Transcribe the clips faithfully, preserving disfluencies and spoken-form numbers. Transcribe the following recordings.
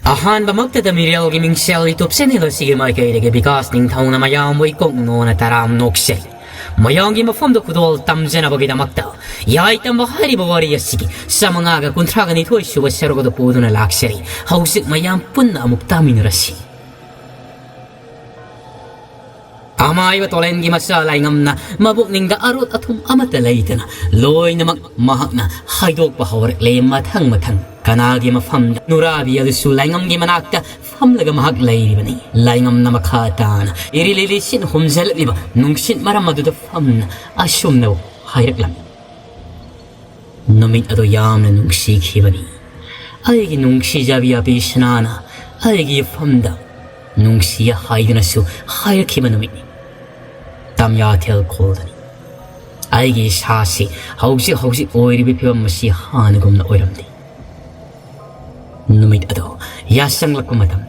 ꯑꯍꯥꯟꯕꯃꯛꯇꯗ ꯃꯤꯔꯦꯜꯒꯤ ꯃꯤꯡꯁꯦꯜ YouTube channel ꯑꯁꯤꯒꯤ ꯃꯥꯏꯀꯩꯗꯒꯤ ꯕꯤꯀꯥꯁ ꯅꯤꯡꯊꯧꯅ ꯃꯌꯥꯝꯕꯨ ꯏꯀꯣꯛ ꯅꯣꯟꯅ ꯇꯔꯥꯝ ꯅꯣꯛꯆꯔꯤ꯫ ꯃꯌꯥꯝꯒꯤ ꯃꯐꯝꯗ ꯈꯨꯗꯣꯜ ꯇꯝꯖꯅꯕꯒꯤꯗꯃꯛꯇ ꯌꯥꯏ ꯇꯝꯕ ꯍꯥꯏꯔꯤꯕ ꯋꯥꯔꯤ ꯑꯁꯤꯒꯤ ꯆꯥꯃꯉꯥꯒ ꯀꯨꯟꯊ꯭ꯔꯥꯒ ꯅꯤꯊꯣꯏ ꯁꯨꯕ ꯁꯔꯨꯛ ꯑꯗꯨ ꯄꯨꯗꯨꯅ ꯂꯥꯛꯆꯔꯤ꯫ ꯍꯧꯖꯤꯛ ꯃꯌꯥꯝ ꯄꯨꯟꯅ ꯑꯃꯨꯛ ꯇꯥꯃꯤꯟꯅꯔꯁꯤ꯫ ꯑꯃꯥꯏꯕ ꯇꯣꯂꯦꯟꯒꯤ ꯃꯆꯥ ꯂꯥꯏꯉꯝꯅ ꯃꯕꯨꯛꯅꯤꯡꯗ ꯑꯔꯣꯠ ꯑꯊꯨꯝ ꯑꯃꯠꯇ ꯂꯩꯇꯅ ꯂꯣꯏꯅꯃꯛ ꯃꯍꯥꯛꯅ ꯍꯥꯏꯗꯣꯛꯄ ꯍꯧꯔꯛꯂꯦ, ꯃꯊꯪ ꯃꯊꯪ꯫ ꯀꯅꯥꯒꯤ ꯃꯐꯝꯗ? ꯅꯨꯔꯥꯕꯤ ꯑꯗꯨꯁꯨ ꯂꯥꯏꯉꯝꯒꯤ ꯃꯅꯥꯛꯇ ꯐꯝꯂꯒ ꯃꯍꯥꯛ ꯂꯩꯔꯤꯕꯅꯤ꯫ ꯂꯥꯏꯉꯝꯅ ꯃꯈꯥ ꯇꯥꯅ ꯏꯔꯤ ꯂꯤꯂꯤ ꯁꯤꯠ ꯍꯨꯝꯖꯤꯜꯂꯛꯂꯤꯕ ꯅꯨꯡꯁꯤꯠ ꯃꯔꯝ ꯑꯗꯨꯗ ꯐꯝꯅ ꯑꯁꯨꯝꯅ ꯍꯥꯏꯔꯛꯂꯝꯃꯤ꯫ ꯅꯨꯃꯤꯠ ꯑꯗꯨ ꯌꯥꯝꯅ ꯅꯨꯡꯁꯤꯈꯤꯕꯅꯤ꯫ ꯑꯩꯒꯤ ꯅꯨꯡꯁꯤꯖꯕꯤ ꯑꯕꯤꯁꯅꯥꯅ ꯑꯩꯒꯤ ꯏꯐꯝꯗ ꯅꯨꯡꯁꯤ ꯍꯥꯏꯗꯨꯅꯁꯨ ꯍꯥꯏꯔꯛꯈꯤꯕ ꯅꯨꯃꯤꯠꯅꯤ꯫ ꯇꯝꯌꯥꯊꯦꯜ ꯈꯣꯜꯗꯅꯤ꯫ ꯑꯩꯒꯤ ꯏꯁꯥꯁꯤ ꯍꯧꯖꯤꯛ ꯍꯧꯖꯤꯛ ꯑꯣꯏꯔꯤꯕ ꯐꯤꯕꯝ ꯑꯁꯤ ꯍꯥꯟꯅꯒꯨꯝꯅ ꯑꯣꯏꯔꯝꯗꯦ꯫ ꯅꯨꯃꯤꯠ ꯑꯗꯨ ꯌꯥꯁꯪꯂꯛꯄ ꯃꯇꯝ,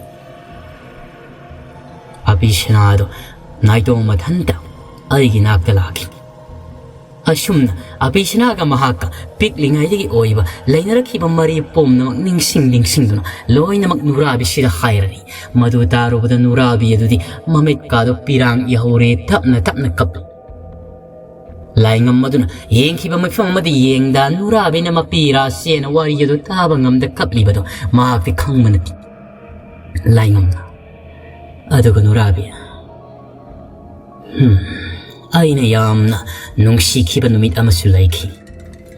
ꯑꯕꯤꯁꯅꯥ ꯑꯗꯨ ꯅꯥꯏꯇꯣꯝ ꯃꯊꯟꯇ ꯑꯩꯒꯤ ꯅꯥꯛꯇ ꯂꯥꯛꯈꯤ꯫ ꯑꯁꯨꯝꯅ ꯑꯕꯤꯁꯅꯥꯒ ꯃꯍꯥꯛꯀ ꯄꯤꯛꯂꯤꯉꯩꯗꯒꯤ ꯑꯣꯏꯕ ꯂꯩꯅꯔꯛꯈꯤꯕ ꯃꯔꯤ ꯄꯨꯝꯅꯃꯛ ꯅꯤꯡꯁꯤꯡ ꯅꯤꯡꯁꯤꯡꯗꯨꯅ ꯂꯣꯏꯅꯃꯛ ꯅꯨꯔꯥꯕꯤꯁꯤꯗ ꯍꯥꯏꯔꯅꯤ꯫ ꯃꯗꯨ ꯇꯥꯔꯨꯕꯗ ꯅꯨꯔꯥꯕꯤ ꯑꯗꯨꯗꯤ ꯃꯃꯤꯠꯀꯥꯗꯣ ꯄꯤꯔꯥꯡ ꯏꯍꯧꯔꯦ, ꯇꯞꯅ ꯇꯞꯅ ꯀꯞꯂꯤ꯫ ꯂꯥꯏꯉꯝ ꯑꯗꯨꯅ ꯌꯦꯡꯈꯤꯕ ꯃꯤꯐꯝ ꯑꯃꯗ ꯌꯦꯡꯗ ꯅꯨꯔꯥꯕꯤꯅ ꯃꯄꯤ ꯔꯥꯁꯤꯅ ꯋꯥꯔꯤ ꯑꯗꯨ ꯇꯥꯕ ꯉꯝꯗ ꯀꯞꯂꯤꯕꯗꯨ ꯃꯍꯥꯛꯇꯤ ꯈꯪꯕ ꯅꯠꯇꯦ꯫ ꯂꯥꯏꯉꯝꯅ, ꯑꯗꯨꯒ ꯅꯨꯔꯥꯕꯤ, ꯍꯝ, ꯑꯩꯅ ꯌꯥꯝꯅ ꯅꯨꯡꯁꯤꯈꯤꯕ ꯅꯨꯃꯤꯠ ꯑꯃꯁꯨ ꯂꯩꯈꯤ꯫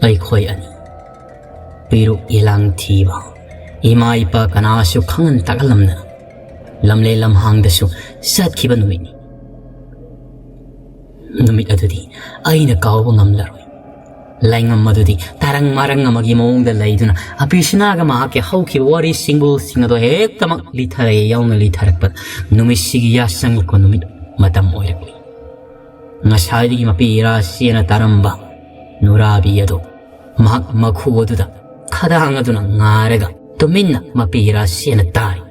ꯑꯩꯈꯣꯏ ꯑꯅꯤ ꯄꯤꯔꯨꯛ ꯏꯂꯥꯡ ꯊꯤꯕ, ꯏꯃꯥ ꯏꯄꯥ ꯀꯅꯥꯁꯨ ꯈꯪꯍꯟ ꯇꯥꯛꯍꯜꯂꯝꯗꯅ ꯂꯝꯂꯦ ꯂꯝꯍꯥꯡꯗꯁꯨ ꯆꯠꯈꯤꯕ ꯅꯨꯃꯤꯠꯅꯤ꯫ ꯅꯨꯃꯤꯠ ꯑꯗꯨꯗꯤ ꯑꯩꯅ ꯀꯥꯎꯕ ꯉꯝꯂꯔꯣꯏ꯫ ꯂꯥꯏꯉꯝ ꯑꯗꯨꯗꯤ ꯇꯔꯪ ꯃꯔꯪ ꯑꯃꯒꯤ ꯃꯑꯣꯡꯗ ꯂꯩꯗꯨꯅ ꯑꯕꯤꯁꯅꯥꯒ ꯃꯍꯥꯛꯀꯤ ꯍꯧꯈꯤꯕ ꯋꯥꯔꯤ ꯁꯤꯡꯕꯨꯜꯁꯤꯡ ꯑꯗꯣ ꯍꯦꯛꯇꯃꯛ ꯂꯤꯊꯔꯛꯑꯦ꯫ ꯌꯥꯎꯅ ꯂꯤꯊꯔꯛꯄ ꯅꯨꯃꯤꯠꯁꯤꯒꯤ ꯌꯥꯆꯪꯉꯛꯄ ꯅꯨꯃꯤꯠ ꯃꯇꯝ ꯑꯣꯏꯔꯛꯂꯤ꯫ ꯉꯁꯥꯏꯗꯒꯤ ꯃꯄꯤ ꯏꯔꯥꯁꯤꯅ ꯇꯥꯔꯝꯕ ꯅꯨꯔꯥꯕꯤ ꯑꯗꯨ ꯃꯍꯥꯛ ꯃꯈꯨ ꯑꯗꯨꯗ ꯈꯗꯥꯡ ꯑꯗꯨꯅ ꯉꯥꯔꯒ ꯇꯨꯃꯤꯟꯅ ꯃꯄꯤ ꯏꯔꯥꯁꯤꯅ ꯇꯥꯔꯤ꯫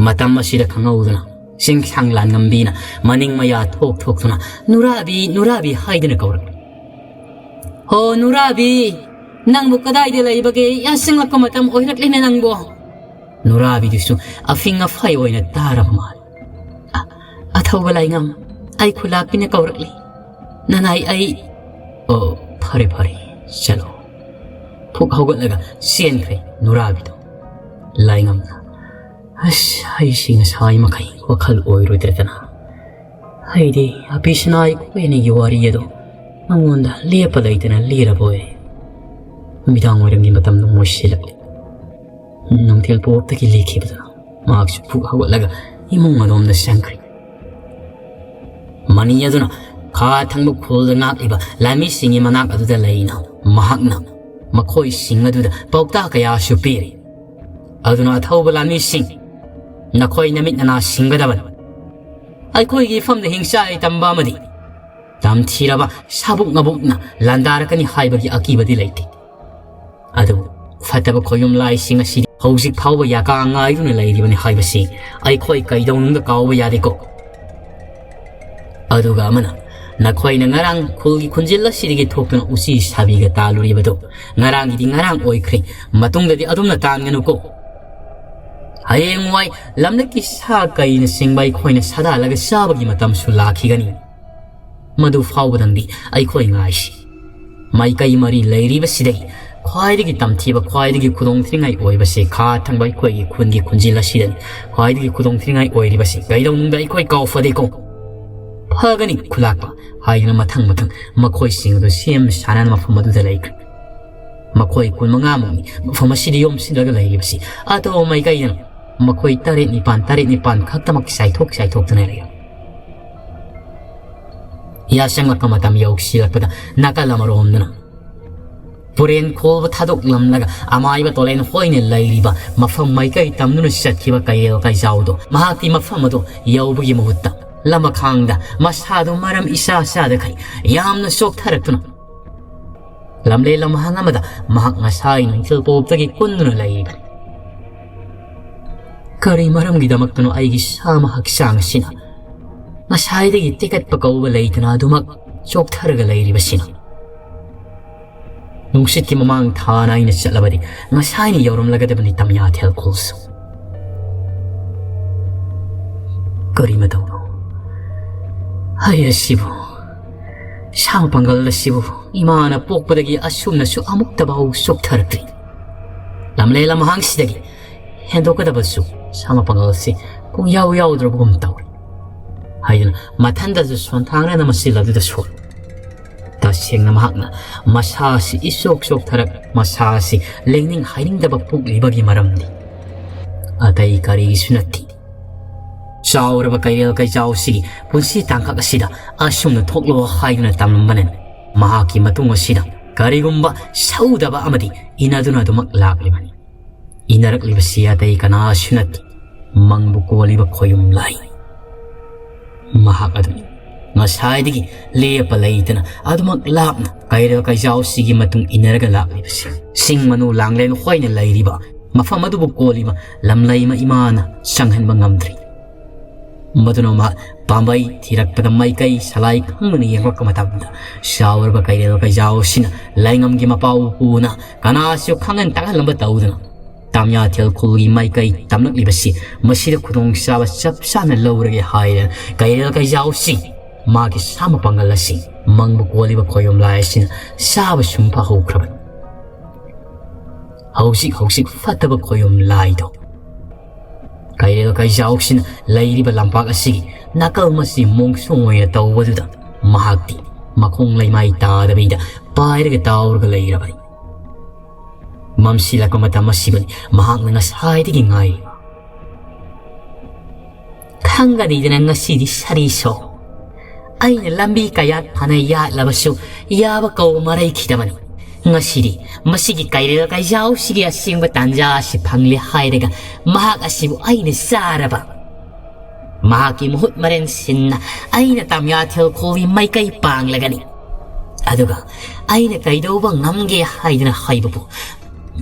ꯃꯇꯝ ꯑꯁꯤꯗ ꯈꯪꯍꯧꯗꯅ ꯆꯤꯡꯁꯥꯡ ꯂꯥꯟꯉꯝꯕꯤꯅ ꯃꯅꯤꯡ ꯃꯌꯥ ꯊꯣꯛ ꯊꯣꯛꯇꯨꯅ, "ꯅꯨꯔꯥꯕꯤ, ꯅꯨꯔꯥꯕꯤ" ꯍꯥꯏꯗꯨꯅ ꯀꯧꯔꯛꯂꯤ꯫ "ꯍꯣ ꯅꯨꯔꯥꯕꯤ, ꯅꯪꯕꯨ ꯀꯗꯥꯏꯗ ꯂꯩꯕꯒꯦ? ꯌꯥꯁꯪꯂꯛꯄ ꯃꯇꯝ ꯑꯣꯏꯔꯛꯂꯤꯅꯦ ꯅꯪꯕꯨ꯫ ꯅꯨꯔꯥꯕꯤꯗꯨꯁꯨ ꯑꯐꯤꯡ ꯑꯐꯥꯏ ꯑꯣꯏꯅ ꯇꯥꯔꯕ ꯃꯥꯜꯂꯤ꯫ "ꯑ, ꯑꯊꯧꯕ ꯂꯥꯏꯉꯝ, ꯑꯩ ꯈꯨꯂꯥꯛꯄꯤꯅ ꯀꯧꯔꯛꯂꯤ꯫ ꯅꯅꯥꯏ ꯑꯩ"꯫ "ꯑꯣ, ꯐꯔꯦ ꯐꯔꯦ, ꯆꯠꯂꯣ"꯫ ꯐꯨꯛ ꯍꯧꯒꯠꯂꯒ ꯆꯦꯟꯈ꯭ꯔꯦ ꯅꯨꯔꯥꯕꯤꯗꯣ꯫ ꯂꯥꯏꯉꯝꯅ, "ꯑꯁ, ꯑꯩꯁꯤ ꯉꯁꯥꯏ ꯃꯈꯩ ꯋꯥꯈꯜ ꯑꯣꯏꯔꯨꯗ꯭ꯔꯗꯅ꯫ ꯑꯩꯗꯤ ꯑꯄꯤꯁꯅꯥ ꯑꯩꯈꯣꯏ ꯑꯅꯤꯒꯤ ꯋꯥꯔꯤ ꯑꯗꯣ ꯃꯉꯣꯟꯗ ꯂꯦꯞꯄ ꯂꯩꯇꯅ ꯂꯤꯔꯕ ꯑꯣꯏꯔꯦ"꯫ ꯅꯨꯃꯤꯗꯥꯡ ꯋꯥꯏꯔꯝꯒꯤ ꯃꯇꯝꯗ ꯃꯣꯏꯁꯤꯜꯂꯛꯂꯦ꯫ ꯅꯨꯡꯊꯤꯜ ꯄꯣꯞꯇꯒꯤ ꯂꯤꯈꯤꯕꯗꯨꯅ ꯃꯍꯥꯛꯁꯨ ꯐꯨꯛ ꯍꯧꯒꯠꯂꯒ ꯏꯃꯨꯡ ꯑꯗꯣꯝꯗ ꯆꯪꯈ꯭ꯔꯦ꯫ ꯃꯅꯤ ꯑꯗꯨꯅ ꯈꯥ ꯊꯪꯕ ꯈꯨꯜꯗ ꯉꯥꯛꯂꯤꯕ ꯂꯥꯟꯃꯤꯁꯤꯡꯒꯤ ꯃꯅꯥꯛ ꯑꯗꯨꯗ ꯂꯩꯅ ꯃꯍꯥꯛꯅ ꯃꯈꯣꯏꯁꯤꯡ ꯑꯗꯨꯗ ꯄꯥꯎꯇꯥꯛ ꯀꯌꯥꯁꯨ ꯄꯤꯔꯤ꯫ ꯑꯗꯨꯅ ꯑꯊꯧꯕ ꯂꯥꯟꯃꯤꯁꯤꯡ, ꯅꯈꯣꯏ ꯅꯃꯤꯠ ꯅꯅꯥ ꯁꯤꯡꯒꯗꯕꯅꯤ꯫ ꯑꯩꯈꯣꯏꯒꯤ ꯏꯐꯝꯗ ꯍꯤꯡꯆꯥꯏ ꯇꯝꯕ ꯑꯃꯗꯤ ꯇꯝꯊꯤꯔꯕ ꯁꯥꯕꯨꯛ ꯉꯥꯕꯨꯛꯅ ꯂꯥꯟꯗꯥꯔꯛꯀꯅꯤ ꯍꯥꯏꯕꯒꯤ ꯑꯀꯤꯕꯗꯤ ꯂꯩꯇꯦ꯫ ꯑꯗꯨꯕꯨ ꯐꯠꯇꯕ ꯈꯣꯌꯨꯝ ꯂꯥꯏꯁꯤꯡ ꯑꯁꯤꯗꯤ ꯍꯧꯖꯤꯛ ꯐꯥꯎꯕ ꯌꯥꯀꯥ ꯉꯥꯏꯗꯨꯅ ꯂꯩꯔꯤꯕꯅꯤ ꯍꯥꯏꯕꯁꯤ ꯑꯩꯈꯣꯏ ꯀꯩꯗꯧꯅꯨꯡꯗ ꯀꯥꯎꯕ ꯌꯥꯗꯦꯀꯣ꯫ ꯑꯗꯨꯒ ꯑꯃꯅ, ꯅꯈꯣꯏꯅ ꯉꯔꯥꯡ ꯈꯨꯜꯒꯤ ꯈꯨꯟꯖꯤꯜ ꯑꯁꯤꯗꯒꯤ ꯊꯣꯛꯇꯨꯅ ꯎꯆꯤ ꯁꯥꯕꯤꯒ ꯇꯥꯜꯂꯨꯔꯤꯕꯗꯨ ꯉꯔꯥꯡꯒꯤꯗꯤ ꯉꯔꯥꯡ ꯑꯣꯏꯈ꯭ꯔꯦ, ꯃꯇꯨꯡꯗꯗꯤ ꯑꯗꯨꯝꯅ ꯇꯥꯟꯒꯅꯨꯀꯣ꯫ ꯍꯌꯦꯡꯋꯥꯏ ꯂꯝꯂꯛꯀꯤ ꯁꯥ ꯀꯩꯅꯆꯤꯡꯕ ꯑꯩꯈꯣꯏꯅ ꯁꯥꯗꯥꯜꯂꯒ ꯆꯥꯕꯒꯤ ꯃꯇꯝꯁꯨ ꯂꯥꯛꯈꯤꯒꯅꯤ꯫ ꯃꯗꯨ ꯐꯥꯎꯕꯗꯪꯗꯤ ꯑꯩꯈꯣꯏ ꯉꯥꯏꯁꯤ꯫ ꯃꯥꯏꯀꯩ ꯃꯔꯤ ꯂꯩꯔꯤꯕꯁꯤꯗꯒꯤ ꯈ꯭ꯋꯥꯏꯗꯒꯤ ꯇꯝꯊꯤꯕ, ꯈ꯭ꯋꯥꯏꯗꯒꯤ ꯈꯨꯗꯣꯡꯊꯤꯅꯤꯡꯉꯥꯏ ꯑꯣꯏꯕꯁꯦ ꯈꯥ ꯊꯪꯕ ꯑꯩꯈꯣꯏꯒꯤ ꯈꯨꯟꯒꯤ ꯈꯨꯟꯖꯤꯜ ꯑꯁꯤꯗꯅꯤ꯫ ꯈ꯭ꯋꯥꯏꯗꯒꯤ ꯈꯨꯗꯣꯡꯊꯤꯅꯤꯡꯉꯥꯏ ꯑꯣꯏꯔꯤꯕꯁꯤ ꯀꯩꯗꯧꯅꯨꯡꯗ ꯑꯩꯈꯣꯏ ꯀꯥꯎꯐꯗꯦꯀꯣ꯫ "ꯐꯒꯅꯤ ꯈꯨꯂꯥꯛꯄ" ꯍꯥꯏꯗꯨꯅ ꯃꯊꯪ ꯃꯊꯪ ꯃꯈꯣꯏꯁꯤꯡ ꯑꯗꯨ ꯁꯦꯝ ꯁꯥꯅꯅ ꯃꯐꯝ ꯑꯗꯨꯗ ꯂꯩꯈ꯭ꯔꯦ꯫ ꯃꯈꯣꯏ ꯀꯨꯟꯃꯉꯥꯃꯨꯛꯅꯤ ꯃꯐꯝ ꯑꯁꯤꯗ ꯌꯣꯝꯁꯤꯟꯂꯒ ꯂꯩꯔꯤꯕꯁꯤ꯫ ꯑꯇꯣꯞꯄ ꯃꯥꯏꯀꯩꯗꯅ ꯃꯈꯣꯏ ꯇꯔꯦꯠ ꯅꯤꯄꯥꯟ, ꯇꯔꯦꯠ ꯅꯤꯄꯥꯟ ꯈꯛꯇꯃꯛ ꯆꯥꯏꯊꯣꯛ ꯆꯥꯏꯊꯣꯛꯇꯨꯅ ꯂꯩꯔꯤ꯫ ꯌꯥꯆꯪꯂꯛꯄ ꯃꯇꯝ ꯌꯧꯁꯤꯜꯂꯛꯄꯗ ꯅꯥꯀꯜ ꯑꯃꯔꯣꯝꯗꯅ ꯄꯨꯔꯦꯟ ꯈꯣꯜꯕ ꯊꯥꯗꯣꯛꯂꯝꯂꯒ ꯑꯃꯥꯏꯕ ꯇꯣꯂꯦꯟ ꯍꯣꯏꯅ ꯂꯩꯔꯤꯕ ꯃꯐꯝ ꯃꯥꯏꯀꯩ ꯇꯝꯗꯨꯅ ꯆꯠꯈꯤꯕ ꯀꯩꯔꯦꯜ ꯀꯩꯖꯥꯎꯗꯣ ꯃꯍꯥꯛꯇꯤ ꯃꯐꯝ ꯑꯗꯨ ꯌꯧꯕꯒꯤ ꯃꯍꯨꯠꯇ ꯂꯃꯈꯥꯡꯗ ꯃꯁꯥꯗꯨ ꯃꯔꯝ ꯏꯆꯥ ꯆꯥꯗꯈꯩ ꯌꯥꯝꯅ ꯆꯣꯛꯊꯔꯛꯇꯨꯅ ꯂꯝꯂꯦꯟ ꯂꯝꯍꯥꯡ ꯑꯃꯗ ꯃꯍꯥꯛ ꯉꯁꯥꯏ ꯅꯨꯡꯊꯤꯜ ꯄꯣꯞꯇꯒꯤ ꯀꯨꯟꯗꯨꯅ ꯂꯩꯔꯤꯕꯅꯤ꯫ ꯀꯔꯤ ꯃꯔꯝꯒꯤꯗꯃꯛꯇꯅꯣ ꯑꯩꯒꯤ ꯁꯥꯃ ꯍꯛꯆꯥꯡ ꯑꯁꯤꯅ ꯉꯁꯥꯏꯗꯒꯤ ꯇꯤꯀꯠꯄ ꯀꯧꯕ ꯂꯩꯇꯅ ꯑꯗꯨꯃꯛ ꯆꯣꯛꯊꯔꯒ ꯂꯩꯔꯤꯕꯁꯤꯅ? ꯅꯨꯡꯁꯤꯠꯀꯤ ꯃꯃꯥꯡ ꯊꯥꯅ ꯑꯩꯅ ꯆꯠꯂꯕꯗꯤ ꯉꯁꯥꯏꯅ ꯌꯧꯔꯝꯂꯒꯗꯕꯅꯤ ꯇꯝꯌꯥꯊꯦꯜ ꯈꯨꯜꯁꯨ꯫ ꯀꯔꯤ ꯃꯇꯧꯅꯣ? ꯍꯩ ꯑꯁꯤꯕꯨ, ꯁꯥ ꯃꯄꯥꯡꯒꯜ ꯑꯁꯤꯕꯨ ꯏꯃꯥꯅ ꯄꯣꯛꯄꯗꯒꯤ ꯑꯁꯨꯝꯅꯁꯨ ꯑꯃꯨꯛꯇꯐꯥꯎ ꯆꯣꯛꯊꯔꯛꯇ꯭ꯔꯤ꯫ ꯂꯝꯂꯦꯟ ꯂꯝꯍꯥꯡꯁꯤꯗꯒꯤ ꯍꯦꯟꯗꯣꯛꯀꯗꯕꯁꯨ ꯁꯥ ꯃꯄꯥꯡꯒꯜ ꯑꯁꯤ ꯄꯨꯡ ꯌꯥꯎ ꯌꯥꯎꯗ꯭ꯔꯕꯒꯨꯝ ꯇꯧꯔꯤ ꯍꯥꯏꯗꯨꯅ ꯃꯊꯟꯗꯁꯨ ꯁꯣꯟꯊꯥꯡꯅꯅ ꯃꯆꯤꯜ ꯑꯗꯨꯗ ꯁꯣꯜꯂꯤ꯫ ꯇꯁꯦꯡꯅ ꯃꯍꯥꯛꯅ ꯃꯁꯥ ꯑꯁꯤ ꯏꯆꯣꯛ ꯆꯣꯛꯊꯔꯛ, ꯃꯁꯥ ꯑꯁꯤ ꯂꯦꯡꯅꯤꯡ ꯍꯥꯏꯅꯤꯡꯗꯕ ꯄꯣꯛꯂꯤꯕꯒꯤ ꯃꯔꯝꯗꯤ ꯑꯇꯩ ꯀꯔꯤꯒꯤꯁꯨ ꯅꯠꯇꯦ꯫ ꯆꯥꯎꯔꯕ ꯀꯩꯔꯦꯜ ꯀꯩꯆꯥꯎꯁꯤꯒꯤ ꯄꯨꯟꯁꯤ ꯇꯥꯡꯀꯛ ꯑꯁꯤꯗ ꯑꯁꯨꯝꯅ ꯊꯣꯛꯂꯣ ꯍꯥꯏꯗꯨꯅ ꯇꯝꯂꯝꯕꯅꯤ꯫ ꯃꯍꯥꯛꯀꯤ ꯃꯇꯨꯡ ꯑꯁꯤꯗ ꯀꯔꯤꯒꯨꯝꯕ ꯁꯧꯗꯕ ꯑꯃꯗꯤ ꯏꯟꯅꯗꯨꯅ ꯑꯗꯨꯃꯛ ꯂꯥꯛꯂꯤꯕꯅꯤ꯫ ꯏꯟꯅꯔꯛꯂꯤꯕꯁꯤ ꯑꯇꯩ ꯀꯅꯥꯁꯨ ꯅꯠꯇꯦ, ꯃꯪꯕꯨ ꯀꯣꯜꯂꯤꯕ ꯈꯣꯌꯨꯝ ꯂꯥꯏ꯫ ꯃꯍꯥꯛ ꯑꯗꯨꯅꯤ ꯉꯁꯥꯏꯗꯒꯤ ꯂꯦꯞꯄ ꯂꯩꯇꯅ ꯑꯗꯨꯃꯛ ꯂꯥꯞꯅ ꯀꯩꯔꯦꯜ ꯀꯩꯆꯥꯎꯁꯤꯒꯤ ꯃꯇꯨꯡ ꯏꯟꯅꯔꯒ ꯂꯥꯛꯂꯤꯕꯁꯤ꯫ ꯁꯤꯡ ꯃꯅꯨ ꯂꯥꯡꯂꯦꯟ ꯍꯣꯏꯅ ꯂꯩꯔꯤꯕ ꯃꯐꯝ ꯑꯗꯨꯕꯨ ꯀꯣꯜꯂꯤꯕ ꯂꯝꯂꯩꯃ ꯏꯃꯥꯅ ꯆꯪꯍꯟꯕ ꯉꯝꯗ꯭ꯔꯤ꯫ ꯃꯗꯨꯅ ꯃꯍꯥꯛ ꯄꯥꯝꯕꯩ ꯊꯤꯔꯛꯄꯗ ꯃꯥꯏꯀꯩ ꯁꯂꯥꯏ ꯈꯪꯗꯅ ꯌꯦꯡꯂꯛꯄ ꯃꯇꯝꯗ ꯆꯥꯎꯔꯕ ꯀꯩꯔꯦꯜ ꯀꯩꯆꯥꯎꯁꯤꯅ ꯂꯩꯉꯝꯒꯤ ꯃꯄꯥꯎ ꯄꯨꯅ ꯀꯅꯥꯁꯨ ꯈꯪꯍꯟ ꯇꯥꯍꯜꯂꯝꯕ ꯇꯧꯗꯅ ꯇꯥꯃꯤꯌꯥꯊꯦꯜ ꯈꯨꯜꯒꯤ ꯃꯥꯏꯀꯩ ꯇꯝꯂꯛꯂꯤꯕꯁꯤ ꯃꯁꯤꯗ ꯈꯨꯗꯣꯡꯆꯥꯕ ꯆꯞ ꯆꯥꯅ ꯂꯧꯔꯒꯦ ꯍꯥꯏꯗꯅ ꯀꯩꯔꯦꯜ ꯀꯩꯆꯥꯎꯁꯤ ꯃꯥꯒꯤ ꯁꯥ ꯃꯄꯥꯡꯒꯜ ꯑꯁꯤ ꯃꯪꯕꯨ ꯀꯣꯜꯂꯤꯕ ꯈꯣꯌꯨꯝ ꯂꯥꯏ ꯑꯁꯤꯅ ꯆꯥꯕ ꯁꯨꯝ ꯐꯍꯧꯈ꯭ꯔꯕꯅꯤ꯫ ꯍꯧꯖꯤꯛ ꯍꯧꯖꯤꯛ ꯐꯠꯇꯕ ꯈꯣꯌꯨꯝ ꯂꯥꯏꯗꯣ ꯀꯩꯔꯦꯜ ꯀꯩꯆꯥꯎꯁꯤꯅ ꯂꯩꯔꯤꯕ ꯂꯝꯄꯥꯛ ꯑꯁꯤꯒꯤ ꯅꯥꯀꯜ ꯃꯁꯤ ꯃꯣꯡꯁꯣꯡ ꯑꯣꯏꯅ ꯇꯧꯕꯗꯨꯗ ꯃꯍꯥꯛꯇꯤ ꯃꯈꯣꯡ ꯂꯩꯃꯥꯏ ꯇꯥꯗꯕꯤꯗ ꯄꯥꯏꯔꯒ ꯇꯥꯎꯔꯒ ꯂꯩꯔꯕꯅꯤ꯫ ꯃꯝꯁꯤꯜꯂꯛꯄ ꯃꯇꯝ ꯑꯁꯤꯕꯨꯅꯤ ꯃꯍꯥꯛꯅ ꯉꯁꯥꯏꯗꯒꯤ ꯉꯥꯏꯔꯤꯕ꯫ ꯈꯪꯒꯅꯤꯗꯅ ꯉꯁꯤꯗꯤ ꯁꯔꯤꯁꯣ꯫ ꯑꯩꯅ ꯂꯝꯕꯤ ꯀꯌꯥꯠ ꯐꯅ ꯌꯥꯠꯂꯕꯁꯨ ꯌꯥꯕ ꯀꯧꯕ ꯃꯔꯩꯈꯤꯗꯕꯅꯤ꯫ ꯉꯁꯤꯗꯤ ꯃꯁꯤꯒꯤ ꯀꯩꯔꯦꯜ ꯀꯩꯖꯥꯎꯁꯤꯒꯤ ꯑꯁꯦꯡꯕ ꯇꯥꯟꯖꯥ ꯑꯁꯤ ꯐꯪꯂꯦ ꯍꯥꯏꯔꯒ ꯃꯍꯥꯛ ꯑꯁꯤꯕꯨ ꯑꯩꯅ ꯆꯥꯔꯕ꯫ ꯃꯍꯥꯛꯀꯤ ꯃꯍꯨꯠ ꯃꯔꯦꯟ ꯁꯤꯟꯅ ꯑꯩꯅ ꯇꯥꯃꯤꯌꯥꯊꯦꯜ ꯈꯣꯜꯒꯤ ꯃꯥꯏꯀꯩ ꯄꯥꯡꯂꯒꯅꯤ꯫ ꯑꯗꯨꯒ ꯑꯩꯅ ꯀꯩꯗꯧꯕ ꯉꯝꯒꯦ ꯍꯥꯏꯗꯅ ꯍꯥꯏꯕꯕꯨ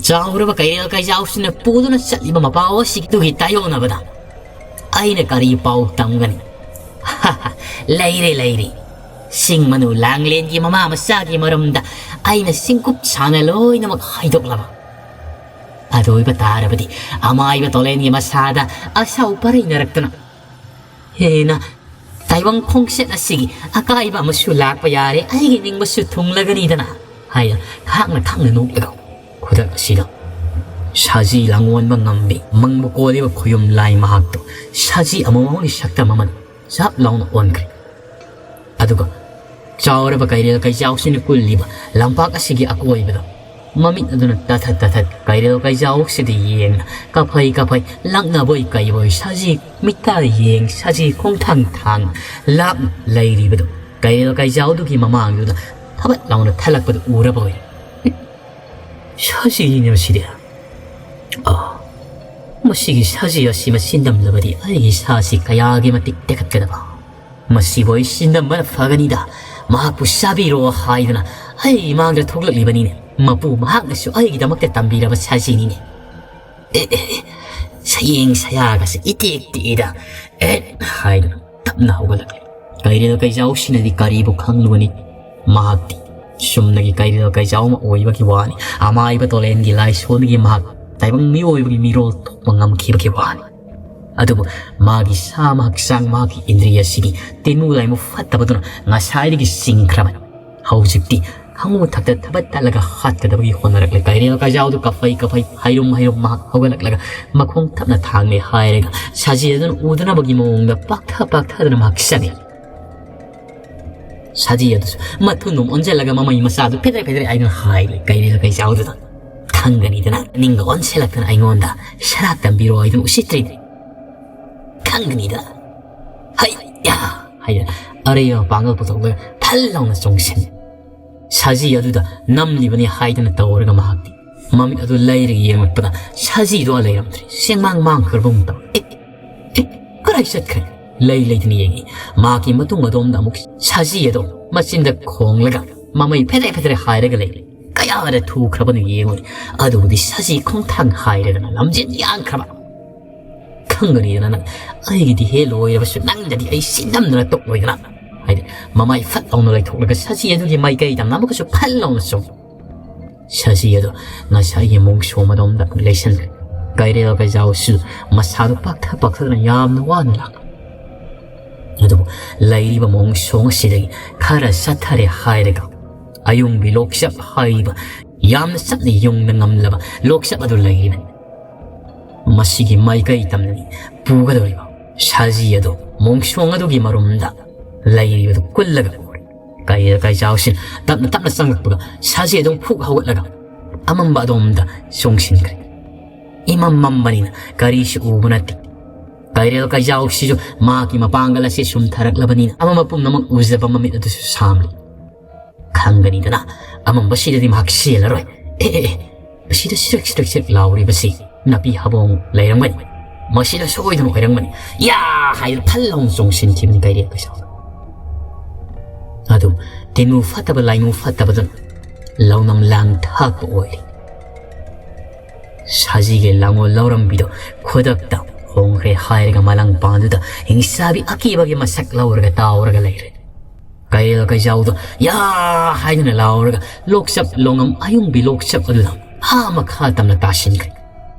ꯆꯥꯎꯔꯕ ꯀꯩꯔꯦꯜ ꯀꯩꯖꯥꯎꯁꯤꯅ ꯄꯨꯗꯨꯅ ꯆꯠꯂꯤꯕ ꯃꯄꯥꯎ ꯑꯁꯤꯗꯨꯒꯤ ꯇꯥꯏꯌꯣꯟꯅꯕꯗ ꯑꯩꯅ ꯀꯔꯤ ꯄꯥꯎ ꯇꯝꯒꯅꯤ? ꯂꯩꯔꯦ, ꯂꯩꯔꯦ꯫ ꯁꯤꯡ ꯃꯅꯨ ꯂꯥꯡꯂꯦꯟꯒꯤ ꯃꯃꯥ ꯃꯆꯥꯒꯤ ꯃꯔꯝꯗ ꯑꯩꯅ ꯁꯤꯡꯀꯨꯞ ꯁꯥꯅ ꯂꯣꯏꯅꯃꯛ ꯍꯥꯏꯗꯣꯛꯂꯕ꯫ ꯑꯗꯨ ꯑꯣꯏꯕ ꯇꯥꯔꯕꯗꯤ ꯑꯃꯥꯏꯕ ꯇꯣꯂꯦꯟꯒꯤ ꯃꯁꯥꯗ ꯑꯁꯥꯎ ꯄꯔꯩꯅꯔꯛꯇꯨꯅ ꯍꯦꯟꯅ ꯇꯥꯏꯕꯪ ꯈꯣꯡꯆꯠ ꯑꯁꯤꯒꯤ ꯑꯀꯥꯏꯕ ꯑꯃꯁꯨ ꯂꯥꯛꯄ ꯌꯥꯔꯦ, ꯑꯩꯒꯤ ꯅꯤꯡꯕꯁꯨ ꯊꯨꯡꯂꯒꯅꯤꯗꯅ ꯍꯥꯏꯅ ꯈꯥꯡꯅ ꯈꯥꯡꯅ ꯅꯣꯛꯂꯒ ꯈꯨꯗꯛ ꯑꯁꯤꯗ ꯁꯥꯖꯤ ꯂꯥꯡꯑꯣꯟꯕ ꯉꯝꯕꯤ ꯃꯪꯕ ꯀꯣꯜꯂꯤꯕ ꯈꯨꯌꯨꯝ ꯂꯥꯏ ꯃꯍꯥꯛꯇꯣ ꯁꯥꯖꯤ ꯑꯃꯃꯝꯒꯤ ꯁꯛꯇꯝ ꯑꯃꯗ ꯆꯞ ꯂꯥꯎꯅ ꯑꯣꯟꯈ꯭ꯔꯦ꯫ ꯑꯗꯨꯒ ꯆꯥꯎꯔꯕ ꯀꯩꯔꯦꯜ ꯀꯩꯆꯥꯎꯁꯤꯅ ꯀꯨꯜꯂꯤꯕ ꯂꯝꯄꯥꯛ ꯑꯁꯤꯒꯤ ꯑꯀꯣꯏꯕꯗ ꯃꯃꯤꯠ ꯑꯗꯨꯅ ꯇꯥꯊꯠ ꯇꯥꯊꯠ ꯀꯩꯔꯦꯜ ꯀꯩꯆꯥꯎꯁꯤꯗ ꯌꯦꯡꯅ ꯀꯥꯐꯩ ꯀꯥꯐꯩ ꯂꯛꯅꯕꯣꯏ ꯀꯩꯕꯣꯏ ꯁꯥꯖꯤ ꯃꯤꯠꯇ ꯌꯦꯡ ꯁꯥꯖꯤ ꯈꯣꯡꯊꯥꯡ ꯊꯥꯡ ꯂꯥꯞꯅ ꯂꯩꯔꯤꯕꯗꯨ ꯀꯩꯔꯦꯜ ꯀꯩꯆꯥꯎꯗꯨꯒꯤ ꯃꯃꯥꯡꯗꯨꯗ ꯊꯕꯠ ꯂꯥꯎꯅ ꯊꯜꯂꯛꯄꯗꯨ ꯎꯔꯕ ꯑꯣꯏꯔꯦ꯫ ꯁꯥꯖꯤꯅꯦ ꯃꯁꯤꯗꯤ꯫ ꯑꯥ, ꯃꯁꯤꯒꯤ ꯁꯥꯖꯤ ꯑꯁꯤ ꯃꯆꯤꯟꯗꯝꯂꯕꯗꯤ ꯑꯩꯒꯤ ꯁꯥꯁꯤ ꯀꯌꯥꯒꯤ ꯃꯇꯤꯛ ꯇꯦꯛꯈꯠꯀꯗꯕ꯫ ꯃꯁꯤꯕꯨ ꯑꯩ ꯆꯤꯟꯗꯝꯕꯅ ꯐꯒꯅꯤꯗ꯫ ꯃꯍꯥꯛꯄꯨ ꯆꯥꯕꯤꯔꯣ ꯍꯥꯏꯗꯨꯅ ꯑꯩ ꯏꯃꯥꯡꯗ ꯊꯣꯛꯂꯛꯂꯤꯕꯅꯤꯅꯦ꯫ ꯃꯄꯨ ꯃꯍꯥꯛꯅꯁꯨ ꯑꯩꯒꯤꯗꯃꯛꯇ ꯇꯝꯕꯤꯔꯕ ꯁꯥꯖꯤꯅꯤꯅꯦ꯫ ꯑꯦ, ꯑꯦ, ꯑꯦ, ꯁꯌꯦꯡ ꯁꯌꯥꯒꯁꯦ ꯏꯇꯦꯛ ꯇꯦꯛꯏꯗ꯫ ꯑꯦ, ꯍꯥꯏꯗꯨꯅ ꯇꯞꯅ ꯍꯧꯒꯠꯂꯛꯂꯦ꯫ ꯀꯩꯔꯦꯜ ꯀꯩꯖꯥꯎꯁꯤꯅꯗꯤ ꯀꯔꯤꯕꯨ ꯈꯪꯂꯨꯒꯅꯤ? ꯃꯍꯥꯛꯇꯤ ꯆꯨꯝꯅꯒꯤ ꯀꯩꯔꯦꯜ ꯀꯩꯖꯥꯎ ꯑꯃ ꯑꯣꯏꯕꯒꯤ ꯋꯥꯅꯤ꯫ ꯑꯃꯥꯏꯕ ꯇꯣꯂꯦꯟꯒꯤ ꯂꯥꯏꯁꯣꯟꯒꯤ ꯃꯍꯥꯛ ꯇꯥꯏꯕꯪ ꯃꯤꯑꯣꯏꯕꯒꯤ ꯃꯤꯔꯣꯜ ꯊꯣꯛꯄ ꯉꯝꯈꯤꯕꯒꯤ ꯋꯥꯅꯤ꯫ ꯑꯗꯨꯕꯨ ꯃꯥꯒꯤ ꯁꯥ, ꯃꯍꯥꯛꯀꯤ ꯁꯥ, ꯃꯍꯥꯛꯀꯤ ꯏꯟꯗ꯭ꯔꯤꯌꯁꯤꯗꯤ ꯇꯤꯟꯃꯨ ꯂꯥꯏꯃꯨ ꯐꯠꯇꯕꯗꯨꯅ ꯉꯁꯥꯏꯗꯒꯤ ꯁꯤꯡꯈ꯭ꯔꯕꯅꯤ꯫ ꯍꯧꯖꯤꯛꯇꯤ ꯈꯪꯉꯨ ꯊꯛꯇ ꯊꯕꯠ ꯇꯠꯂꯒ ꯍꯥꯠꯀꯗꯕꯒꯤ ꯍꯣꯠꯅꯔꯛꯂꯦ꯫ ꯀꯩꯔꯦꯜ ꯀꯩꯖꯥꯎꯗꯨ ꯀꯐꯩ ꯀꯐꯩ, ꯍꯩꯔꯨꯝ ꯍꯩꯔꯨꯝ ꯃꯍꯥꯛ ꯍꯧꯒꯠꯂꯛꯂꯒ ꯃꯈꯣꯡ ꯊꯞꯅ ꯊꯥꯡꯂꯦ ꯍꯥꯏꯔꯒ ꯁꯖꯤ ꯑꯗꯨꯅ ꯎꯗꯅꯕꯒꯤ ꯃꯑꯣꯡꯗ ꯄꯥꯛꯊ ꯄꯥꯛꯊꯗꯨꯅ ꯃꯍꯥꯛ ꯆꯪꯉꯤ꯫ ꯁꯖꯤ ꯑꯗꯨꯁꯨ ꯃꯊꯨꯟꯗꯨꯝ ꯑꯣꯟꯁꯤꯜꯂꯒ ꯃꯃꯩ ꯃꯆꯥꯗꯨ ꯐꯦꯗ꯭ꯔꯦ ꯐꯦꯗ꯭ꯔꯦ ꯍꯥꯏꯗꯨꯅ ꯍꯥꯏꯔꯦ ꯀꯩꯔꯦꯜ ꯀꯩꯖꯥꯎꯗꯨꯗ꯫ "ꯈꯪꯒꯅꯤꯗꯅ ꯅꯤꯡꯒ ꯑꯣꯟꯁꯤꯜꯂꯛꯇꯅ ꯑꯩꯉꯣꯟꯗ ꯁꯔꯥꯛ ꯇꯝꯕꯤꯔꯣ ꯍꯥꯏꯗꯨꯅ ꯎꯁꯤꯠꯇ꯭ꯔꯤꯗꯤ꯫ ꯈꯪꯒꯅꯤꯗ꯫ ꯍꯩ ꯌꯥ!" ꯍꯥꯏꯗꯅ ꯑꯔꯩꯕ ꯃꯄꯥꯡꯒꯜ ꯄꯨꯊꯣꯛꯂꯒ ꯊꯜ ꯂꯥꯎꯅ ꯆꯣꯡꯁꯤꯟ꯫ ꯁꯖꯤ ꯑꯗꯨꯗ ꯅꯝꯂꯤꯕꯅꯤ ꯍꯥꯏꯗꯅ ꯇꯧꯔꯒ ꯃꯍꯥꯛꯇꯤ ꯃꯃꯤꯠ ꯑꯗꯨ ꯂꯩꯔꯒ ꯌꯦꯡꯂꯛꯄꯗ ꯁꯖꯤꯗꯣ ꯂꯩꯔꯝꯗ꯭ꯔꯦ꯫ ꯁꯦꯡꯃꯥꯡ ꯃꯥꯡꯈ꯭ꯔꯕꯒꯨꯝ ꯇꯧ꯫ "ꯑꯦ, ꯑꯦ, ꯀꯗꯥꯏ ꯆꯠꯈ꯭ꯔꯦ?" ꯂꯩ ꯂꯩꯗꯅ ꯌꯦꯡꯉꯤ꯫ ꯃꯍꯥꯛꯀꯤ ꯃꯇꯨꯡ ꯑꯗꯣꯝꯗ ꯑꯃꯨꯛ ꯁꯖꯤ ꯑꯗꯣ ꯃꯆꯤꯟꯗ ꯈꯣꯡꯂꯒ ꯃꯃꯩ ꯐꯦꯗ꯭ꯔꯦ ꯐꯦꯗ꯭ꯔꯦ ꯍꯥꯏꯔꯒ ꯂꯩꯔꯦ꯫ ꯀꯌꯥꯗ ꯊꯨꯈ꯭ꯔꯕꯅꯣ ꯌꯦꯡꯉꯨꯅꯦ꯫ ꯑꯗꯨꯕꯨꯗꯤ ꯁꯖꯤ ꯈꯣꯡꯊꯥꯡ ꯍꯥꯏꯔꯗꯅ ꯂꯝꯖꯦꯟ ꯌꯥꯡꯈ꯭ꯔꯕ꯫ "ꯈꯪꯒꯅꯤꯗꯅ ꯅꯪ, ꯑꯩꯒꯤꯗꯤ ꯍꯦ ꯂꯣꯏꯔꯕꯁꯨ ꯅꯪꯗꯗꯤ ꯑꯩ ꯁꯤꯟꯅꯝꯗꯅ ꯇꯣꯛꯂꯣꯏꯗꯅ" ꯍꯥꯏꯗꯤ ꯃꯃꯥꯏ ꯐꯠ ꯂꯥꯎꯅ ꯂꯩꯊꯣꯛꯂꯒ ꯁꯖꯤ ꯑꯗꯨꯒꯤ ꯃꯥꯏꯀꯩꯗ ꯑꯃꯨꯛꯀꯁꯨ ꯐꯠ ꯂꯥꯎꯅ ꯆꯣꯡ꯫ ꯁꯖꯤ ꯑꯗꯨ ꯉꯁꯥꯏꯒꯤ ꯃꯣꯡꯁꯣꯝ ꯑꯗꯣꯝꯗ ꯂꯩꯁꯟꯈ꯭ꯔꯦ꯫ ꯀꯩꯔꯦꯜ ꯀꯩꯖꯥꯎꯁꯨ ꯃꯁꯥꯗꯨ ꯄꯥꯛꯊ ꯄꯥꯛꯊꯗꯅ ꯌꯥꯝꯅ ꯋꯥꯅ ꯂꯥꯛꯂꯦ꯫ ꯑꯗꯨꯕꯨ ꯂꯩꯔꯤꯕ ꯃꯣꯡꯁꯣꯡ ꯑꯁꯤꯗꯒꯤ ꯈꯔ ꯆꯠꯊꯔꯦ ꯍꯥꯏꯔꯒ ꯑꯌꯨꯡꯕꯤ ꯂꯣꯛꯆꯞ ꯍꯥꯏꯔꯤꯕ ꯌꯥꯝꯅ ꯆꯞꯅ ꯌꯨꯡꯕ ꯉꯝꯂꯕ ꯂꯣꯛꯆꯞ ꯑꯗꯨ ꯂꯩꯔꯤꯕꯅꯤ꯫ ꯃꯁꯤꯒꯤ ꯃꯥꯏꯀꯩ ꯇꯝꯅꯅꯤ ꯄꯨꯒꯗꯧꯔꯤꯕ ꯁꯖꯤ ꯑꯗꯨ ꯃꯣꯡꯁꯣꯡ ꯑꯗꯨꯒꯤ ꯃꯔꯨꯝꯗ ꯂꯩꯔꯤꯕꯗꯨ ꯀꯨꯜꯂꯒ ꯎꯔꯦ꯫ ꯀꯩꯔꯦꯜ ꯀꯩꯖꯥꯎꯁꯤꯅ ꯇꯞꯅ ꯇꯞꯅ ꯆꯪꯂꯛꯄꯒ ꯁꯖꯤ ꯑꯗꯨꯝ ꯐꯨꯛ ꯍꯧꯒꯠꯂꯒ ꯑꯃꯝꯕ ꯑꯗꯣꯝꯗ ꯆꯣꯡꯁꯤꯟꯈ꯭ꯔꯦ꯫ ꯏꯃꯝ ꯃꯝꯕꯅꯤꯅ ꯀꯔꯤꯁꯨ ꯎꯕ ꯅꯠꯇꯦ꯫ ꯀꯩꯔꯦꯜ ꯀꯩꯖꯥꯎꯁꯤꯁꯨ ꯃꯍꯥꯛꯀꯤ ꯃꯄꯥꯡꯒꯜ ꯑꯁꯤ ꯁꯨꯝꯊꯔꯛꯂꯕꯅꯤꯅ ꯑꯃꯝꯕ ꯄꯨꯝꯅꯃꯛ ꯎꯖꯕ ꯃꯃꯤꯠ ꯑꯗꯨꯁꯨ ꯁꯥꯝꯂꯤ꯫ ꯈꯪꯒꯅꯤꯗꯅ, ꯑꯃꯝꯕꯁꯤꯗꯗꯤ ꯃꯍꯥꯛ ꯆꯦꯜꯂꯔꯣꯏ꯫ ꯑꯦ, ꯑꯦ, ꯑꯦ, ꯃꯁꯤꯗ ꯁꯤꯔꯛ ꯁꯤꯔꯛ ꯁꯤꯔꯛ ꯂꯥꯎꯔꯤꯕꯁꯤ ꯅꯥꯄꯤ ꯍꯥꯕꯣꯡ ꯂꯩꯔꯝꯒꯅꯤ꯫ ꯃꯁꯤꯗ ꯁꯣꯏꯗꯅ ꯑꯣꯏꯔꯝꯒꯅꯤ꯫ ꯌꯥ! ꯍꯥꯏꯗꯨꯅ ꯐꯜ ꯂꯥꯎꯅ ꯆꯣꯡꯁꯤꯟꯈꯤꯕꯅꯤ ꯀꯩꯔꯦꯜ ꯀꯩꯖꯥꯎꯗ꯫ ꯑꯗꯨ ꯇꯤꯟꯃꯨ ꯐꯠꯇꯕ ꯂꯥꯏꯃꯨ ꯐꯠꯇꯕꯗꯨꯅ ꯂꯧꯅꯝ ꯂꯥꯡ ꯊꯥꯛꯄ ꯑꯣꯏꯔꯤ꯫ ꯁꯖꯤꯒꯤ ꯂꯥꯡꯑꯣꯜ ꯂꯧꯔꯝꯕꯤꯗꯨ ꯈꯨꯗꯛꯇ ꯍꯣꯡꯈ꯭ꯔꯦ ꯍꯥꯏꯔꯒ ꯃꯂꯪ ꯄꯥꯟꯗꯨꯗ ꯍꯤꯡꯁꯥꯕꯤ ꯑꯀꯤꯕꯒꯤ ꯃꯁꯛ ꯂꯧꯔꯒ ꯇꯥꯎꯔꯒ ꯂꯩꯔꯦ꯫ ꯀꯩꯔꯦꯜ ꯀꯩꯖꯥꯎꯗꯣ ꯌꯥ ꯍꯥꯏꯗꯨꯅ ꯂꯥꯎꯔꯒ ꯂꯣꯛꯆꯞ ꯂꯣꯡꯉꯝ ꯑꯌꯨꯡꯕꯤ ꯂꯣꯛꯆꯞ ꯑꯗꯨꯗ ꯑꯥ ꯃꯈꯥ ꯇꯝꯅ ꯇꯥꯁꯤꯟꯈ꯭ꯔꯦ꯫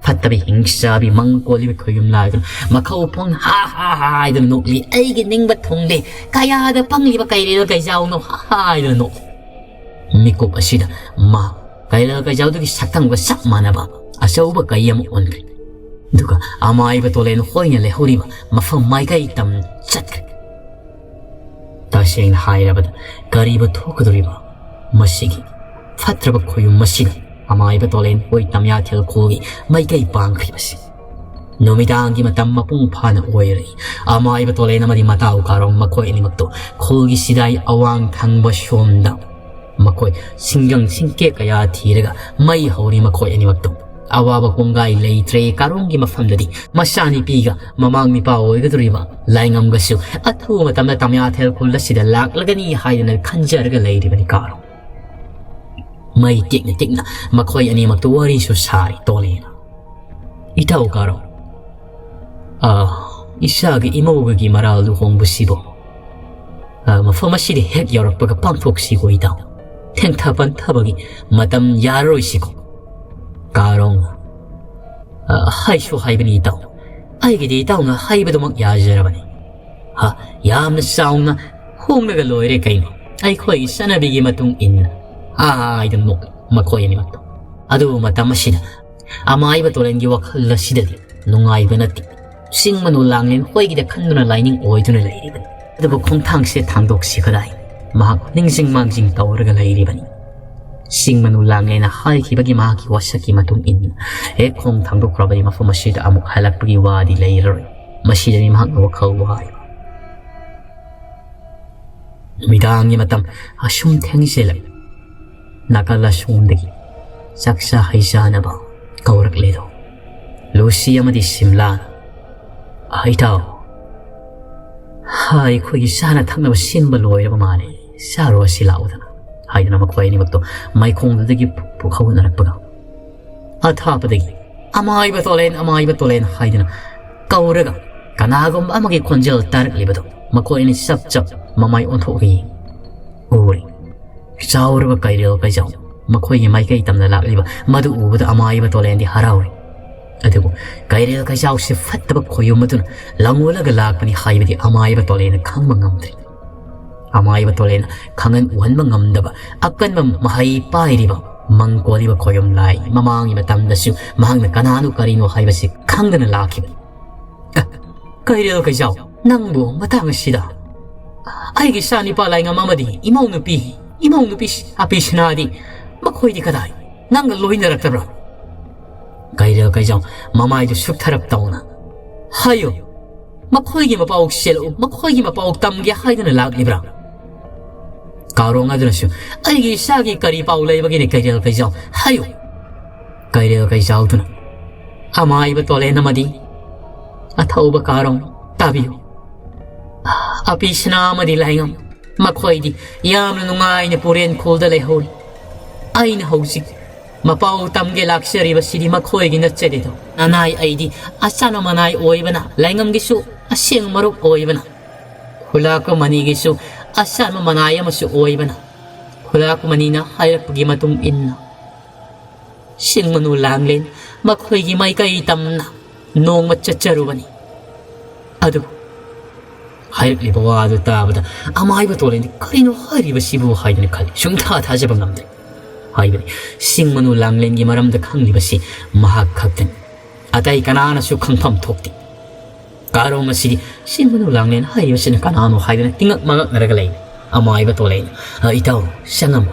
ꯐꯠꯇꯕ ꯍꯤꯡꯁꯥꯕꯤ ꯃꯪ ꯀꯣꯜꯂꯤꯕ ꯈꯣꯏꯌꯨꯝ ꯂꯥꯏꯗꯨꯅ ꯃꯈꯧ ꯐꯣꯡ ꯍꯥ ꯍꯥ ꯍꯥ ꯍꯥꯏꯗꯨꯅ ꯅꯣꯛꯂꯤ꯫ "ꯑꯩꯒꯤ ꯅꯤꯡꯕ ꯊꯨꯡꯂꯦ, ꯀꯌꯥꯗ ꯄꯪꯂꯤꯕ ꯀꯩꯔꯦꯜ ꯀꯩꯖꯥꯎꯅꯣ ꯍꯥ ꯍꯥ" ꯍꯥꯏꯗꯨꯅ ꯅꯣꯛꯂꯤ꯫ ꯃꯤꯀꯨꯞ ꯑꯁꯤꯗ ꯃꯥ ꯀꯩꯔꯦꯜ ꯀꯩꯖꯥꯎꯗꯨꯒꯤ ꯁꯛꯇꯝꯒ ꯆꯞ ꯃꯥꯟꯅꯕ ꯑꯆꯧꯕ ꯀꯩ ꯑꯃ ꯑꯣꯟꯈ꯭ꯔꯦ꯫ ꯑꯗꯨꯒ ꯑꯃꯥꯏꯕ ꯇꯣꯂꯦꯟ ꯍꯣꯏꯅ ꯂꯩꯍꯧꯔꯤꯕ ꯃꯐꯝ ꯃꯥꯏꯀꯩ ꯇꯝ ꯆꯠꯈ꯭ꯔꯦ꯫ ꯇꯁꯦꯡꯅ ꯍꯥꯏꯔꯕꯗ ꯀꯔꯤꯕꯨ ꯊꯣꯛꯀꯗꯧꯔꯤꯕ ꯃꯁꯤꯒꯤ ꯐꯠꯇ꯭ꯔꯕ ꯈꯣꯌꯨꯝ ꯑꯁꯤꯅ ꯑꯃꯥꯏꯕ ꯇꯣꯂꯦꯟ ꯍꯣꯏ ꯇꯝꯌꯥꯊꯦꯜ ꯈꯨꯜꯒꯤ ꯃꯥꯏꯀꯩ ꯄꯥꯡꯈ꯭ꯔꯤꯕꯁꯤ? ꯅꯨꯃꯤꯗꯥꯡꯒꯤ ꯃꯇꯝ ꯃꯄꯨꯡ ꯐꯥꯅ ꯑꯣꯏꯔꯛꯏ꯫ ꯑꯃꯥꯏꯕ ꯇꯣꯂꯦꯟ ꯑꯃꯗꯤ ꯃꯇꯥꯎ ꯀꯥꯔꯣꯡ ꯃꯈꯣꯏ ꯑꯅꯤꯃꯛꯇꯨ ꯈꯨꯜꯒꯤ ꯁꯤꯗꯥꯏ ꯑꯋꯥꯡ ꯊꯪꯕ ꯁꯣꯝꯗ ꯃꯈꯣꯏ ꯁꯤꯡꯒꯪ ꯁꯤꯡꯀꯦꯛ ꯀꯌꯥ ꯊꯤꯔꯒ ꯃꯩ ꯍꯧꯔꯤ꯫ ꯃꯈꯣꯏ ꯑꯅꯤꯃꯛꯇꯨ ꯑꯋꯥꯕ ꯀꯣꯡꯒꯥꯏ ꯂꯩꯇ꯭ꯔꯦ꯫ ꯀꯥꯔꯣꯡꯒꯤ ꯃꯐꯝꯗꯗꯤ ꯃꯆꯥꯅꯤꯄꯤꯒ ꯃꯃꯥꯡ ꯃꯤꯄꯥ ꯑꯣꯏꯒꯗꯧꯔꯤꯕ ꯂꯥꯏꯉꯝꯒꯁꯨ ꯑꯊꯨꯕ ꯃꯇꯝꯗ ꯇꯝꯌꯥꯊꯦꯜ ꯈꯨꯜ ꯑꯁꯤꯗ ꯂꯥꯛꯂꯒꯅꯤ ꯍꯥꯏꯗꯅ ꯈꯟꯖꯔꯒ ꯂꯩꯔꯤꯕꯅꯤ꯫ ꯀꯥꯔꯣꯡ ꯃꯩ ꯇꯤꯛꯅ ꯇꯤꯛꯅ ꯃꯈꯣꯏ ꯑꯅꯤꯃꯛꯇ ꯋꯥꯔꯤꯁꯨ ꯁꯥꯔꯤ꯫ ꯇꯣꯂꯦꯅ, "ꯏꯇꯥꯎ ꯀꯥꯔꯣꯡ, ꯑ, ꯏꯆꯥꯒꯤ ꯏꯃꯧꯒꯤ ꯃꯔꯥꯜ ꯂꯨꯍꯣꯡꯕꯁꯤꯕꯨ, ꯑ, ꯃꯐꯝ ꯑꯁꯤꯗ ꯍꯦꯛ ꯌꯧꯔꯛꯄꯒ ꯄꯥꯡꯊꯣꯛꯁꯤꯀꯣ ꯏꯇꯥꯎ꯫ ꯊꯦꯡꯊ ꯄꯟꯊꯕꯒꯤ ꯃꯇꯝ ꯌꯥꯔꯔꯣꯏꯁꯤꯀꯣ?" ꯀꯥꯔꯣꯡ, "ꯑ, ꯍꯥꯏꯁꯨ ꯍꯥꯏꯕꯅꯤ ꯏꯇꯥꯎ꯫ ꯑꯩꯒꯤꯗꯤ ꯏꯇꯥꯎꯅ ꯍꯥꯏꯕꯗꯨꯃꯛ ꯌꯥꯖꯔꯕꯅꯤ꯫ ꯍꯥ, ꯌꯥꯝꯅ ꯆꯥꯎꯅ ꯍꯣꯡꯂꯒ ꯂꯣꯏꯔꯦ ꯀꯩꯅꯣ, ꯑꯩꯈꯣꯏꯒꯤ ꯆꯠꯅꯕꯤꯒꯤ ꯃꯇꯨꯡ ꯏꯟꯅ ꯍꯥꯏꯗꯨꯅ ꯅꯣꯛꯂꯤ ꯃꯈꯣꯏ ꯑꯅꯤꯃꯛꯇꯣ꯫ ꯑꯗꯨꯕꯨ ꯃꯇꯝ ꯑꯁꯤꯗ ꯑꯃꯥꯏꯕ ꯇꯣꯂꯦꯟꯒꯤ ꯋꯥꯈꯜ ꯑꯁꯤꯗꯗꯤ ꯅꯨꯡꯉꯥꯏꯕ ꯅꯠꯇꯦ꯫ ꯆꯤꯡ ꯃꯅꯨ ꯂꯥꯡꯂꯦꯟ ꯍꯣꯏꯒꯤꯗ ꯈꯟꯗꯨꯅ ꯂꯥꯏꯅꯤꯡ ꯑꯣꯏꯗꯨꯅ ꯂꯩꯔꯤꯕꯅꯤ꯫ ꯑꯗꯨꯕꯨ ꯈꯣꯡꯊꯥꯡꯁꯦ ꯊꯥꯡꯗꯣꯛꯁꯤ ꯀꯗꯥꯏ? ꯃꯍꯥꯛ ꯅꯤꯡꯁꯤꯡ ꯃꯥꯡꯖꯤꯡ ꯇꯧꯔꯒ ꯂꯩꯔꯤꯕꯅꯤ꯫ ꯆꯤꯡ ꯃꯅꯨ ꯂꯥꯡꯂꯦꯟꯅ ꯍꯥꯏꯈꯤꯕꯒꯤ ꯃꯍꯥꯛꯀꯤ ꯋꯥꯁꯛꯀꯤ ꯃꯇꯨꯡ ꯏꯟꯅ ꯍꯦꯛ ꯈꯣꯡ ꯊꯥꯡꯗꯣꯛꯈ꯭ꯔꯕꯗꯤ ꯃꯐꯝ ꯑꯁꯤꯗ ꯑꯃꯨꯛ ꯍꯜꯂꯛꯄꯒꯤ ꯋꯥꯗꯤ ꯂꯩꯔꯔꯣꯏ꯫ ꯃꯁꯤꯗꯅꯤ ꯃꯍꯥꯛꯅ ꯋꯥꯈꯜ ꯋꯥꯔꯤꯕ꯫ ꯅꯨꯃꯤꯗꯥꯡꯒꯤ ꯃꯇꯝ ꯑꯁꯨꯝ ꯊꯦꯡꯖꯤꯜꯂꯛ ꯅꯥꯀꯜ ꯑꯁꯣꯝꯗꯒꯤ ꯆꯥꯛꯆꯥ ꯍꯩꯖꯥꯅꯕ ꯀꯧꯔꯛꯂꯦꯗꯣ꯫ ꯂꯨꯁꯤ ꯑꯃꯗꯤ ꯁꯤꯝꯂꯥꯅ, "ꯑꯍꯩ ꯇꯥꯎ, ꯑꯩꯈꯣꯏꯒꯤ ꯆꯥꯅ ꯊꯛꯅꯕ ꯁꯤꯟꯕ ꯂꯣꯏꯔꯕ ꯃꯥꯜꯂꯦ, ꯆꯥꯔꯨꯔꯁꯤ ꯂꯥꯛꯎꯗꯅ" ꯍꯥꯏꯗꯅ ꯃꯈꯣꯏ ꯑꯅꯤꯃꯛꯇꯣ ꯃꯥꯏꯈꯣꯡꯗꯨꯗꯒꯤ ꯄꯨ-, ꯄꯨꯈꯧꯅꯔꯛꯄꯒ ꯑꯊꯥꯞꯄꯗꯒꯤ "ꯑꯃꯥꯏꯕ ꯇꯣꯂꯦꯟ, ꯑꯃꯥꯏꯕ ꯇꯣꯂꯦꯟ" ꯍꯥꯏꯗꯨꯅ ꯀꯧꯔꯒ ꯀꯅꯥꯒꯨꯝꯕ ꯑꯃꯒꯤ ꯈꯣꯟꯖꯦꯜ ꯇꯥꯔꯛꯂꯤꯕꯗꯨ ꯃꯈꯣꯏ ꯑꯅꯤ ꯆꯞ ꯆꯞ ꯃꯃꯥꯏ ꯑꯣꯟꯊꯣꯛꯂꯒ ꯌꯦꯡꯏ꯫ ꯎꯔꯦ꯫ ꯆꯥꯎꯔꯕ ꯀꯩꯔꯦꯜ ꯀꯩꯖꯥꯎ ꯃꯈꯣꯏꯒꯤ ꯃꯥꯏꯀꯩ ꯇꯝꯅ ꯂꯥꯛꯂꯤꯕ ꯃꯗꯨ ꯎꯕꯗ ꯑꯃꯥꯏꯕ ꯇꯣꯂꯦꯟꯗꯤ ꯍꯔꯥꯎꯔꯦ꯫ ꯑꯗꯨꯕꯨ ꯀꯩꯔꯦꯜ ꯀꯩꯖꯥꯎꯁꯤ ꯐꯠꯇꯕ ꯈꯣꯌꯨꯝ ꯑꯗꯨꯅ ꯂꯪꯑꯣꯜꯂꯒ ꯂꯥꯛꯄꯅꯤ ꯍꯥꯏꯕꯗꯤ ꯑꯃꯥꯏꯕ ꯇꯣꯂꯦꯟꯅ ꯈꯪꯕ ꯉꯝꯗ꯭ꯔꯦ꯫ ꯑꯃꯥꯏꯕ ꯇꯣꯂꯦꯟꯅ ꯈꯪꯍꯟ ꯎꯍꯟꯕ ꯉꯝꯗꯕ ꯑꯀꯟꯕ ꯃꯍꯩ ꯄꯥꯏꯔꯤꯕ ꯃꯪ ꯀꯣꯜꯂꯤꯕ ꯈꯣꯌꯨꯝ ꯂꯥꯏ ꯃꯃꯥꯡꯒꯤ ꯃꯇꯝꯗꯁꯨ ꯃꯍꯥꯛꯅ ꯀꯅꯥꯅꯣ ꯀꯔꯤꯅꯣ ꯍꯥꯏꯕꯁꯤ ꯈꯪꯗꯅ ꯂꯥꯛꯈꯤꯕꯅꯤ꯫ "ꯑ, ꯀꯩꯔꯦꯜ ꯀꯩꯖꯥꯎ, ꯅꯪꯕꯨ ꯃꯇꯥꯡ ꯑꯁꯤꯗ ꯑꯩꯒꯤ ꯏꯆꯥ ꯅꯤꯄꯥ ꯂꯥꯏꯉꯝ ꯑꯃꯗꯤ ꯏꯃꯧ ꯅꯨꯄꯤ, ꯏꯃꯧ ꯅꯨꯄꯤ ꯑꯄꯤꯁꯅꯥꯗꯤ ꯃꯈꯣꯏꯗꯤ ꯀꯗꯥꯏ? ꯅꯪꯒ ꯂꯣꯏꯅꯔꯛꯇꯕ꯭ꯔꯥ?" ꯀꯩꯔꯦꯜ ꯀꯩꯖꯥꯎ ꯃꯃꯥꯏꯗꯨ ꯁꯨꯛꯊꯔꯞ ꯇꯧꯅ, "ꯍꯥꯏꯌꯨ, ꯃꯈꯣꯏꯒꯤ ꯃꯄꯥꯎ ꯆꯦꯜꯂꯛꯎ, ꯃꯈꯣꯏꯒꯤ ꯃꯄꯥꯎ ꯇꯝꯒꯦ ꯍꯥꯏꯗꯨꯅ ꯂꯥꯛꯂꯤꯕ꯭ꯔꯥ?" ꯀꯥꯔꯣꯡ ꯑꯗꯨꯅꯁꯨ, "ꯑꯩꯒꯤ ꯏꯆꯥꯒꯤ ꯀꯔꯤ ꯄꯥꯎ ꯂꯩꯕꯒꯤꯅꯦ ꯀꯩꯔꯦꯜ ꯀꯩꯖꯥꯎ? ꯍꯥꯏꯌꯨ!" ꯀꯩꯔꯦꯜ ꯀꯩꯖꯥꯎꯗꯨꯅ, "ꯑꯃꯥꯏꯕ ꯇꯣꯂꯦꯟ ꯑꯃꯗꯤ ꯑꯊꯧꯕ ꯀꯥꯔꯣꯡ, ꯇꯥꯕꯤꯌꯨ꯫ ꯑꯄꯤꯁꯅꯥ ꯑꯃꯗꯤ ꯂꯥꯏꯉꯝ, ꯃꯈꯣꯏꯗꯤ ꯌꯥꯝꯅ ꯅꯨꯡꯉꯥꯏꯅ ꯄꯨꯔꯦꯟ ꯈꯨꯜꯗ ꯂꯩꯍꯧꯔꯤ꯫ ꯑꯩꯅ ꯍꯧꯖꯤꯛ ꯃꯄꯥꯎ ꯇꯝꯒꯦ ꯂꯥꯛꯆꯔꯤꯕꯁꯤꯗꯤ ꯃꯈꯣꯏꯒꯤ ꯅꯠꯆꯗꯦꯗꯣ꯫ ꯅꯅꯥꯏ ꯑꯩꯗꯤ ꯑꯆꯥꯟꯕ ꯃꯅꯥꯏ ꯑꯣꯏꯕꯅ, ꯂꯥꯏꯉꯝꯒꯤꯁꯨ ꯑꯁꯦꯡꯕ ꯃꯔꯨꯞ ꯑꯣꯏꯕꯅ, ꯈꯨꯂꯥꯛꯄ ꯃꯅꯤꯒꯤꯁꯨ ꯑꯆꯥꯟꯕ ꯃꯅꯥꯏ ꯑꯃꯁꯨ ꯑꯣꯏꯕꯅ, ꯈꯨꯂꯥꯛꯄ ꯃꯅꯤꯅ ꯍꯥꯏꯔꯛꯄꯒꯤ ꯃꯇꯨꯡ ꯏꯟꯅ ꯆꯤꯡ ꯃꯅꯨ ꯂꯥꯡꯂꯦꯟ ꯃꯈꯣꯏꯒꯤ ꯃꯥꯏꯀꯩ ꯇꯝꯅ ꯅꯣꯡꯃ ꯆꯠꯆꯔꯨꯕꯅꯤ꯫ ꯑꯗꯨꯕꯨ ꯍꯥꯏꯔꯛꯂꯤꯕ ꯋꯥ ꯑꯗꯨ ꯇꯥꯕꯗ ꯑꯃꯥꯏꯕ ꯇꯣꯂꯦꯟꯗꯤ "ꯀꯔꯤꯅꯣ ꯍꯥꯏꯔꯤꯕꯁꯤꯕꯨ?" ꯍꯥꯏꯗꯨꯅ ꯈꯜꯂꯤ꯫ ꯁꯨꯡꯊꯥ ꯊꯥꯖꯕ ꯉꯝꯗ꯭ꯔꯦ꯫ ꯍꯥꯏꯕꯗꯤ ꯁꯤꯡ ꯃꯅꯨ ꯂꯥꯡꯂꯦꯟꯒꯤ ꯃꯔꯝꯗ ꯈꯪꯂꯤꯕꯁꯤ ꯃꯍꯥꯛ ꯈꯛꯇꯅꯤ꯫ ꯑꯇꯩ ꯀꯅꯥꯅꯁꯨ ꯈꯪꯐꯝ ꯊꯣꯛꯇꯦ꯫ ꯀꯥꯔꯣꯡ ꯑꯁꯤꯗꯤ ꯁꯤꯡ ꯃꯅꯨ ꯂꯥꯡꯂꯦꯟ ꯍꯥꯏꯔꯤꯕꯁꯤꯅ ꯀꯅꯥꯅꯣ ꯍꯥꯏꯗꯨꯅ ꯇꯤꯡꯉꯛ ꯃꯉꯛꯅꯔꯒ ꯂꯩꯔꯦ꯫ ꯑꯃꯥꯏꯕ ꯇꯣꯂꯦꯟ, "ꯑ, ꯏꯇꯥꯎ, ꯆꯪꯉꯝꯃꯣ꯫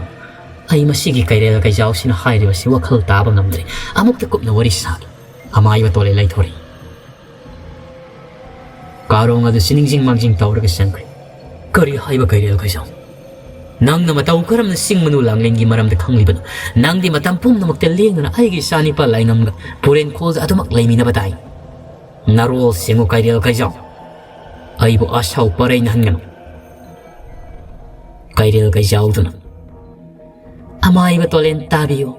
ꯑꯩ ꯃꯁꯤꯒꯤ ꯀꯩꯔꯦꯜ ꯀꯩꯖꯥꯎꯁꯤꯅ ꯍꯥꯏꯔꯤꯕꯁꯤ ꯋꯥꯈꯜ ꯇꯥꯕ ꯉꯝꯗ꯭ꯔꯦ꯫ ꯑꯃꯨꯛꯇ ꯀꯨꯞꯅ ꯋꯥꯔꯤ ꯁꯥꯒꯦ꯫" ꯑꯃꯥꯏꯕ ꯇꯣꯂꯦꯟ ꯂꯩꯊꯣꯔꯛꯏ꯫ ꯀꯥꯔꯣꯡ ꯑꯗꯨꯁꯨ ꯅꯤꯡꯁꯤꯡ ꯃꯥꯡꯖꯤꯡ ꯇꯧꯔꯒ ꯆꯪꯈ꯭ꯔꯦ꯫ "ꯀꯔꯤ ꯍꯥꯏꯕ ꯀꯩꯔꯦꯜ ꯀꯩꯖꯥꯎ? ꯅꯪꯅ ꯃꯇꯧ ꯀꯔꯝꯅ ꯁꯤꯡ ꯃꯅꯨ ꯂꯥꯡꯂꯦꯟꯒꯤ ꯃꯔꯝꯗ ꯈꯪꯂꯤꯕꯅꯣ? ꯅꯪꯗꯤ ꯃꯇꯝ ꯄꯨꯝꯅꯃꯛꯇ ꯂꯦꯡꯗꯅ ꯑꯩꯒꯤ ꯏꯆꯥꯅꯤꯄꯥ ꯂꯥꯏꯉꯝꯒ ꯄꯨꯔꯦꯟꯈꯣꯜꯗ ꯑꯗꯨꯃꯛ ꯂꯩꯃꯤꯟꯅꯕ ꯇꯥꯏ꯫ ꯅꯔꯣꯜ ꯁꯦꯡꯉꯨ ꯀꯩꯔꯦꯜ ꯀꯩꯖꯥꯎ꯫ ꯑꯩꯕꯨ ꯑꯁꯥꯎ ꯄꯔꯩ ꯅꯍꯟꯒꯅꯨ꯫" ꯀꯩꯔꯦꯜ ꯀꯩꯖꯥꯎꯗꯨꯅ, "ꯑꯃꯥꯏꯕ ꯇꯣꯂꯦꯟ ꯇꯥꯕꯤꯌꯨ꯫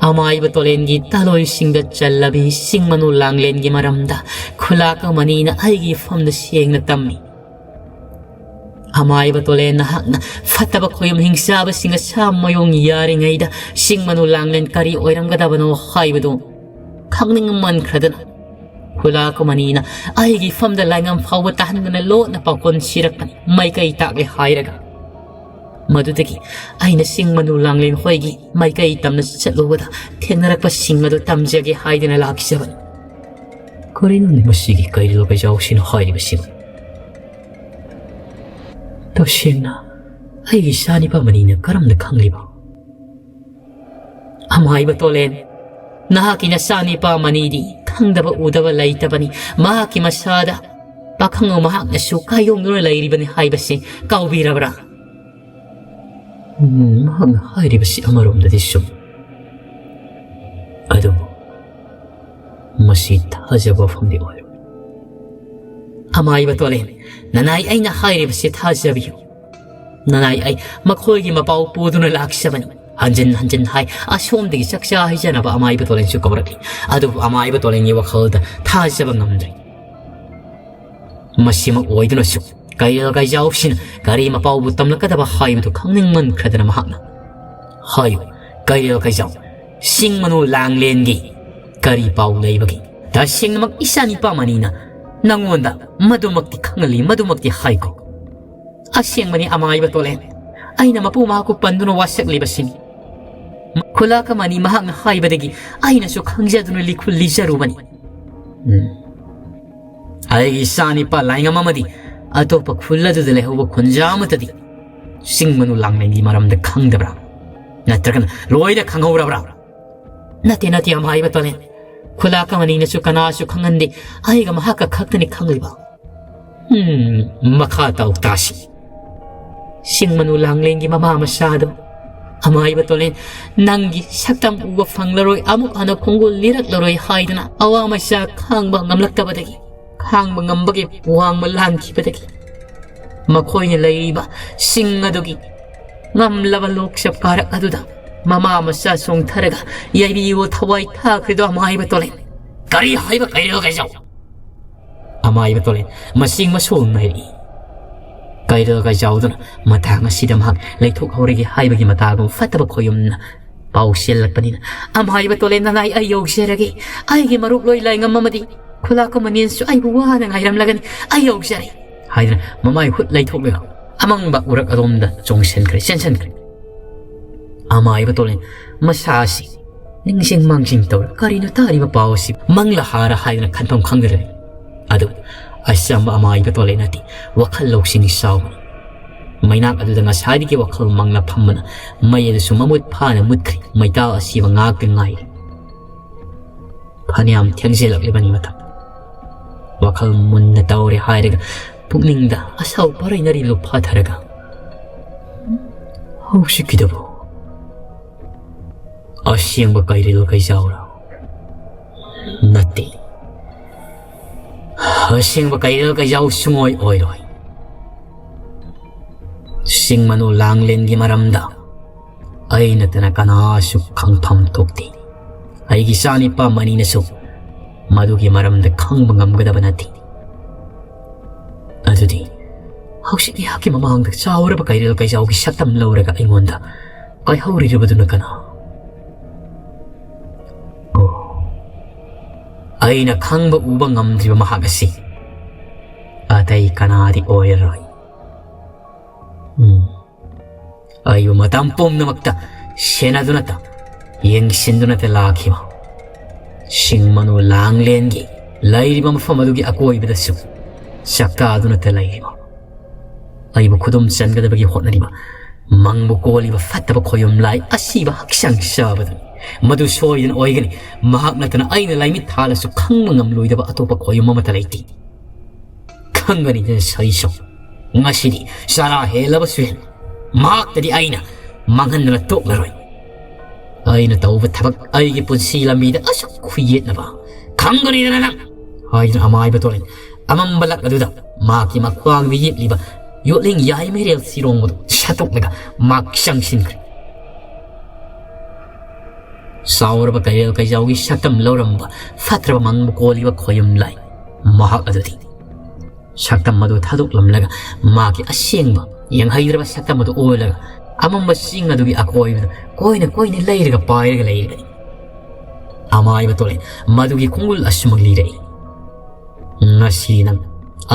ꯑꯃꯥꯏꯕ ꯇꯣꯂꯦꯟꯒꯤ ꯇꯥꯂꯣꯏꯁꯤꯡꯗ ꯆꯜꯂꯕꯤ ꯁꯤꯡ ꯃꯅꯨ ꯂꯥꯡꯂꯦꯟꯒꯤ ꯃꯔꯝꯗ ꯈꯨꯂꯥꯛ ꯑꯃꯅꯤꯅ ꯑꯩꯒꯤ ꯏꯐꯝꯗ ꯁꯦꯡꯅ ꯇꯝꯃꯤ꯫ ꯑꯃꯥꯏꯕ ꯇꯣꯂꯦꯟ, ꯅꯍꯥꯛꯅ ꯐꯠꯇꯕ ꯈꯣꯌꯨꯝ ꯍꯤꯡꯆꯥꯕꯁꯤꯡ ꯑꯁꯥ ꯃꯌꯣꯡ ꯌꯥꯔꯤꯉꯩꯗ ꯁꯤꯡ ꯃꯅꯨ ꯂꯥꯡꯂꯦꯟ ꯀꯔꯤ ꯑꯣꯏꯔꯝꯒꯗꯕꯅꯣ ꯍꯥꯏꯕꯗꯨ ꯈꯪꯅꯤꯡꯃꯟꯈ꯭ꯔꯗꯅ ꯈꯨꯂꯥꯛ ꯑꯃꯅꯤꯅ ꯑꯩꯒꯤ ꯏꯐꯝꯗ ꯂꯥꯏꯉꯝ ꯐꯥꯎꯕ ꯇꯥꯍꯟꯗꯅ ꯂꯣꯠꯅ ꯄꯥꯎꯈꯣꯟ ꯁꯤꯔꯛꯄꯅꯤ, ꯃꯥꯏꯀꯩ ꯇꯥꯛꯂꯦ ꯍꯥꯏꯔꯒ꯫ ꯃꯗꯨꯗꯒꯤ ꯑꯩꯅ ꯁꯤꯡ ꯃꯅꯨ ꯂꯥꯡꯂꯦꯟ ꯍꯣꯏꯒꯤ ꯃꯥꯏꯀꯩ ꯇꯝꯅ ꯆꯠꯂꯨꯕꯗ ꯊꯦꯡꯅꯔꯛꯄꯁꯤꯡ ꯑꯗꯨ ꯇꯝꯖꯒꯦ ꯍꯥꯏꯗꯨꯅ ꯂꯥꯛꯆꯕꯅꯤ꯫" ꯀꯔꯤꯅꯣꯅꯦ ꯃꯁꯤꯒꯤ ꯀꯩꯔꯦꯜ ꯀꯩꯖꯥꯎꯁꯤꯅ ꯍꯥꯏꯔꯤꯕꯁꯤꯕꯨ? ꯇꯁꯦꯡꯅ ꯑꯩꯒꯤ ꯏꯆꯥꯅꯤꯄꯥ ꯃꯅꯤꯅ ꯀꯔꯝꯅ ꯈꯪꯂꯤꯕ? ꯑꯃꯥꯏꯕ ꯇꯣꯂꯦꯟ, ꯅꯍꯥꯛꯀꯤ ꯅꯆꯥꯅꯤꯄꯥ ꯃꯅꯤꯗꯤ ꯈꯪꯗꯕ ꯎꯗꯕ ꯂꯩꯇꯕꯅꯤ꯫ ꯃꯍꯥꯛꯀꯤ ꯃꯁꯥꯗ ꯄꯥꯈꯪ ꯃꯍꯥꯛꯅꯁꯨ ꯀꯥꯏꯌꯣꯡꯗꯨꯅ ꯂꯩꯔꯤꯕꯅꯤ ꯍꯥꯏꯕꯁꯤ ꯀꯥꯎꯕꯤꯔꯕ꯭ꯔꯥ? ꯎꯝ, ꯃꯍꯥꯛꯅ ꯍꯥꯏꯔꯤꯕꯁꯤ ꯑꯃꯔꯣꯝꯗꯗꯤ ꯆꯨꯝ꯫ ꯑꯗꯨꯕꯨ ꯃꯁꯤ ꯊꯥꯖꯕ ꯋꯥꯐꯝꯗꯤ ꯑꯣꯏꯔꯣꯏ꯫ ꯑꯃꯥꯏꯕ ꯇꯣꯂꯦꯟ, ꯅꯅꯥꯏ ꯑꯩꯅ ꯍꯥꯏꯔꯤꯕꯁꯤ ꯊꯥꯖꯕꯤꯌꯨ꯫ ꯅꯅꯥꯏ ꯑꯩ ꯃꯈꯣꯏꯒꯤ ꯃꯄꯥꯎ ꯄꯨꯗꯨꯅ ꯂꯥꯛꯆꯕꯅꯤ꯫ ꯍꯟꯖꯤꯟ ꯍꯟꯖꯤꯟ ꯍꯥꯏ, ꯑꯁꯣꯝꯗꯒꯤ ꯆꯥꯛꯆꯥ ꯍꯩꯖꯅꯕ ꯑꯃꯥꯏꯕ ꯇꯣꯂꯦꯟꯁꯨ ꯀꯧꯔꯛꯂꯤ꯫ ꯑꯗꯨꯕꯨ ꯑꯃꯥꯏꯕ ꯇꯣꯂꯦꯟꯒꯤ ꯋꯥꯈꯜꯗ ꯊꯥꯖꯕ ꯉꯝꯗ꯭ꯔꯦ꯫ ꯃꯁꯤꯃꯛ ꯑꯣꯏꯗꯨꯅꯁꯨ ꯀꯩꯔꯦꯜ ꯀꯩꯖꯥꯎꯁꯤꯅ ꯀꯔꯤ ꯃꯄꯥꯎꯕꯨ ꯇꯝꯂꯛꯀꯗꯕ ꯍꯥꯏꯕꯗꯨ ꯈꯪꯅꯤꯡꯃꯟꯈ꯭ꯔꯗꯅ ꯃꯍꯥꯛꯅ ꯍꯥꯏꯌꯨ, ꯀꯩꯔꯦꯜ ꯀꯩꯖꯥꯎ, ꯁꯤꯡ ꯃꯅꯨ ꯂꯥꯡꯂꯦꯟꯒꯤ ꯀꯔꯤ ꯄꯥꯎ ꯂꯩꯕꯒꯦ? ꯇꯁꯦꯡꯅꯃꯛ ꯏꯆꯥ ꯅꯤꯄꯥ ꯃꯅꯤꯅ ꯅꯪꯉꯣꯟꯗ ꯃꯗꯨꯃꯛꯇꯤ ꯈꯪꯍꯜꯂꯤ, ꯃꯗꯨꯃꯛꯇꯤ ꯍꯥꯏꯀꯣ꯫ ꯑꯁꯦꯡꯕꯅꯤ ꯑꯃꯥꯏꯕ ꯇꯣꯂꯦꯟ, ꯑꯩꯅ ꯃꯄꯨ ꯃꯍꯥꯛꯄꯨ ꯄꯟꯗꯨꯅ ꯋꯥꯁꯛꯂꯤꯕꯁꯤꯅꯤ꯫ ꯈꯨꯂꯥꯛ ꯑꯃꯅꯤ ꯃꯍꯥꯛꯅ ꯍꯥꯏꯕꯗꯒꯤ ꯑꯩꯅꯁꯨ ꯈꯪꯖꯗꯨꯅ ꯂꯤꯈꯨꯜ ꯂꯤꯖꯔꯨꯕꯅꯤ꯫ ꯎꯝ꯫ ꯑꯩꯒꯤ ꯏꯆꯥꯅꯤꯄꯥ ꯂꯥꯏꯉꯝ ꯑꯃꯗꯤ ꯑꯇꯣꯞꯄ ꯈꯨꯜ ꯑꯗꯨꯗ ꯂꯩꯍꯧꯕ ꯈꯨꯟꯖꯥ ꯑꯃꯠꯇꯗꯤ ꯆꯤꯡ ꯃꯅꯨ ꯂꯥꯡꯂꯦꯟꯒꯤ ꯃꯔꯝꯗ ꯈꯪꯗꯕ꯭ꯔꯥ? ꯅꯠꯇ꯭ꯔꯒꯅ ꯂꯣꯏꯅ ꯈꯪꯍꯧꯔꯕ꯭ꯔꯥ? ꯅꯠꯇꯦ, ꯅꯠꯇꯦ, ꯑꯃꯥꯏꯕ ꯇꯣꯂꯦꯟ꯫ ꯈꯨꯂꯥꯛ ꯑꯃꯅꯤꯅꯁꯨ ꯀꯅꯥꯁꯨ ꯈꯪꯍꯟꯗꯦ꯫ ꯑꯩꯒ ꯃꯍꯥꯛꯀ ꯈꯛꯇꯅꯤ ꯈꯪꯂꯤꯕ꯫ ꯎꯝ, ꯃꯈꯥ ꯇꯥꯎ ꯇꯥꯁꯤ꯫ ꯆꯤꯡ ꯃꯅꯨ ꯂꯥꯡꯂꯦꯟꯒꯤ ꯃꯃꯥ ꯃꯆꯥꯗꯣ꯫ ꯑꯃꯥꯏꯕ ꯇꯣꯂꯦꯟ, ꯅꯪꯒꯤ ꯁꯛꯇꯝ ꯎꯕ ꯐꯪꯂꯔꯣꯏ, ꯑꯃꯨꯛ ꯍꯟꯅ ꯈꯣꯡꯒꯨꯜ ꯂꯤꯔꯛꯂꯔꯣꯏ ꯍꯥꯏꯗꯨꯅ ꯑꯋꯥ ꯃꯆꯥ ꯈꯥꯡꯕ ꯉꯝꯂꯛꯇꯕꯗꯒꯤ, ꯈꯥꯡꯕ ꯉꯝꯕꯒꯤ ꯋꯥꯡꯃ ꯂꯥꯟꯈꯤꯕꯗꯒꯤ ꯃꯈꯣꯏꯅ ꯂꯩꯔꯤꯕ ꯆꯤꯡ ꯑꯗꯨꯒꯤ ꯉꯝꯂꯕ ꯂꯣꯛꯆ ꯀꯥꯔꯛ ꯑꯗꯨꯗ ꯃꯃꯥ ꯃꯆꯥ ꯆꯣꯡꯊꯔꯒ ꯌꯥꯏꯕꯤꯕꯨ ꯊꯋꯥꯏ ꯊꯥꯈ꯭ꯔꯤꯗꯣ ꯑꯃꯥꯏꯕ ꯇꯣꯂꯦꯟ꯫ ꯀꯔꯤ ꯍꯥꯏꯕ ꯀꯩꯔꯦꯜ ꯀꯩꯖꯥꯎ? ꯑꯃꯥꯏꯕ ꯇꯣꯂꯦꯟ ꯃꯁꯤꯡ ꯃꯁꯣꯡ ꯅꯥꯏꯔꯛꯏ꯫ ꯀꯩꯔꯦꯜ ꯀꯩꯖꯥꯎꯗꯨꯅ ꯃꯇꯥꯡ ꯑꯁꯤꯗ ꯃꯍꯥꯛ ꯂꯩꯊꯣꯛꯍꯧꯔꯒꯦ ꯍꯥꯏꯕꯒꯤ ꯃꯇꯥꯒꯨꯝ ꯐꯠꯇꯕ ꯈꯣꯏꯌꯨꯝꯅ ꯄꯥꯎ ꯆꯦꯜꯂꯛꯄꯅꯤꯅ ꯑꯃꯥꯏꯕ ꯇꯣꯂꯦꯟ ꯅꯅꯥꯏ ꯑꯩ ꯌꯧꯖꯔꯒꯦ꯫ ꯑꯩꯒꯤ ꯃꯔꯨꯞ ꯂꯣꯏ ꯂꯥꯏꯉꯝ ꯑꯃꯗꯤ ꯈꯨꯂꯥꯛ ꯑꯃꯅꯤꯅꯁꯨ ꯑꯩꯕꯨ ꯋꯥꯅ ꯉꯥꯏꯔꯝꯂꯒꯅꯤ꯫ ꯑꯩ ꯌꯧꯖꯔꯦ ꯍꯥꯏꯗꯨꯅ ꯃꯃꯥꯏ ꯍꯨꯠ ꯂꯩꯊꯣꯛꯂꯒ ꯑꯃꯪꯕ ꯎꯔꯛ ꯑꯗꯣꯝꯗ ꯆꯣꯡꯁꯤꯟꯈ꯭ꯔꯦ, ꯆꯦꯟꯁꯤꯟꯈ꯭ꯔꯦ꯫ ꯑꯃꯥꯏꯕ ꯇꯣꯂꯦꯟ ꯃꯁꯥ ꯑꯁꯤ ꯅꯤꯡꯁꯤꯡ ꯃꯥꯡꯖꯤꯡ ꯇꯧꯔ ꯀꯔꯤꯅꯣ ꯇꯥꯔꯤꯕ ꯄꯥꯎ ꯑꯁꯤ ꯃꯪꯂ ꯍꯥꯔ ꯍꯥꯏꯗꯨꯅ ꯈꯟꯐꯝ ꯈꯪꯗ꯭ꯔꯦ꯫ ꯑꯗꯨ ꯑꯆꯝꯕ ꯑꯃꯥꯏꯕ ꯇꯣꯂꯦꯟ ꯅꯠꯇꯦ, ꯋꯥꯈꯜ ꯂꯧꯁꯤꯡ ꯆꯥꯎꯕꯅꯤ꯫ ꯃꯩꯅꯥꯛ ꯑꯗꯨꯗ ꯉꯁꯥꯏꯗꯒꯤ ꯋꯥꯈꯜ ꯃꯪꯂ ꯐꯝꯕꯅ ꯃꯩ ꯑꯗꯨꯁꯨ ꯃꯃꯨꯠ ꯐꯥꯅ ꯃꯨꯠꯈ꯭ꯔꯦ꯫ ꯃꯩꯇꯥꯜ ꯑꯁꯤꯕ ꯉꯥꯛꯇ ꯉꯥꯏꯔꯦ꯫ ꯐꯅꯌꯥꯝ ꯊꯦꯡꯖꯤꯜꯂꯛꯂꯤꯕꯅꯤ ꯃꯇꯝ꯫ ꯋꯥꯈꯜ ꯃꯨꯟꯅ ꯇꯧꯔꯦ ꯍꯥꯏꯔꯒ ꯄꯨꯛꯅꯤꯡꯗ ꯑꯁꯥꯎ ꯄꯔꯩꯅꯔꯤ ꯂꯨꯞꯐꯥꯊꯔꯒ ꯍꯧꯖꯤꯛꯀꯤꯗꯨꯕꯨ ꯑꯁꯦꯡꯕ ꯀꯩꯔꯦꯜ ꯀꯩꯖꯥꯎꯔꯣ? ꯅꯠꯇꯦ꯫ ꯑꯁꯦꯡꯕ ꯀꯩꯔꯦꯜ ꯀꯩꯖꯥꯎ ꯁꯨꯡꯑꯣꯏ ꯑꯣꯏꯔꯣꯏ꯫ ꯆꯤꯡ ꯃꯅꯨ ꯂꯥꯡꯂꯦꯟꯒꯤ ꯃꯔꯝꯗ ꯑꯩ ꯅꯠꯇꯅ ꯀꯅꯥꯁꯨ ꯈꯪꯐꯝ ꯊꯣꯛꯇꯦ꯫ ꯑꯩꯒꯤ ꯏꯆꯥꯅꯤꯄꯥ ꯃꯅꯤꯅꯁꯨ ꯃꯗꯨꯒꯤ ꯃꯔꯝꯗ ꯈꯪꯕ ꯉꯝꯒꯗꯕ ꯅꯠꯇꯦ꯫ ꯑꯗꯨꯗꯤ ꯍꯧꯖꯤꯛ ꯑꯩꯍꯥꯛꯀꯤ ꯃꯃꯥꯡꯗ ꯆꯥꯎꯔꯕ ꯀꯩꯔꯦꯜ ꯀꯩꯖꯥꯎꯒꯤ ꯁꯛꯇꯝ ꯂꯧꯔꯒ ꯑꯩꯉꯣꯟꯗ ꯀꯥꯏꯍꯧꯔꯤꯕꯗꯨꯅ ꯀꯅꯥ? ꯑꯣ, ꯑꯩꯅ ꯈꯪꯕ ꯎꯕ ꯉꯝꯗ꯭ꯔꯤꯕ ꯃꯍꯥꯛ ꯑꯁꯤ ꯑꯇꯩ ꯀꯅꯥꯗꯤ ꯑꯣꯏꯔꯔꯣꯏ꯫ ꯎꯝ꯫ ꯑꯩꯕꯨ ꯃꯇꯝ ꯄꯨꯝꯅꯃꯛꯇ ꯁꯦꯟꯅꯗꯨꯅꯇ, ꯌꯦꯡꯁꯤꯟꯗꯨꯅꯇ ꯂꯥꯛꯈꯤꯕ ꯁꯤꯡ ꯃꯅꯨ ꯂꯥꯡꯂꯦꯟꯒꯤ ꯂꯩꯔꯤꯕ ꯃꯐꯝ ꯑꯗꯨꯒꯤ ꯑꯀꯣꯏꯕꯗꯁꯨ ꯆꯥꯛꯇꯥꯗꯨꯅꯇ ꯂꯩꯔꯤꯕ, ꯑꯩꯕꯨ ꯈꯨꯗꯨꯝ ꯆꯟꯒꯗꯕꯒꯤ ꯍꯣꯠꯅꯔꯤꯕ ꯃꯪꯕꯨ ꯀꯣꯜꯂꯤꯕ ꯐꯠꯇꯕ ꯈꯣꯌꯨꯝ ꯂꯥꯏ ꯑꯁꯤꯕ ꯍꯛꯆꯥꯡ ꯆꯥꯕꯗꯨꯅꯤ꯫ ꯃꯗꯨ ꯁꯣꯏꯗꯅ ꯑꯣꯏꯒꯅꯤ꯫ ꯃꯍꯥꯛ ꯅꯠꯇꯅ ꯑꯩꯅ ꯂꯥꯏꯃꯤꯠ ꯊꯥꯜꯂꯁꯨ ꯈꯪꯕ ꯉꯝꯂꯣꯏꯗꯕ ꯑꯇꯣꯞꯄ ꯈꯣꯌꯨꯝ ꯑꯃꯠꯇ ꯂꯩꯇꯦ꯫ ꯈꯪꯒꯅꯤꯗꯅ ꯁꯔꯤꯁꯣ, ꯉꯁꯤꯗꯤ ꯆꯔꯥ ꯍꯦꯜꯂꯕꯁꯨ ꯍꯦꯜꯂꯨ, ꯃꯍꯥꯛꯇꯗꯤ ꯑꯩꯅ ꯃꯥꯡꯍꯟꯗꯅ ꯇꯣꯛꯂꯔꯣꯏ꯫ ꯑꯩꯅ ꯇꯧꯕ ꯊꯕꯛ, ꯑꯩꯒꯤ ꯄꯨꯟꯁꯤ ꯂꯝꯕꯤꯗ ꯑꯁꯨꯛ ꯈꯨꯌꯦꯠꯅꯕ, ꯈꯪꯒꯅꯤꯗꯅ ꯅꯪ, ꯍꯥꯏꯗꯨꯅ ꯑꯃꯥꯏꯕ ꯇꯣꯂꯦꯟ ꯑꯃꯝꯕ ꯂꯛ ꯑꯗꯨꯗ ꯃꯍꯥꯛꯀꯤ ꯃꯈ꯭ꯋꯥꯡꯗ ꯌꯦꯞꯂꯤꯕ ꯌꯣꯠꯂꯤꯡ ꯌꯥꯏꯃꯩꯔꯦꯜ ꯁꯤꯔꯣꯡꯕꯗꯨ ꯁꯠꯇꯣꯛꯂꯒ ꯃꯍꯥꯛ ꯆꯪꯁꯤꯟꯈ꯭ꯔꯦ꯫ ꯆꯥꯎꯔꯕ ꯀꯩꯔꯦꯜ ꯀꯩꯖꯥꯎꯒꯤ ꯁꯛꯇꯝ ꯂꯧꯔꯝꯕ ꯐꯠꯇ꯭ꯔꯕ ꯃꯪꯕꯨ ꯀꯣꯜꯂꯤꯕ ꯈꯣꯌꯨꯝ ꯂꯥꯏ ꯃꯍꯥꯛ ꯑꯗꯨꯗꯤ ꯁꯛꯇꯝ ꯑꯗꯨ ꯊꯥꯗꯣꯛꯂꯝꯂꯒ ꯃꯍꯥꯛꯀꯤ ꯑꯁꯦꯡꯕ ꯌꯦꯡꯍꯩꯗ꯭ꯔꯕ ꯁꯛꯇꯝ ꯑꯗꯨ ꯑꯣꯜꯂꯒ ꯑꯃꯝꯕ ꯆꯤꯡ ꯑꯗꯨꯒꯤ ꯑꯀꯣꯏꯕꯗ ꯀꯣꯏꯅ ꯀꯣꯏꯅ ꯂꯩꯔꯒ ꯄꯥꯏꯔꯒ ꯂꯩꯔꯤꯕꯅꯤ꯫ ꯑꯃꯥꯏꯕ ꯇꯣꯂꯦꯟ ꯃꯗꯨꯒꯤ ꯈꯣꯡꯒꯨꯜ ꯑꯁꯨꯃꯛ ꯂꯤꯔꯛꯏ: "ꯉꯁꯤ ꯅꯪ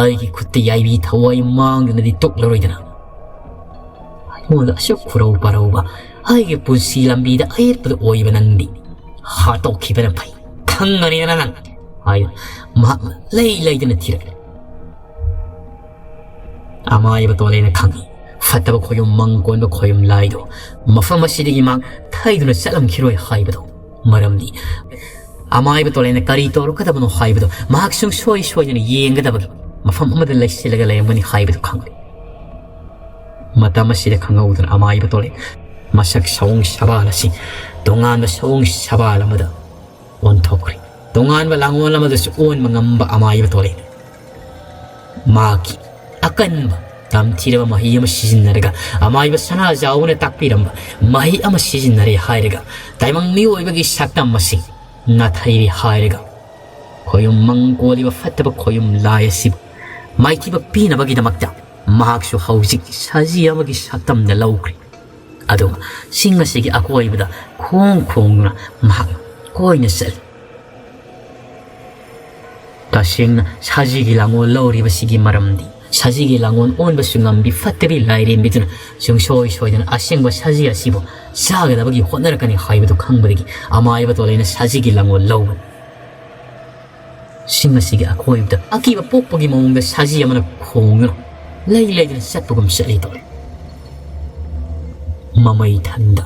ꯑꯩꯒꯤ ꯈꯨꯠꯇ ꯌꯥꯏꯕꯤ ꯊꯋꯥꯏ ꯃꯥꯡꯗꯅꯗꯤ ꯇꯣꯛꯂꯔꯣꯏꯗꯅ? ꯑꯩꯉꯣꯟꯗ ꯑꯁꯨꯛ ꯈꯨꯔꯧ ꯄꯥꯔꯧꯕ, ꯑꯩꯒꯤ ꯄꯨꯟꯁꯤ ꯂꯝꯕꯤꯗ ꯑꯌꯦꯠꯄꯗ ꯑꯣꯏꯕ ꯅꯪꯗꯤ ꯍꯥꯠꯇꯣꯛꯈꯤꯕꯅ ꯐꯩ, ꯈꯪꯒꯅꯤꯗꯅ ꯅꯪ?" ꯍꯥꯏꯅ ꯃꯍꯥꯛꯅ ꯂꯩ ꯂꯩꯗꯅ ꯊꯤꯔꯛꯂꯦ꯫ ꯑꯃꯥꯏꯕ ꯇꯣꯂꯦꯅ ꯈꯪꯏ, ꯐꯠꯇꯕ ꯈꯣꯌꯨꯝ ꯃꯪ ꯀꯣꯟꯕ ꯈꯣꯌꯨꯝ ꯂꯥꯏꯗꯣ ꯃꯐꯝ ꯑꯁꯤꯗꯒꯤ ꯃꯍꯥꯛ ꯊꯩꯗꯨꯅ ꯆꯠꯂꯝꯈꯤꯔꯣꯏ ꯍꯥꯏꯕꯗꯣ꯫ ꯃꯔꯝꯗꯤ ꯑꯃꯥꯏꯕ ꯇꯣꯂꯦꯅ ꯀꯔꯤ ꯇꯧꯔꯛꯀꯗꯕꯅꯣ ꯍꯥꯏꯕꯗꯣ ꯃꯍꯥꯛ ꯁꯨꯡꯁꯣꯏ ꯁꯣꯏꯗꯅ ꯌꯦꯡꯒꯗꯕꯒꯤ ꯃꯐꯝ ꯑꯃꯗ ꯂꯩꯁꯤꯜꯂꯒ ꯂꯩꯔꯝꯒꯅꯤ ꯍꯥꯏꯕꯗꯨ ꯈꯪꯂꯦ꯫ ꯃꯇꯝ ꯑꯁꯤꯗ ꯈꯪꯍꯧꯗꯅ ꯑꯃꯥꯏꯕ ꯇꯣꯂꯦ ꯃꯁꯛ ꯁꯑꯣꯡ ꯁꯕꯥꯜ ꯑꯁꯤ ꯇꯣꯉꯥꯟꯕ ꯁꯑꯣꯡ ꯁꯕꯥꯜ ꯑꯃꯗ ꯑꯣꯟꯊꯣꯛꯈ꯭ꯔꯦ꯫ ꯇꯣꯉꯥꯟꯕ ꯂꯥꯡꯑꯣꯟ ꯑꯃꯗꯁꯨ ꯑꯣꯟꯕ ꯉꯝꯕ ꯑꯃꯥꯏꯕ ꯇꯣꯂꯦ ꯃꯍꯥꯛꯀꯤ ꯑꯀꯟꯕ ꯇꯝꯊꯤꯔꯕ ꯃꯍꯩ ꯑꯃ ꯁꯤꯖꯤꯟꯅꯔꯒ, ꯑꯃꯥꯏꯕ ꯁꯅꯥꯖꯥꯎꯅ ꯇꯥꯛꯄꯤꯔꯝꯕ ꯃꯍꯩ ꯑꯃ ꯁꯤꯖꯤꯟꯅꯔꯦ ꯍꯥꯏꯔꯒ, ꯇꯥꯏꯕꯪ ꯃꯤꯑꯣꯏꯕꯒꯤ ꯁꯛꯇꯝ ꯑꯁꯤ ꯅꯥꯊꯩꯔꯦ ꯍꯥꯏꯔꯒ, ꯈꯣꯌꯨꯝ ꯃꯪ ꯀꯣꯜꯂꯤꯕ ꯐꯠꯇꯕ ꯈꯣꯌꯨꯝ ꯂꯥꯏ ꯑꯁꯤꯕꯨ ꯃꯥꯏꯊꯤꯕ ꯄꯤꯅꯕꯒꯤꯗꯃꯛꯇ ꯃꯍꯥꯛꯁꯨ ꯍꯧꯖꯤꯛ ꯁꯖꯤ ꯑꯃꯒꯤ ꯁꯛꯇꯝꯗ ꯂꯧꯈ꯭ꯔꯦ꯫ ꯑꯗꯨꯒ ꯆꯤꯡ ꯑꯁꯤꯒꯤ ꯑꯀꯣꯏꯕꯗ ꯈꯣꯡ ꯈꯣꯡꯗꯨꯅ ꯃꯍꯥꯛ ꯀꯣꯏꯅ ꯆꯠꯂꯤ꯫ ꯇꯁꯦꯡꯅ ꯁꯖꯤꯒꯤ ꯂꯥꯡꯑꯣꯜ ꯂꯧꯔꯤꯕꯁꯤꯒꯤ ꯃꯔꯝꯗꯤ, ꯁꯖꯤꯒꯤ ꯂꯥꯡꯑꯣꯜ ꯑꯣꯟꯕꯁꯨ ꯉꯝꯕꯤ ꯐꯠꯇꯕꯤ ꯂꯥꯏꯔꯦꯝꯕꯤꯗꯨꯅ ꯁꯨꯡꯁꯣꯏ ꯁꯣꯏꯗꯅ ꯑꯁꯦꯡꯕ ꯁꯖꯤ ꯑꯁꯤꯕꯨ ꯆꯥꯒꯗꯕꯒꯤ ꯍꯣꯠꯅꯔꯛꯀꯅꯤ ꯍꯥꯏꯕꯗꯨ ꯈꯪꯕꯗꯒꯤ ꯑꯃꯥꯏꯕ ꯇꯣꯂꯦꯟꯅ ꯁꯖꯤꯒꯤ ꯂꯥꯡꯑꯣꯜ ꯂꯧꯕꯅꯤ꯫ ꯆꯤꯡ ꯑꯁꯤꯒꯤ ꯑꯀꯣꯏꯕꯗ ꯑꯀꯤꯕ ꯄꯣꯛꯄꯒꯤ ꯃꯑꯣꯡꯗ ꯁꯖꯤ ꯑꯃꯅ ꯈꯣꯡꯗꯨꯅ ꯂꯩ ꯂꯩꯗꯨꯅ ꯆꯠꯄꯒꯨꯝ ꯆꯠꯂꯤ ꯇꯧꯔꯦ꯫ ꯃꯃꯩ ꯊꯟꯗ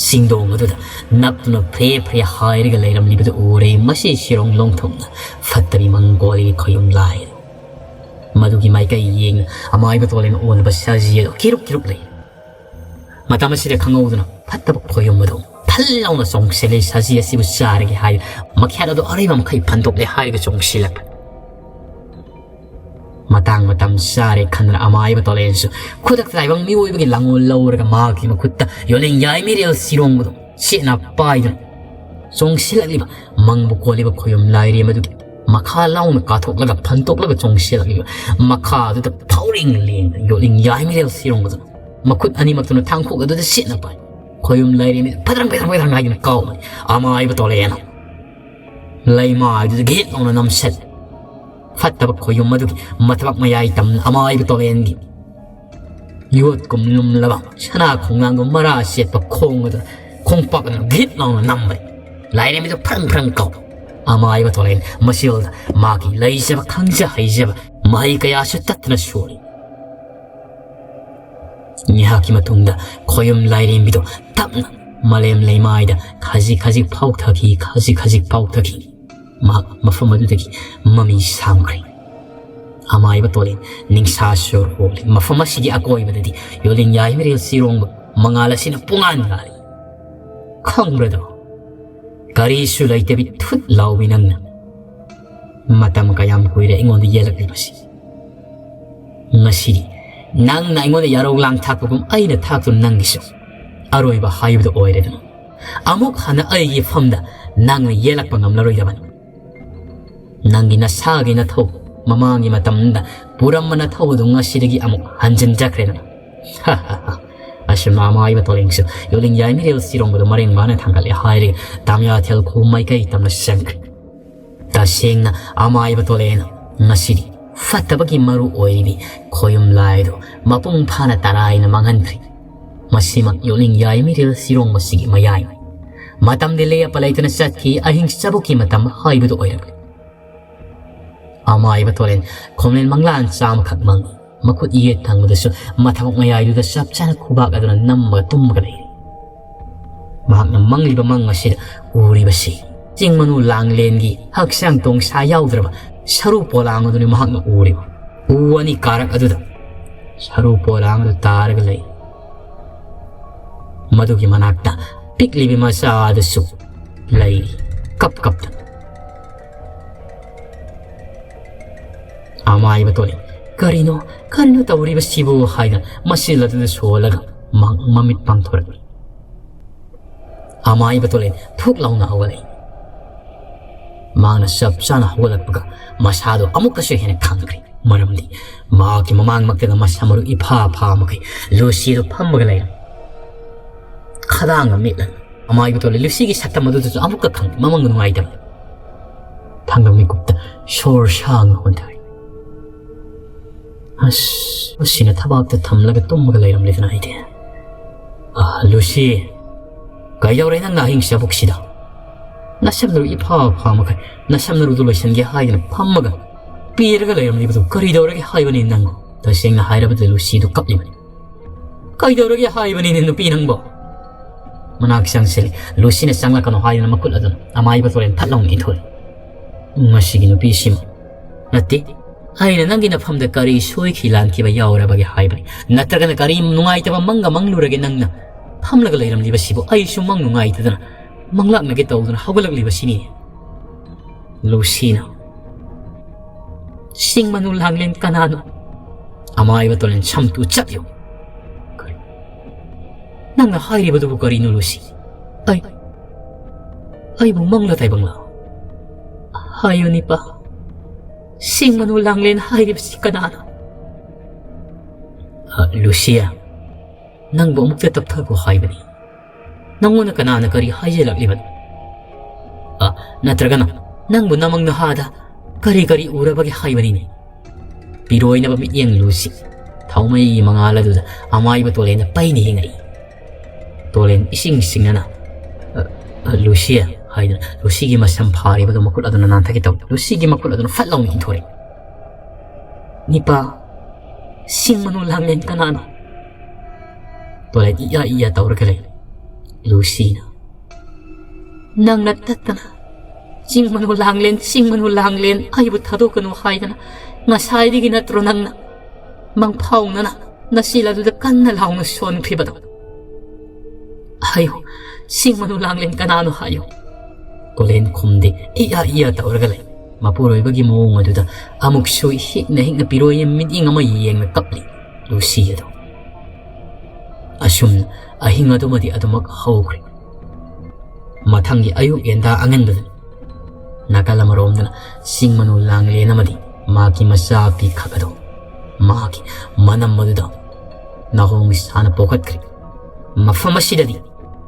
ꯆꯤꯡꯗꯣꯡ ꯑꯗꯨꯗ ꯅꯞꯇꯨꯅ ꯐ꯭ꯔꯦ ꯐ꯭ꯔꯦ ꯍꯥꯏꯔꯒ ꯂꯩꯔꯝꯂꯤꯕꯗꯨ ꯎꯔꯦ꯫ ꯃꯁꯤ ꯁꯤꯔꯣꯡ ꯂꯣꯡꯊꯣꯛꯅ ꯐꯠꯇꯕꯤ ꯃꯪꯒꯣꯜꯒꯤ ꯈꯣꯌꯨꯝ ꯂꯥꯏ꯫ ꯃꯗꯨꯒꯤ ꯃꯥꯏꯀꯩ ꯌꯦꯡꯅ ꯑꯃꯥꯏꯕ ꯇꯣꯂꯦꯟ ꯑꯣꯟꯕ ꯁꯖꯤ ꯑꯗꯨ ꯀꯤꯔꯨꯞ ꯀꯤꯔꯨꯞ ꯂꯩ꯫ ꯃꯇꯝ ꯑꯁꯤꯗ ꯈꯪꯍꯧꯗꯅ ꯐꯠꯇꯕ ꯈꯣꯌꯨꯝ ꯑꯗꯨ ꯐꯜ ꯂꯥꯎꯅ ꯆꯣꯡꯁꯤꯜꯂꯤ꯫ ꯁꯖꯤ ꯑꯁꯤꯕꯨ ꯆꯥꯔꯒꯦ ꯍꯥꯏ ꯃꯈꯦꯠ ꯑꯗꯨ ꯑꯔꯩꯕ ꯃꯈꯩ ꯐꯟꯗꯣꯛꯂꯦ ꯍꯥꯏꯔꯒ ꯆꯣꯡꯁꯤꯜꯂꯛꯄ꯫ ꯃꯇꯥꯡ ꯃꯇꯝ ꯆꯥꯔꯦ ꯈꯟꯗꯅ ꯑꯃꯥꯏꯕ ꯇꯣꯂꯦꯟꯁꯨ ꯈꯨꯗꯛꯇ ꯇꯥꯏꯕꯪ ꯃꯤꯑꯣꯏꯕꯒꯤ ꯂꯥꯡꯑꯣꯜ ꯂꯧꯔꯒ ꯃꯍꯥꯛꯀꯤ ꯃꯈꯨꯠꯇ ꯌꯣꯜꯂꯤꯡ ꯌꯥꯏꯃꯤꯔꯦꯜ ꯁꯤꯔꯣꯡꯕꯗꯨ ꯆꯦꯠꯅ ꯄꯥꯏꯗꯨꯅ ꯆꯣꯡꯁꯤꯜꯂꯛꯂꯤꯕ ꯃꯪꯕꯨ ꯀꯣꯜꯂꯤꯕ ꯈꯣꯌꯨꯝ ꯂꯥꯏꯔꯦꯝ ꯑꯗꯨꯒꯤ ꯃꯈꯥ ꯂꯥꯎꯅ ꯀꯥꯊꯣꯛꯂꯒ ꯐꯟꯇꯣꯛꯂꯒ ꯆꯣꯡꯁꯤꯜꯂꯛꯂꯤꯕ ꯃꯈꯥ ꯑꯗꯨꯗ ꯐꯥꯎꯔꯤꯡ ꯂꯦꯡꯗꯅ ꯌꯣꯠꯂꯤꯡ ꯌꯥꯏꯃꯤꯔꯦꯜ ꯁꯤꯔꯣꯡꯕꯗꯨꯅ ꯃꯈꯨꯠ ꯑꯅꯤꯃꯛꯇꯨꯅ ꯊꯥꯡꯈꯣꯛ ꯑꯗꯨꯗ ꯁꯤꯠꯅ ꯄꯥꯏ꯫ ꯈꯣꯌꯨꯝ ꯂꯥꯏꯔꯦꯝꯕꯤ ꯐꯗ꯭ꯔꯪ ꯐꯗ꯭ꯔꯪ ꯐꯗ꯭ꯔꯪ ꯍꯥꯏꯗꯨꯅ ꯀꯥꯎꯕꯅꯤ꯫ ꯑꯃꯥꯏꯕ ꯇꯣꯂꯦꯅ ꯂꯩꯃꯥꯏꯗꯨꯗ ꯒꯤꯠ ꯂꯥꯎꯅ ꯅꯝꯁꯤꯜꯂꯤ꯫ ꯐꯠꯇꯕ ꯈꯣꯌꯨꯝ ꯑꯗꯨꯒꯤ ꯃꯊꯕꯥꯛ ꯃꯌꯥꯏ ꯇꯝꯅ ꯑꯃꯥꯏꯕ ꯇꯣꯂꯦꯟꯒꯤ ꯌꯣꯠꯀꯨꯝ ꯂꯨꯝꯂꯕ ꯁꯅꯥ ꯈꯣꯡꯅꯥꯡꯒꯨꯝ ꯃꯔꯥ ꯁꯦꯠꯄ ꯈꯣꯡ ꯑꯗꯨ ꯈꯣꯡꯄꯥꯛ ꯑꯗꯨꯅ ꯒꯤꯠ ꯂꯥꯎꯅ ꯅꯝꯕꯅꯤ꯫ ꯂꯥꯏꯔꯦꯝꯕꯤꯗꯨ ꯐ꯭ꯔꯪ ꯐ꯭ꯔꯪ ꯀꯥꯎ꯫ ꯑꯃꯥꯏꯕ ꯇꯣꯂꯦꯟ ꯃꯁꯤꯜꯗ ꯃꯥꯒꯤ ꯂꯩꯖꯕ ꯈꯪꯖ ꯍꯩꯖꯕ ꯃꯍꯩ ꯀꯌꯥꯁꯨ ꯇꯠꯇꯅ ꯁꯣꯜꯂꯤ꯫ ꯉꯥꯏꯍꯥꯛꯀꯤ ꯃꯇꯨꯡꯗ ꯈꯣꯌꯨꯝ ꯂꯥꯏꯔꯦꯝꯕꯤꯗꯨ ꯇꯞꯅ ꯃꯥꯂꯦꯝ ꯂꯩꯃꯥꯏꯗ ꯈꯖꯤꯛ ꯈꯖꯤꯛ ꯐꯥꯎꯊꯈꯤ, ꯈꯖꯤꯛ ꯈꯖꯤꯛ ꯐꯥꯎꯊꯈꯤ꯫ ꯃꯍꯥꯛ ꯃꯐꯝ ꯑꯗꯨꯗꯒꯤ ꯃꯃꯤ ꯁꯥꯝꯈ꯭ꯔꯦ꯫ ꯑꯃꯥꯏꯕ ꯇꯣꯂꯦꯟ ꯅꯤꯡꯁꯥ ꯁꯣꯔ ꯍꯣꯜꯂꯤ꯫ ꯃꯐꯝ ꯑꯁꯤꯒꯤ ꯑꯀꯣꯏꯕꯗꯗꯤ ꯌꯣꯜꯂꯤꯡ ꯌꯥꯏꯃꯤꯔꯦꯜ ꯁꯤꯔꯣꯡꯕ ꯃꯉꯥꯜ ꯑꯁꯤꯅ ꯄꯨꯡꯉꯥꯟ ꯉꯥꯜꯂꯤ꯫ ꯈꯪꯕ꯭ꯔꯗꯣ? ꯀꯔꯤꯁꯨ ꯂꯩꯇꯕꯤ ꯊꯨꯠ ꯂꯥꯎꯕꯤ ꯅꯪꯅ ꯃꯇꯝ ꯀꯌꯥꯝ ꯀꯨꯏꯔꯦ ꯑꯩꯉꯣꯟꯗ ꯌꯦꯜꯂꯛꯂꯤꯕꯁꯤ꯫ ꯉꯁꯤꯗꯤ ꯅꯪꯅ ꯑꯩꯉꯣꯟꯗ ꯌꯥꯔꯧ ꯂꯥꯡ ꯊꯥꯛꯄꯒꯨꯝ ꯑꯩꯅ ꯊꯥꯛꯇꯨꯅ ꯅꯪꯒꯤꯁꯨ ꯑꯔꯣꯏꯕ ꯍꯥꯏꯕꯗꯨ ꯑꯣꯏꯔꯦꯗꯅ꯫ ꯑꯃꯨꯛ ꯍꯟꯅ ꯑꯩꯒꯤ ꯏꯐꯝꯗ ꯅꯪꯅ ꯌꯦꯜꯂꯛꯄ ꯉꯝꯂꯔꯣꯏꯗꯕꯅꯤ꯫ ꯅꯪꯒꯤ ꯅꯁꯥꯒꯤ ꯅꯊꯧ, ꯃꯃꯥꯡꯒꯤ ꯃꯇꯝꯗ ꯄꯨꯔꯝꯕ ꯅꯊꯧ ꯑꯗꯨ ꯉꯁꯤꯗꯒꯤ ꯑꯃꯨꯛ ꯍꯟꯖꯤꯟꯖꯈ꯭ꯔꯦꯗꯅ꯫ ꯑꯁꯨꯝꯅ ꯑꯃꯥꯏꯕ ꯇꯣꯂꯦꯡꯁꯨ ꯌꯣꯜꯂꯤꯡ ꯌꯥꯏꯃꯤꯔꯦꯜ ꯁꯤꯔꯣꯡꯕꯗ ꯃꯔꯦꯡ ꯃꯥꯅ ꯊꯥꯡꯒꯠꯂꯦ ꯍꯥꯏꯔꯒ ꯇꯥꯃꯤꯌꯥꯊꯦꯜ ꯈꯨ ꯃꯥꯏꯀꯩ ꯇꯝꯅ ꯆꯪꯈ꯭ꯔꯦ꯫ ꯇꯁꯦꯡꯅ ꯑꯃꯥꯏꯕ ꯇꯣꯂꯦꯅ ꯉꯁꯤꯗꯤ ꯐꯠꯇꯕꯒꯤ ꯃꯔꯨ ꯑꯣꯏꯔꯤꯕꯤ ꯈꯣꯌꯨꯝ ꯂꯥꯏꯗꯨ ꯃꯄꯨꯡ ꯐꯥꯅ ꯇꯔꯥꯏꯅ ꯃꯥꯡꯍꯟꯈ꯭ꯔꯦ꯫ ꯃꯁꯤꯃꯛ ꯌꯣꯠꯂꯤꯡ ꯌꯥꯏꯃꯤꯔꯦꯜ ꯁꯤꯔꯣꯡꯕꯁꯤꯒꯤ ꯃꯌꯥꯏꯅꯤ꯫ ꯃꯇꯝꯗꯤ ꯂꯦꯞꯄ ꯂꯩꯇꯅ ꯆꯠꯈꯤ꯫ ꯑꯍꯤꯡ ꯆꯕꯨꯛꯀꯤ ꯃꯇꯝ ꯍꯥꯏꯕꯗꯨ ꯑꯣꯏꯔꯛꯂꯦ꯫ ꯑꯃꯥꯏꯕ ꯇꯣꯂꯦꯟ ꯈꯣꯝꯂꯦꯟ ꯃꯪꯂꯥꯟ ꯆꯥꯝꯃꯈꯛ ꯃꯪꯉꯤ꯫ ꯃꯈꯨꯠ ꯌꯦꯠ ꯊꯪꯕꯗꯁꯨ ꯃꯊꯕꯛ ꯃꯌꯥꯏꯗꯨꯗ ꯆꯞ ꯆꯥꯅ ꯈꯨꯕꯥꯛ ꯑꯗꯨꯅ ꯅꯝꯃꯒ ꯇꯨꯝꯃꯒ ꯂꯩꯔꯤ꯫ ꯃꯍꯥꯛꯅ ꯃꯪꯂꯤꯕ ꯃꯪ ꯑꯁꯤꯗ ꯎꯔꯤꯕꯁꯤ ꯆꯤꯡ ꯃꯅꯨ ꯂꯥꯡꯂꯦꯟꯒꯤ ꯍꯛꯆꯥꯡ ꯇꯣꯡꯁꯥ ꯌꯥꯎꯗ꯭ꯔꯕ ꯁꯔꯨ ꯄꯣꯂꯥꯡ ꯑꯗꯨꯅꯤ ꯃꯍꯥꯛꯅ ꯎꯔꯤꯕ꯫ ꯎ ꯑꯅꯤ ꯀꯥꯔꯛ ꯑꯗꯨꯗ ꯁꯔꯨ ꯄꯣꯂꯥꯡ ꯑꯗꯨ ꯇꯥꯔꯒ ꯂꯩ꯫ ꯃꯗꯨꯒꯤ ꯃꯅꯥꯛꯇ ꯄꯤꯛꯂꯤꯕꯤ ꯃꯆꯥ ꯑꯗꯨꯁꯨ ꯂꯩꯔꯤ, ꯀꯞ ꯀꯞꯇꯨꯅ꯫ ꯑꯃꯥꯏꯕ ꯇꯣꯂꯤ, "ꯀꯔꯤꯅꯣ, ꯀꯔꯤꯅꯣ ꯇꯧꯔꯤꯕꯁꯤꯕꯨ?" ꯍꯥꯏꯗꯅ ꯃꯆꯤꯜ ꯑꯗꯨꯗ ꯁꯣꯜꯂꯒ ꯃ-, ꯃꯃꯤꯠ ꯄꯥꯡꯊꯣꯔꯛꯂꯤ꯫ ꯑꯃꯥꯏꯕ ꯇꯣꯂꯤ ꯊꯨꯛ ꯂꯥꯎꯅ ꯍꯧꯒꯠꯂꯛꯏ꯫ ꯃꯍꯥꯛꯅ ꯆꯞ ꯆꯥꯅ ꯍꯧꯒꯠꯂꯛꯄꯒ ꯃꯁꯥꯗꯣ ꯑꯃꯨꯛꯀꯁꯨ ꯍꯦꯟꯅ ꯈꯪꯈ꯭ꯔꯦ꯫ ꯃꯔꯝꯗꯤ ꯃꯍꯥꯛꯀꯤ ꯃꯃꯥꯡꯃꯛꯇꯗ ꯃꯁꯥ ꯃꯔꯨ ꯏꯐꯥ ꯐꯥ ꯃꯈꯩ ꯂꯨꯁꯤꯗꯨ ꯐꯝꯃꯒ ꯂꯩꯔꯝꯃꯤ꯫ ꯈꯗꯥꯡꯒ ꯃꯤꯠꯂꯒ ꯑꯃꯥꯏꯕ ꯇꯣꯂꯤ ꯂꯨꯁꯤꯒꯤ ꯁꯛꯇꯝ ꯑꯗꯨꯗꯁꯨ ꯑꯃꯨꯛꯀ ꯈꯪ-, ꯃꯃꯪ ꯅꯨꯡꯉꯥꯏꯇꯕ ꯊꯥꯡꯒ ꯃꯤꯀꯨꯞꯇ ꯁꯣꯔ ꯁꯥꯡꯅ ꯍꯣꯟꯊꯔꯤ꯫ ꯑꯁ, ꯃꯁꯤꯅ ꯊꯕꯥꯛꯇ ꯊꯝꯂꯒ ꯇꯨꯝꯃꯒ ꯂꯩꯔꯝꯂꯦꯗꯅ ꯑꯩꯗꯤ꯫ ꯑꯥ, ꯂꯨꯁꯤ, ꯀꯩꯗꯧꯔꯦ ꯅꯪꯅ ꯑꯍꯤꯡ ꯆꯕꯨꯛꯁꯤꯗ? ꯅꯁꯝ ꯅꯔꯨ ꯏꯐꯥ ꯐꯥ ꯃꯈꯩ, ꯅꯁꯝ ꯅꯔꯨꯗꯨ ꯂꯣꯏꯁꯤꯟꯒꯦ ꯍꯥꯏꯗꯅ ꯐꯝꯃꯒ ꯄꯦꯔꯒ ꯂꯩꯔꯝꯂꯤꯕꯗꯨ ꯀꯔꯤꯗꯧꯔꯒꯦ ꯍꯥꯏꯕꯅꯤ ꯅꯪꯕꯨ? ꯇꯁꯦꯡꯅ ꯍꯥꯏꯔꯕꯗ ꯂꯨꯁꯤꯗꯨ ꯀꯞꯂꯤꯕꯅꯤ꯫ ꯀꯩꯗꯧꯔꯒꯦ ꯍꯥꯏꯕꯅꯤꯅꯦ ꯅꯨꯄꯤ ꯅꯪꯕꯣ? ꯃꯅꯥꯛ ꯆꯪꯁꯤꯜꯂꯤ꯫ ꯂꯨꯁꯤꯅ ꯆꯪꯂꯛꯀꯅꯨ ꯍꯥꯏꯗꯨꯅ ꯃꯈꯨꯠ ꯑꯗꯨꯅ ꯑꯃꯥꯏꯕ ꯇꯣꯔꯦꯟ ꯊꯠ ꯂꯥꯎꯅ ꯏꯟꯊꯣꯛꯏ꯫ ꯃꯁꯤꯒꯤ ꯅꯨꯄꯤꯁꯤꯃ꯫ ꯅꯠꯇꯦ, ꯑꯩꯅ ꯅꯪꯒꯤ ꯅꯐꯝꯗ ꯀꯔꯤ ꯁꯣꯏꯈꯤ ꯂꯥꯟꯈꯤꯕ ꯌꯥꯎꯔꯕꯒꯦ ꯍꯥꯏꯕꯅꯤ? ꯅꯠꯇ꯭ꯔꯒꯅ ꯀꯔꯤ ꯅꯨꯡꯉꯥꯏꯇꯕ ꯃꯪꯒ ꯃꯪꯂꯨꯔꯒꯦ ꯅꯪꯅ ꯐꯝꯂꯒ ꯂꯩꯔꯝꯂꯤꯕꯁꯤꯕꯨ? ꯑꯩꯁꯨ ꯃꯪ ꯅꯨꯡꯉꯥꯏꯇꯗꯅ ꯃꯪꯂꯥꯛꯅꯒꯦ ꯇꯧꯗꯨꯅ ꯍꯧꯒꯠꯂꯛꯂꯤꯕꯁꯤꯅꯤ꯫ ꯂꯨꯁꯤꯅ꯫ ꯆꯤꯡ ꯃꯅꯨ ꯂꯥꯡꯂꯦꯟ ꯀꯅꯥꯅꯣ? ꯑꯃꯥꯏꯕ ꯇꯣꯂꯦꯟ ꯁꯝꯇꯨ ꯆꯠꯂꯤꯌꯨ꯫ ꯀꯔꯤ? ꯅꯪꯅ ꯍꯥꯏꯔꯤꯕꯗꯨꯕꯨ ꯀꯔꯤꯅꯣ ꯂꯨꯁꯤ? ꯑꯩ, ꯑꯩꯕꯨ ꯃꯪꯂ ꯇꯥꯏꯕꯪꯂ? ꯍꯥꯏꯌꯨꯅꯤꯄꯥ, ꯆꯤꯡ ꯃꯅꯨ ꯂꯥꯡꯂꯦꯟ ꯍꯥꯏꯔꯤꯕꯁꯤ ꯀꯅꯥꯅꯣ? ꯑ, ꯂꯨꯁꯤꯌꯥ, ꯅꯪꯕꯨ ꯑꯃꯨꯛꯇ ꯇꯞꯊꯈꯣ ꯍꯥꯏꯕꯅꯤ꯫ ꯅꯪꯉꯣꯟꯗ ꯀꯅꯥꯅ ꯀꯔꯤ ꯍꯥꯏꯖꯜꯂꯛꯂꯤꯕꯅꯣ? ꯑ, ꯅꯠꯇ꯭ꯔꯒꯅ "ꯅꯪꯕꯨ ꯅꯃꯪ ꯅꯍꯥꯗ ꯀꯔꯤ ꯀꯔꯤ ꯎꯔꯕꯒꯦ ꯍꯥꯏꯕꯅꯤꯅꯦ?" ꯄꯤꯔꯣꯏꯅꯕ ꯃꯤꯠꯌꯦꯡ ꯂꯨꯁꯤ ꯊꯥꯎꯃꯩꯒꯤ ꯃꯉꯥꯜ ꯑꯗꯨꯗ ꯑꯃꯥꯏꯕ ꯇꯣꯂꯦꯟꯅ ꯄꯩꯅ ꯌꯦꯡꯉꯛꯏ꯫ ꯇꯣꯂꯦꯟ ꯏꯁꯤꯡ ꯁꯤꯡꯅꯅ, "ꯑ, ꯑ, ꯂꯨꯁꯤ," ꯍꯥꯏꯗꯨꯅ ꯂꯨꯁꯤꯒꯤ ꯃꯁꯝ ꯐꯥꯔꯤꯕꯗꯨ ꯃꯈꯨꯠ ꯑꯗꯨꯅ ꯅꯥꯟꯊꯒꯦ ꯇꯧꯏ꯫ ꯂꯨꯁꯤꯒꯤ ꯃꯈꯨꯠ ꯑꯗꯨꯅ ꯐꯠ ꯂꯥꯎꯅ ꯏꯟꯊꯣꯔꯛꯏ꯫ "ꯅꯤꯄꯥ, ꯁꯤꯡ ꯃꯅꯨ ꯂꯥꯡꯂꯦꯟ ꯀꯅꯥꯅꯣ?" ꯇꯣꯂꯦꯟ ꯏꯌꯥ ꯏꯌꯥ ꯇꯧꯔꯒ ꯂꯩ꯫ ꯂꯨꯁꯤꯅ, "ꯅꯪꯅ ꯇꯠꯇꯅ ꯆꯤꯡ ꯃꯅꯨ ꯂꯥꯡꯂꯦꯟ, ꯆꯤꯡ ꯃꯅꯨ ꯂꯥꯡꯂꯦꯟ, ꯑꯩꯕꯨ ꯊꯥꯗꯣꯛꯀꯅꯨ ꯍꯥꯏꯗꯅ ꯉꯁꯥꯏꯗꯒꯤ ꯅꯠꯇ꯭ꯔꯣ ꯅꯪꯅ ꯃꯪꯐꯥꯎꯅꯅ ꯅꯆꯤꯜ ꯑꯗꯨꯗ ꯀꯟꯅ ꯂꯥꯎꯅ ꯁꯣꯟꯈ꯭ꯔꯤꯕꯗꯣ?" "ꯍꯥꯏꯌꯨ, ꯆꯤꯡ ꯃꯅꯨ ꯂꯥꯡꯂꯦꯟ ꯀꯅꯥꯅꯣ ꯍꯥꯏꯌꯨ?" ꯇꯣꯂꯦꯟ ꯈꯨꯝꯗꯦ, ꯏꯌꯥ ꯏꯌꯥ ꯇꯧꯔꯒ ꯂꯩ꯫ ꯃꯄꯨꯔꯣꯏꯕꯒꯤ ꯃꯑꯣꯡ ꯑꯗꯨꯗ ꯑꯃꯨꯛꯁꯨ ꯍꯤꯛꯅ ꯍꯤꯛꯅ ꯄꯤꯔꯣꯏ ꯃꯤꯠꯌꯦꯡ ꯑꯃ ꯌꯦꯡꯅ ꯀꯞꯂꯤ ꯂꯨꯁꯤ ꯑꯗꯣ꯫ ꯑꯁꯨꯝꯅ ꯑꯍꯤꯡ ꯑꯗꯨꯃꯗꯤ ꯑꯗꯨꯃꯛ ꯍꯧꯈ꯭ꯔꯦ꯫ ꯃꯊꯪꯒꯤ ꯑꯌꯨꯛ ꯌꯦꯟꯗꯥ ꯑꯉꯟꯕꯗ ꯅꯥꯀꯜ ꯑꯃꯔꯣꯝꯗꯅ ꯆꯤꯡ ꯃꯅꯨ ꯂꯥꯡꯂꯦꯟ ꯑꯃꯗꯤ ꯃꯥꯒꯤ ꯃꯆꯥ ꯄꯤꯈꯛ ꯑꯗꯣ ꯃꯥꯒꯤ ꯃꯅꯝ ꯑꯗꯨꯗ ꯅꯥꯍꯣꯡ ꯁꯥꯅ ꯄꯣꯛꯈꯠꯈ꯭ꯔꯦ꯫ ꯃꯐꯝ ꯑꯁꯤꯗꯗꯤ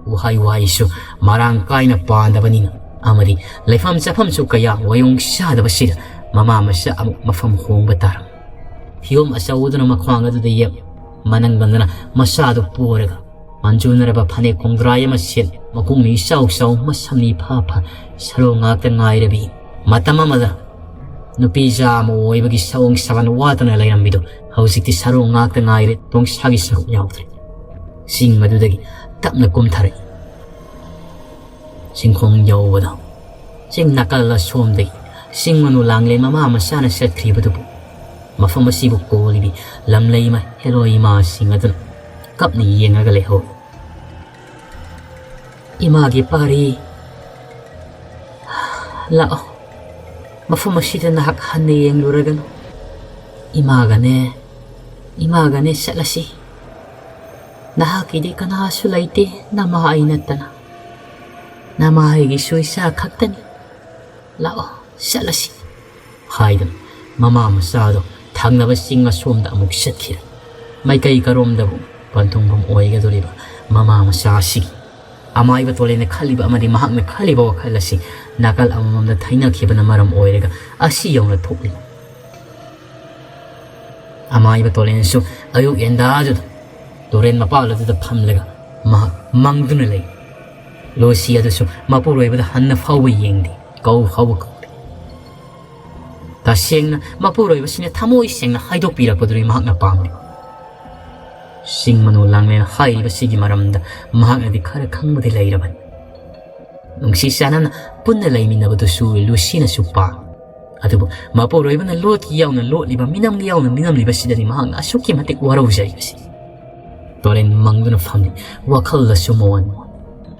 ꯎꯍꯩ ꯋꯥꯍꯩꯁꯨ ꯃꯔꯥꯡ ꯀꯥꯏꯅ ꯄꯥꯟꯗꯕꯅꯤꯅ ꯑꯃꯗꯤ ꯂꯩꯐꯝ ꯆꯥꯐꯝꯁꯨ ꯀꯌꯥ ꯋꯥꯌꯣꯡ ꯆꯥꯗꯕꯁꯤꯗ ꯃꯃꯥ ꯃꯆꯥ ꯑꯃꯨꯛ ꯃꯐꯝ ꯍꯣꯡꯕ ꯇꯥꯔꯝꯃꯤ꯫ ꯐꯤꯌꯣꯝ ꯑꯆꯧꯕꯗꯨꯅ ꯃꯈ꯭ꯋꯥꯡ ꯑꯗꯨꯗ ꯌꯦꯞ, ꯃꯅꯪꯒꯟꯗꯨꯅ ꯃꯆꯥꯗꯨ ꯄꯣꯔꯒ ꯃꯟꯖꯨꯅꯔꯕ ꯐꯅꯦꯛ ꯈꯣꯡꯗ꯭ꯔꯥꯏ ꯑꯃ ꯁꯦꯠ, ꯃꯈꯣꯡꯅꯤ ꯏꯆꯥꯎ ꯆꯥꯎ, ꯃꯁꯝꯅꯤ ꯐꯥ ꯐꯥ, ꯁꯔꯨ ꯉꯥꯛꯇ ꯉꯥꯏꯔꯕꯤ꯫ ꯃꯇꯝ ꯑꯃꯗ ꯅꯨꯄꯤꯖꯥ ꯑꯃ ꯑꯣꯏꯕꯒꯤ ꯁꯑꯣꯡ ꯁꯥꯒꯟ ꯋꯥꯠꯇꯅ ꯂꯩꯔꯝꯃꯤꯗꯨ ꯍꯧꯖꯤꯛꯇꯤ ꯁꯔꯨ ꯉꯥꯛꯇ ꯉꯥꯏꯔꯦ, ꯇꯣꯡꯁꯥꯒꯤ ꯁꯔꯨꯛ ꯌꯥꯎꯗ꯭ꯔꯦ꯫ ꯆꯤꯡ ꯃꯗꯨꯗꯒꯤ ꯇꯞꯅ ꯀꯨꯝꯊꯔꯛꯏ꯫ ꯆꯤꯡꯈꯣꯡ ꯌꯧꯕꯗ ꯆꯤꯡ ꯅꯥꯀꯜ ꯑꯁꯣꯝꯗꯒꯤ ꯆꯤꯡ ꯃꯅꯨ ꯂꯥꯡꯂꯦꯟ ꯃꯃꯥ ꯃꯆꯥꯅ ꯆꯠꯈ꯭ꯔꯤꯕꯗꯨꯕꯨ ꯃꯐꯝ ꯑꯁꯤꯕꯨ ꯀꯣꯜꯂꯤꯕꯤ ꯂꯝꯂꯩꯃ ꯍꯦꯂꯣꯏ ꯏꯃꯥꯁꯤꯡ ꯑꯗꯨꯅ ꯀꯞꯅ ꯌꯦꯡꯂꯒ ꯂꯩꯍꯧꯏ꯫ "ꯏꯃꯥꯒꯤ ꯄꯥꯔꯤ, ꯂꯥꯛꯑꯣ, ꯃꯐꯝ ꯑꯁꯤꯗ ꯅꯍꯥꯛ ꯍꯟꯅ ꯌꯦꯡꯂꯨꯔꯒꯅꯨ꯫ ꯏꯃꯥꯒꯅꯦ, ꯏꯃꯥꯒꯅꯦ ꯆꯠꯂꯁꯤ꯫ ꯅꯍꯥꯛꯀꯤꯗꯤ ꯀꯅꯥꯁꯨ ꯂꯩꯇꯦ, ꯅꯃꯥ ꯑꯩ ꯅꯠꯇꯅ꯫ ꯅꯃꯥ ꯑꯩꯒꯤꯁꯨ ꯏꯆꯥ ꯈꯛꯇꯅꯤ꯫ ꯂꯥꯛꯑꯣ, ꯆꯠꯂꯁꯤ," ꯍꯥꯏꯗꯨꯅ ꯃꯃꯥ ꯃꯆꯥꯗꯣ ꯊꯪꯅꯕ ꯆꯤꯡ ꯑꯁꯣꯝꯗ ꯑꯃꯨꯛ ꯆꯠꯈꯤꯔꯦ꯫ ꯃꯥꯏꯀꯩ ꯀꯔꯣꯝꯗꯕꯨ ꯄꯟꯊꯨꯡꯐꯝ ꯑꯣꯏꯒꯗꯧꯔꯤꯕ ꯃꯃꯥ ꯃꯆꯥ ꯑꯁꯤꯒꯤ ꯑꯃꯥꯏꯕ ꯇꯣꯂꯦꯟꯅ ꯈꯜꯂꯤꯕ ꯑꯃꯗꯤ ꯃꯍꯥꯛꯅ ꯈꯜꯂꯤꯕ ꯋꯥꯈꯜ ꯑꯁꯤ ꯅꯥꯀꯜ ꯑꯃꯃꯝꯗ ꯊꯩꯅꯈꯤꯕꯅ ꯃꯔꯝ ꯑꯣꯏꯔꯒ ꯑꯁꯤ ꯌꯧꯅ ꯊꯣꯛꯂꯤ꯫ ꯑꯃꯥꯏꯕ ꯇꯣꯂꯦꯟꯁꯨ ꯑꯌꯨꯛ ꯌꯦꯟꯗꯥꯗꯨꯗ ꯇꯨꯔꯦꯟ ꯃꯄꯥꯜ ꯑꯗꯨꯗ ꯐꯝꯂꯒ ꯃꯍꯥꯛ ꯃꯪꯗꯨꯅ ꯂꯩ꯫ ꯂꯣꯁꯤ ꯑꯗꯨꯁꯨ ꯃꯄꯨꯔꯣꯏꯕꯗ ꯍꯟꯅ ꯐꯥꯎꯕ ꯌꯦꯡꯗꯦ, ꯀꯧ ꯐꯥꯎꯕ ꯀꯧꯗꯦ꯫ ꯇꯁꯦꯡꯅ ꯃꯄꯨꯔꯣꯏꯕꯁꯤꯅ ꯊꯃꯣꯏ ꯁꯦꯡꯅ ꯍꯥꯏꯗꯣꯛꯄꯤꯔꯛꯄꯗꯨꯅꯤ ꯃꯍꯥꯛꯅ ꯄꯥꯝꯂꯤꯕ꯫ ꯆꯤꯡ ꯃꯅꯨ ꯂꯥꯡꯂꯦꯟ ꯍꯥꯏꯔꯤꯕꯁꯤꯒꯤ ꯃꯔꯝꯗ ꯃꯍꯥꯛꯅꯗꯤ ꯈꯔ ꯈꯪꯕꯗꯤ ꯂꯩꯔꯕꯅꯤ꯫ ꯅꯨꯡꯁꯤ ꯆꯥꯟꯅꯅ ꯄꯨꯟꯅ ꯂꯩꯃꯤꯟꯅꯕꯗꯨꯁꯨ ꯂꯨꯁꯤꯅꯁꯨ ꯄꯥꯝꯃꯤ꯫ ꯑꯗꯨꯕꯨ ꯃꯄꯨꯔꯣꯏꯕꯅ ꯂꯣꯠꯀꯤ ꯌꯥꯎꯅ ꯂꯣꯠꯂꯤꯕ, ꯃꯤꯅꯝꯒꯤ ꯌꯥꯎꯅ ꯃꯤꯅꯝꯂꯤꯕꯁꯤꯗꯗꯤ ꯃꯍꯥꯛꯅ ꯑꯁꯨꯛꯀꯤ ꯃꯇꯤꯛ ꯋꯥꯔꯧꯖꯔꯤꯕꯁꯤ꯫ ꯇꯣꯔꯦꯟ ꯃꯪꯗꯨꯅ ꯐꯝꯂꯤ, ꯋꯥꯈꯜꯗꯁꯨ ꯃꯣꯟ ꯃꯣꯟ꯫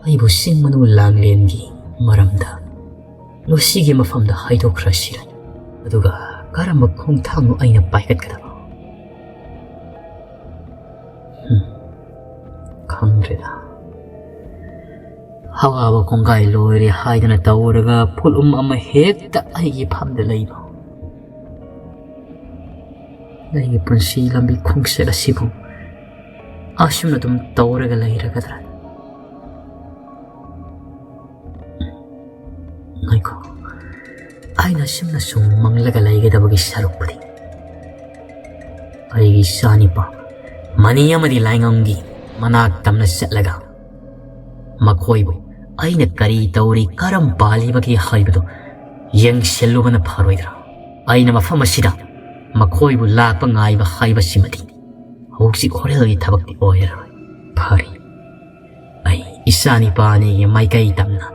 ꯑꯩꯕꯨ ꯆꯤꯡ ꯃꯅꯨ ꯂꯥꯡꯂꯦꯟꯒꯤ ꯃꯔꯝꯗ ꯂꯨꯁꯤꯒꯤ ꯃꯐꯝꯗ ꯍꯥꯏꯗꯣꯛꯈ꯭ꯔꯁꯤꯔ? ꯑꯗꯨꯒ ꯀꯔꯝꯕ ꯈꯣꯡꯊꯥꯡꯅꯣ ꯑꯩꯅ ꯄꯥꯏꯈꯠꯀꯗꯕ? ꯍꯝ, ꯈꯪꯗ꯭ꯔꯦꯗ꯫ ꯍꯋꯥꯕ ꯀꯣꯡꯒꯥꯏ ꯂꯣꯏꯔꯦ ꯍꯥꯏꯗꯅ ꯇꯧꯔꯒ ꯐꯨꯜ ꯑꯃ ꯍꯦꯛꯇ ꯑꯩꯒꯤ ꯐꯝꯗ ꯂꯩꯕ꯫ ꯑꯩꯒꯤ ꯄꯨꯟꯁꯤ ꯂꯝꯕꯤ ꯈꯣꯡꯆꯠ ꯑꯁꯤꯕꯨ ꯑꯁꯨꯝꯅ ꯑꯗꯨꯝ ꯇꯧꯔꯒ ꯂꯩꯔꯒꯗ꯭ꯔꯥ? ꯉꯥꯏꯈꯣ, ꯑꯩꯅ ꯑꯁꯨꯝꯅ ꯁꯨꯝ ꯃꯪꯂꯒ ꯂꯩꯒꯗꯕꯒꯤ ꯁꯔꯨꯛꯄꯨꯗꯤ ꯑꯩꯒꯤ ꯏꯆꯥꯅꯤꯄꯥ ꯃꯅꯤ ꯑꯃꯗꯤ ꯂꯥꯏꯉꯝꯒꯤ ꯃꯅꯥꯛ ꯇꯝꯅ ꯆꯠꯂꯒ ꯃꯈꯣꯏꯕꯨ ꯑꯩꯅ ꯀꯔꯤ ꯇꯧꯔꯤ, ꯀꯔꯝ ꯄꯥꯜꯂꯤꯕꯒꯦ ꯍꯥꯏꯕꯗꯨ ꯌꯦꯡꯁꯤꯜꯂꯨꯕꯅ ꯐꯔꯣꯏꯗ꯭ꯔꯥ? ꯑꯩꯅ ꯃꯐꯝ ꯑꯁꯤꯗ ꯃꯈꯣꯏꯕꯨ ꯂꯥꯛꯄ ꯉꯥꯏꯕ ꯍꯥꯏꯕꯁꯤꯃꯗꯤ ꯍꯧꯖꯤꯛ ꯍꯣꯔꯦꯜꯒꯤ ꯊꯕꯛꯇꯤ ꯑꯣꯏꯔꯔꯣꯏ꯫ ꯐꯔꯦ, ꯑꯩ ꯏꯆꯥ ꯅꯤꯄꯥ ꯑꯅꯤꯒꯤ ꯃꯥꯏꯀꯩ ꯇꯝꯅ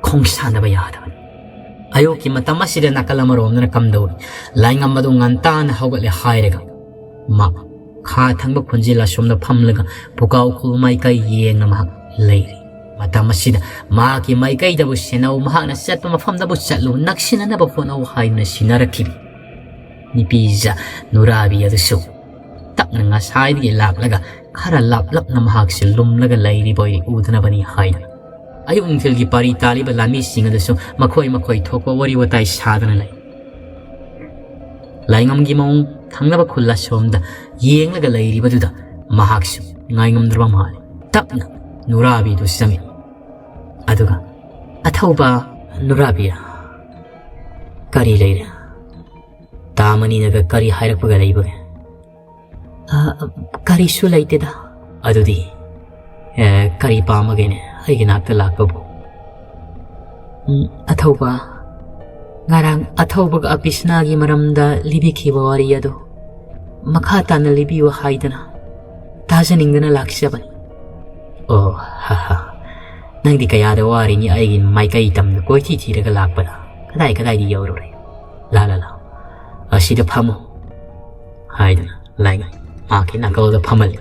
ꯈꯣꯡꯁꯥꯟꯅꯕ ꯌꯥꯗꯕꯅꯤ꯫ ꯑꯌꯨꯛꯀꯤ ꯃꯇꯝ ꯑꯁꯤꯗ ꯅꯥꯀꯜ ꯑꯃꯔꯣꯝꯗꯅ ꯀꯝꯗꯧꯔꯤ? ꯂꯥꯏꯉꯝꯕꯗꯨ ꯉꯟꯇꯥꯅ ꯍꯧꯒꯠꯂꯦ ꯍꯥꯏꯔꯒ ꯃꯥ ꯈꯥ ꯊꯪꯕ ꯈꯨꯟꯖꯤꯜ ꯑꯁꯣꯝꯗ ꯐꯝꯂꯒ ꯄꯨꯀꯥꯎ ꯈꯨꯜ ꯃꯥꯏꯀꯩ ꯌꯦꯡꯅ ꯃꯍꯥꯛ ꯂꯩꯔꯤ꯫ ꯃꯇꯝ ꯑꯁꯤꯗ ꯃꯍꯥꯛꯀꯤ ꯃꯥꯏꯀꯩꯗꯕꯨ ꯁꯦꯟꯅꯧ, ꯃꯍꯥꯛꯅ ꯆꯠꯄ ꯃꯐꯝꯗꯕꯨ ꯆꯠꯂꯨ, ꯅꯛꯁꯤꯟꯅꯅꯕ ꯍꯣꯠꯅꯧ ꯍꯥꯏꯗꯨꯅ ꯁꯤꯟꯅꯔꯛꯈꯤꯕ ꯅꯨꯄꯤꯖ ꯅꯨꯔꯥꯕꯤ ꯑꯗꯨꯁꯨ ꯇꯞꯅ ꯉꯁꯥꯏꯗꯒꯤ ꯂꯥꯛꯂꯒ ꯈꯔ ꯂꯥꯞꯂꯞꯅ ꯃꯍꯥꯛꯁꯦ ꯂꯨꯝꯂꯒ ꯂꯩꯔꯤꯕ ꯑꯣꯏꯔꯤ ꯎꯗꯅꯕꯅꯤ ꯍꯥꯏꯗꯨꯅ꯫ ꯑꯌꯨꯛ ꯅꯨꯡꯊꯤꯜꯒꯤ ꯄꯥꯔꯤ ꯇꯥꯔꯤꯕ ꯂꯥꯟꯃꯤꯁꯤꯡ ꯑꯗꯨꯁꯨ ꯃꯈꯣꯏ ꯃꯈꯣꯏ ꯊꯣꯛꯄ ꯋꯥꯔꯤ ꯋꯥꯇꯥꯏ ꯁꯥꯗꯅ ꯂꯩ꯫ ꯂꯥꯏꯉꯝꯒꯤ ꯃꯑꯣꯡ ꯊꯪꯅꯕ ꯈꯨꯜ ꯑꯁꯣꯝꯗ ꯌꯦꯡꯂꯒ ꯂꯩꯔꯤꯕꯗꯨꯗ ꯃꯍꯥꯛꯁꯨ ꯉꯥꯏꯉꯝꯗ꯭ꯔꯕ ꯃꯥꯜꯂꯤ꯫ ꯇꯞꯅ ꯅꯨꯔꯥꯕꯤꯗꯨ ꯆꯪꯉꯛꯏ꯫ ꯑꯗꯨꯒ ꯑꯊꯧꯕ, ꯅꯨꯔꯥꯕꯤ, ꯀꯔꯤ ꯂꯩꯔꯦ? ꯇꯥ ꯃꯅꯤꯅꯒ ꯀꯔꯤ ꯍꯥꯏꯔꯛꯄꯒ ꯂꯩꯕꯒꯦ? "ꯑ, ꯀꯔꯤꯁꯨ ꯂꯩꯇꯦꯗ꯫" "ꯑꯗꯨꯗꯤ, ꯑꯦ, ꯀꯔꯤ ꯄꯥꯝꯃꯒꯦꯅꯦ ꯑꯩꯒꯤ ꯅꯥꯛꯇ ꯂꯥꯛꯄꯕꯨ?" "ꯎꯝ, ꯑꯊꯧꯕ, ꯉꯔꯥꯡ ꯑꯊꯧꯕꯒ ꯑꯄꯤꯁꯅꯥꯒꯤ ꯃꯔꯝꯗ ꯂꯤꯕꯤꯈꯤꯕ ꯋꯥꯔꯤ ꯑꯗꯨ ꯃꯈꯥ ꯇꯥꯅ ꯂꯤꯕꯤꯌꯨ ꯍꯥꯏꯗꯅ ꯇꯥꯖꯅꯤꯡꯗꯅ ꯂꯥꯛꯆꯕꯅꯤ꯫" "ꯑꯣ, ꯍꯥ ꯍꯥ, ꯅꯪꯗꯤ ꯀꯌꯥꯗ ꯋꯥꯔꯤꯅꯤ ꯑꯩꯒꯤ ꯃꯥꯏꯀꯩ ꯇꯝꯅ ꯀꯣꯏꯊꯤ ꯊꯤꯔꯒ ꯂꯥꯛꯄꯗ꯫ ꯀꯗꯥꯏ ꯀꯗꯥꯏꯗ ꯌꯧꯔꯨꯔꯦ? ꯂꯥ ꯂꯥ ꯂꯥ, ꯑꯁꯤꯗ ꯐꯝꯃꯨ" ꯍꯥꯏꯗꯨꯅ ꯂꯥꯏꯉꯝ ꯃꯍꯥꯛꯀꯤ ꯅꯥꯀꯜꯗ ꯐꯝꯍꯜꯂꯤ꯫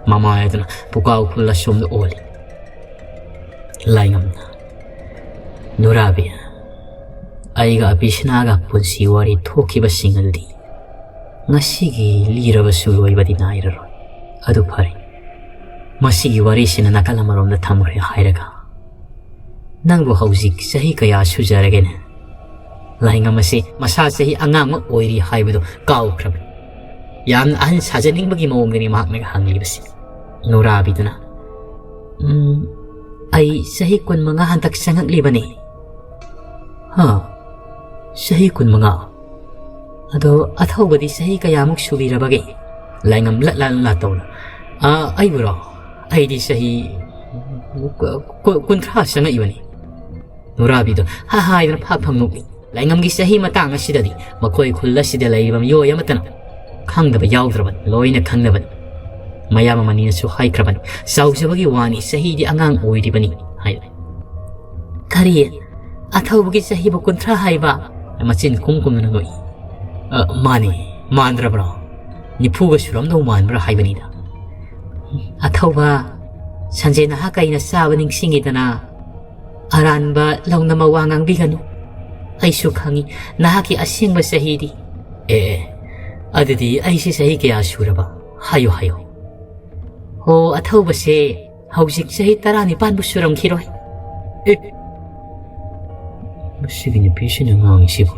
ꯃꯃꯥꯏ ꯑꯗꯨꯅ ꯄꯨꯀꯥꯎ ꯈꯨꯜ ꯑꯁꯣꯝꯗ ꯑꯣꯜꯂꯤ꯫ ꯂꯥꯏꯉꯝꯅ, "ꯅꯨꯔꯥꯕꯤ, ꯑꯩꯒ ꯑꯄꯤꯁꯅꯥꯒ ꯄꯨꯟꯁꯤ ꯋꯥꯔꯤ ꯊꯣꯛꯈꯤꯕꯁꯤꯡ ꯑꯗꯨꯗꯤ ꯉꯁꯤꯒꯤ ꯂꯤꯔꯕꯁꯨ ꯂꯣꯏꯕꯗꯤ ꯅꯥꯏꯔꯔꯣꯏ꯫ ꯑꯗꯨ ꯐꯔꯦ, ꯃꯁꯤꯒꯤ ꯋꯥꯔꯤꯁꯤꯅ ꯅꯥꯀꯜ ꯑꯃꯔꯣꯝꯗ ꯊꯝꯈ꯭ꯔꯦ ꯍꯥꯏꯔꯒ, ꯅꯪꯕꯨ ꯍꯧꯖꯤꯛ ꯆꯍꯤ ꯀꯌꯥ ꯁꯨꯖꯔꯒꯦꯅꯦ?" ꯂꯥꯏꯉꯝ ꯑꯁꯤ ꯃꯁꯥ ꯆꯍꯤ ꯑꯉꯥꯡꯃꯛ ꯑꯣꯏꯔꯤ ꯍꯥꯏꯕꯗꯨ ꯀꯥꯎꯈ꯭ꯔꯕꯅꯤ꯫ ꯌꯥꯝꯅ ꯑꯍꯟ ꯁꯥꯖꯅꯤꯡꯕꯒꯤ ꯃꯑꯣꯡꯗꯅꯤ ꯃꯍꯥꯛꯅ ꯍꯪꯂꯤꯕꯁꯤ꯫ ꯅꯨꯔꯥꯕꯤꯗꯨꯅ, "ꯎꯝ, ꯑꯩ ꯆꯍꯤ ꯀꯨꯟꯃꯉꯥ ꯍꯟꯗꯛ ꯆꯪꯉꯛꯂꯤꯕꯅꯤ꯫" "ꯍꯥ? ꯆꯍꯤ ꯀꯨꯟꯃꯉꯥ? ꯑꯗꯣ ꯑꯊꯧꯕꯗꯤ ꯆꯍꯤ ꯀꯌꯥꯃꯨꯛ ꯁꯨꯕꯤꯔꯕꯒꯦ?" ꯂꯥꯏꯉꯝ ꯂꯠ ꯂꯠ ꯂꯠ ꯇꯧꯅ, "ꯑ, ꯑꯩꯕꯨꯔꯣ? ꯑꯩꯗꯤ ꯆꯍꯤ ꯀꯨ-, ꯀꯨ-, ꯀꯨꯟꯊ꯭ꯔꯥ ꯆꯪꯉꯛꯏꯕꯅꯤ꯫" ꯅꯨꯔꯥꯕꯤꯗꯣ ꯍꯥ ꯍꯥꯏꯗꯨꯅ ꯐꯥꯛ ꯐꯥꯛ ꯅꯣꯛꯏ꯫ ꯂꯥꯏꯉꯝꯒꯤ ꯆꯍꯤ ꯃꯇꯥꯡ ꯑꯁꯤꯗꯗꯤ ꯃꯈꯣꯏ ꯈꯨꯜ ꯑꯁꯤꯗ ꯂꯩꯔꯤꯕ ꯃꯤꯑꯣꯏ ꯑꯃꯠꯇꯅ ꯈꯪꯗꯕ ꯌꯥꯎꯗ꯭ꯔꯕꯅꯤ, ꯂꯣꯏꯅ ꯈꯪꯅꯕꯅꯤ꯫ ꯃꯌꯥꯝ ꯑꯃꯅꯤꯅꯁꯨ ꯍꯥꯏꯈ꯭ꯔꯕꯅꯤ, ꯆꯥꯎꯖꯕꯒꯤ ꯋꯥꯅꯤ, ꯆꯍꯤꯗꯤ ꯑꯉꯥꯡ ꯑꯣꯏꯔꯤꯕꯅꯤ ꯍꯥꯏꯅ꯫ "ꯀꯔꯤ? ꯑꯊꯧꯕꯒꯤ ꯆꯍꯤꯕꯨ ꯀꯨꯟꯊ꯭ꯔꯥ ꯍꯥꯏꯕ?" ꯃꯆꯤꯟ ꯀꯨꯝ ꯀꯨꯝꯗꯨꯅ ꯅꯣꯛꯏ꯫ "ꯑ, ꯃꯥꯅꯤ, ꯃꯥꯟꯗ꯭ꯔꯕ꯭ꯔꯣ? ꯅꯤꯐꯨꯒ ꯁꯨꯔꯝꯗꯧ ꯃꯥꯟꯕ꯭ꯔꯥ ꯍꯥꯏꯕꯅꯤꯗ꯫" "ꯑꯊꯧꯕ, ꯁꯟꯖꯦ ꯅꯍꯥ ꯀꯩꯅ ꯆꯥꯕ ꯅꯤꯡꯁꯤꯡꯉꯤꯗꯅ꯫ ꯑꯔꯥꯟꯕ ꯂꯧꯅꯃ ꯋꯥ ꯉꯥꯡꯕꯤꯒꯅꯨ꯫ ꯑꯩꯁꯨ ꯈꯪꯉꯤ ꯅꯍꯥꯛꯀꯤ ꯑꯁꯦꯡꯕ ꯆꯍꯤꯗꯤ꯫" "ꯑꯦ, ꯑꯦ, ꯑꯗꯨꯗꯤ ꯑꯩꯁꯤ ꯆꯍꯤ ꯀꯌꯥ ꯁꯨꯔꯕ? ꯍꯥꯏꯌꯨ, ꯍꯥꯏꯌꯨ꯫" "ꯍꯣ, ꯑꯊꯧꯕꯁꯦ ꯍꯧꯖꯤꯛ ꯆꯍꯤ ꯇꯔꯥꯅꯤꯄꯥꯟꯕꯨ ꯁꯨꯔꯝꯈꯤꯔꯣꯏ꯫" "ꯑꯦ, ꯃꯁꯤꯒꯤ ꯅꯨꯄꯤꯁꯤꯅ ꯉꯥꯡꯉꯤꯁꯤꯕꯨ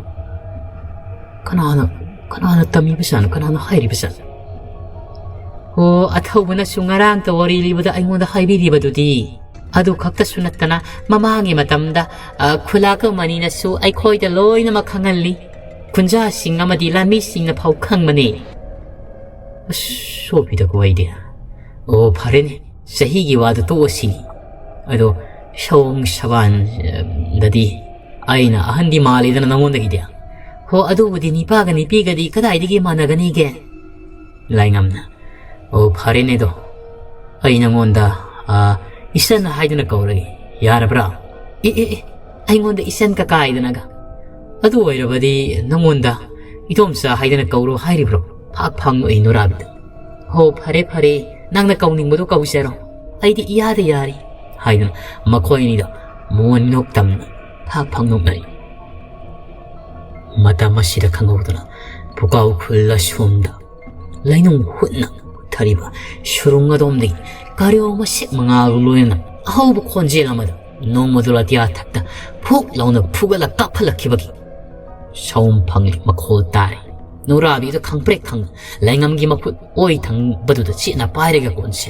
ꯀꯅꯥꯅ, ꯀꯅꯥꯅ ꯇꯝꯃꯤꯕꯖꯥꯠꯅꯣ, ꯀꯅꯥꯅ ꯍꯥꯏꯔꯤꯕꯖꯥꯠꯅꯣ?" "ꯍꯣ, ꯑꯊꯧꯕꯅꯁꯨ ꯉꯔꯥꯡꯇ ꯋꯥꯔꯤ ꯂꯤꯕꯗ ꯑꯩꯉꯣꯟꯗ ꯍꯥꯏꯕꯤꯔꯤꯕꯗꯨꯗꯤ꯫ ꯑꯗꯨ ꯈꯛꯇꯁꯨ ꯅꯠꯇꯅ, ꯃꯃꯥꯡꯒꯤ ꯃꯇꯝꯗ, ꯑ, ꯈꯨꯂꯥꯛꯄ ꯃꯅꯤꯅꯁꯨ ꯑꯩꯈꯣꯏꯗ ꯂꯣꯏꯅꯃꯛ ꯈꯪꯍꯜꯂꯤ꯫ ꯈꯨꯟꯖꯥꯁꯤꯡ ꯑꯃꯗꯤ ꯂꯥꯟꯃꯤꯁꯤꯡꯅ ꯐꯥꯎ ꯈꯪꯕꯅꯤ꯫ ꯑꯁ, ꯁꯣꯛꯄꯤꯗꯀꯣ ꯑꯩꯗꯤ꯫ ꯑꯣ, ꯐꯔꯦꯅꯦ, ꯆꯍꯤꯒꯤ ꯋꯥꯗꯨ ꯇꯣꯛꯑꯁꯤꯅꯤ꯫ ꯑꯗꯣ ꯁꯑꯣꯡ ꯁꯕꯥꯟꯗꯗꯤ ꯑꯩꯅ ꯑꯍꯟꯗꯤ ꯃꯥꯜꯂꯤꯗꯅ ꯅꯉꯣꯟꯗꯒꯤꯗꯤ꯫ ꯍꯣ, ꯑꯗꯨꯕꯨꯗꯤ ꯅꯤꯄꯥꯒ ꯅꯤꯄꯤꯒꯗꯤ ꯀꯗꯥꯏꯗꯒꯤ ꯃꯥꯟꯅꯒꯅꯤꯒꯦ? ꯂꯥꯏꯉꯝꯅ, ꯑꯣ, ꯐꯔꯦꯅꯦ ꯑꯗꯣ, ꯑꯩ ꯅꯉꯣꯟꯗ, ꯑ, ꯏꯆꯟ ꯍꯥꯏꯗꯨꯅ ꯀꯧꯔꯒꯦ, ꯌꯥꯔꯕ꯭ꯔꯥ? ꯑꯦ, ꯑꯦ, ꯑꯦ, ꯑꯩꯉꯣꯟꯗ ꯏꯆꯟ ꯀꯀꯥꯏꯗꯅꯒ꯫ ꯑꯗꯨ ꯑꯣꯏꯔꯕꯗꯤ ꯅꯉꯣꯟꯗ ꯏꯗꯣꯝꯆꯥ ꯍꯥꯏꯗꯅ ꯀꯧꯔꯣ ꯍꯥꯏꯔꯤꯕ꯭ꯔꯣ? ꯐꯥꯛ ꯐꯥꯡ ꯅꯣꯛꯏ ꯅꯨꯔꯥꯕꯤꯗ꯫ ꯍꯣ, ꯐꯔꯦ, ꯐꯔꯦ, ꯅꯪꯅ ꯀꯧꯅꯤꯡꯕꯗꯣ ꯀꯧꯖꯔꯣ, ꯑꯩꯗꯤ ꯏꯌꯥꯗ ꯌꯥꯔꯤ, ꯍꯥꯏꯗꯨꯅ ꯃꯈꯣꯏ ꯑꯅꯤꯗꯣ ꯃꯣꯟ ꯅꯣꯛ ꯇꯝꯅ ꯐꯥꯛ ꯐꯥꯡ ꯅꯣꯛꯅꯔꯤ꯫ ꯃꯇꯝ ꯑꯁꯤꯗ ꯈꯪꯍꯧꯗꯅ ꯄꯨꯀꯥꯎ ꯈꯨꯜ ꯑꯁꯣꯝꯗ ꯂꯩꯅꯨꯡ ꯍꯨꯠꯅ ꯍꯨꯠꯊꯔꯤꯕ ꯁꯨꯔꯨꯡ ꯑꯗꯣꯝꯗꯒꯤ ꯀꯔꯤꯌꯣ ꯃꯁꯦꯛ ꯃꯉꯥꯜꯒ ꯂꯣꯏꯅꯅ ꯑꯍꯧꯕ ꯈꯣꯟꯖꯦꯜ ꯑꯃꯗ ꯅꯣꯡꯃꯗꯣꯜ ꯑꯇꯤꯌꯥ ꯊꯛꯇ ꯐꯨꯛ ꯂꯥꯎꯅ ꯐꯨꯒꯠꯂ ꯀꯥꯞꯍꯜꯂꯛꯈꯤꯕꯒꯤ ꯁꯥꯎꯝ ꯐꯪꯂꯤ ꯃꯈꯣꯜ ꯇꯥꯔꯦ꯫ ꯅꯨꯔꯥꯕꯤꯗꯨ ꯈꯪꯄ꯭ꯔꯦꯛ ꯈꯪꯅ ꯂꯩꯉꯝꯒꯤ ꯃꯈꯨꯠ ꯑꯣꯏ ꯊꯪꯕꯗꯨꯗ ꯆꯦꯠꯅ ꯄꯥꯏꯔꯒ ꯀꯣꯟꯁꯦ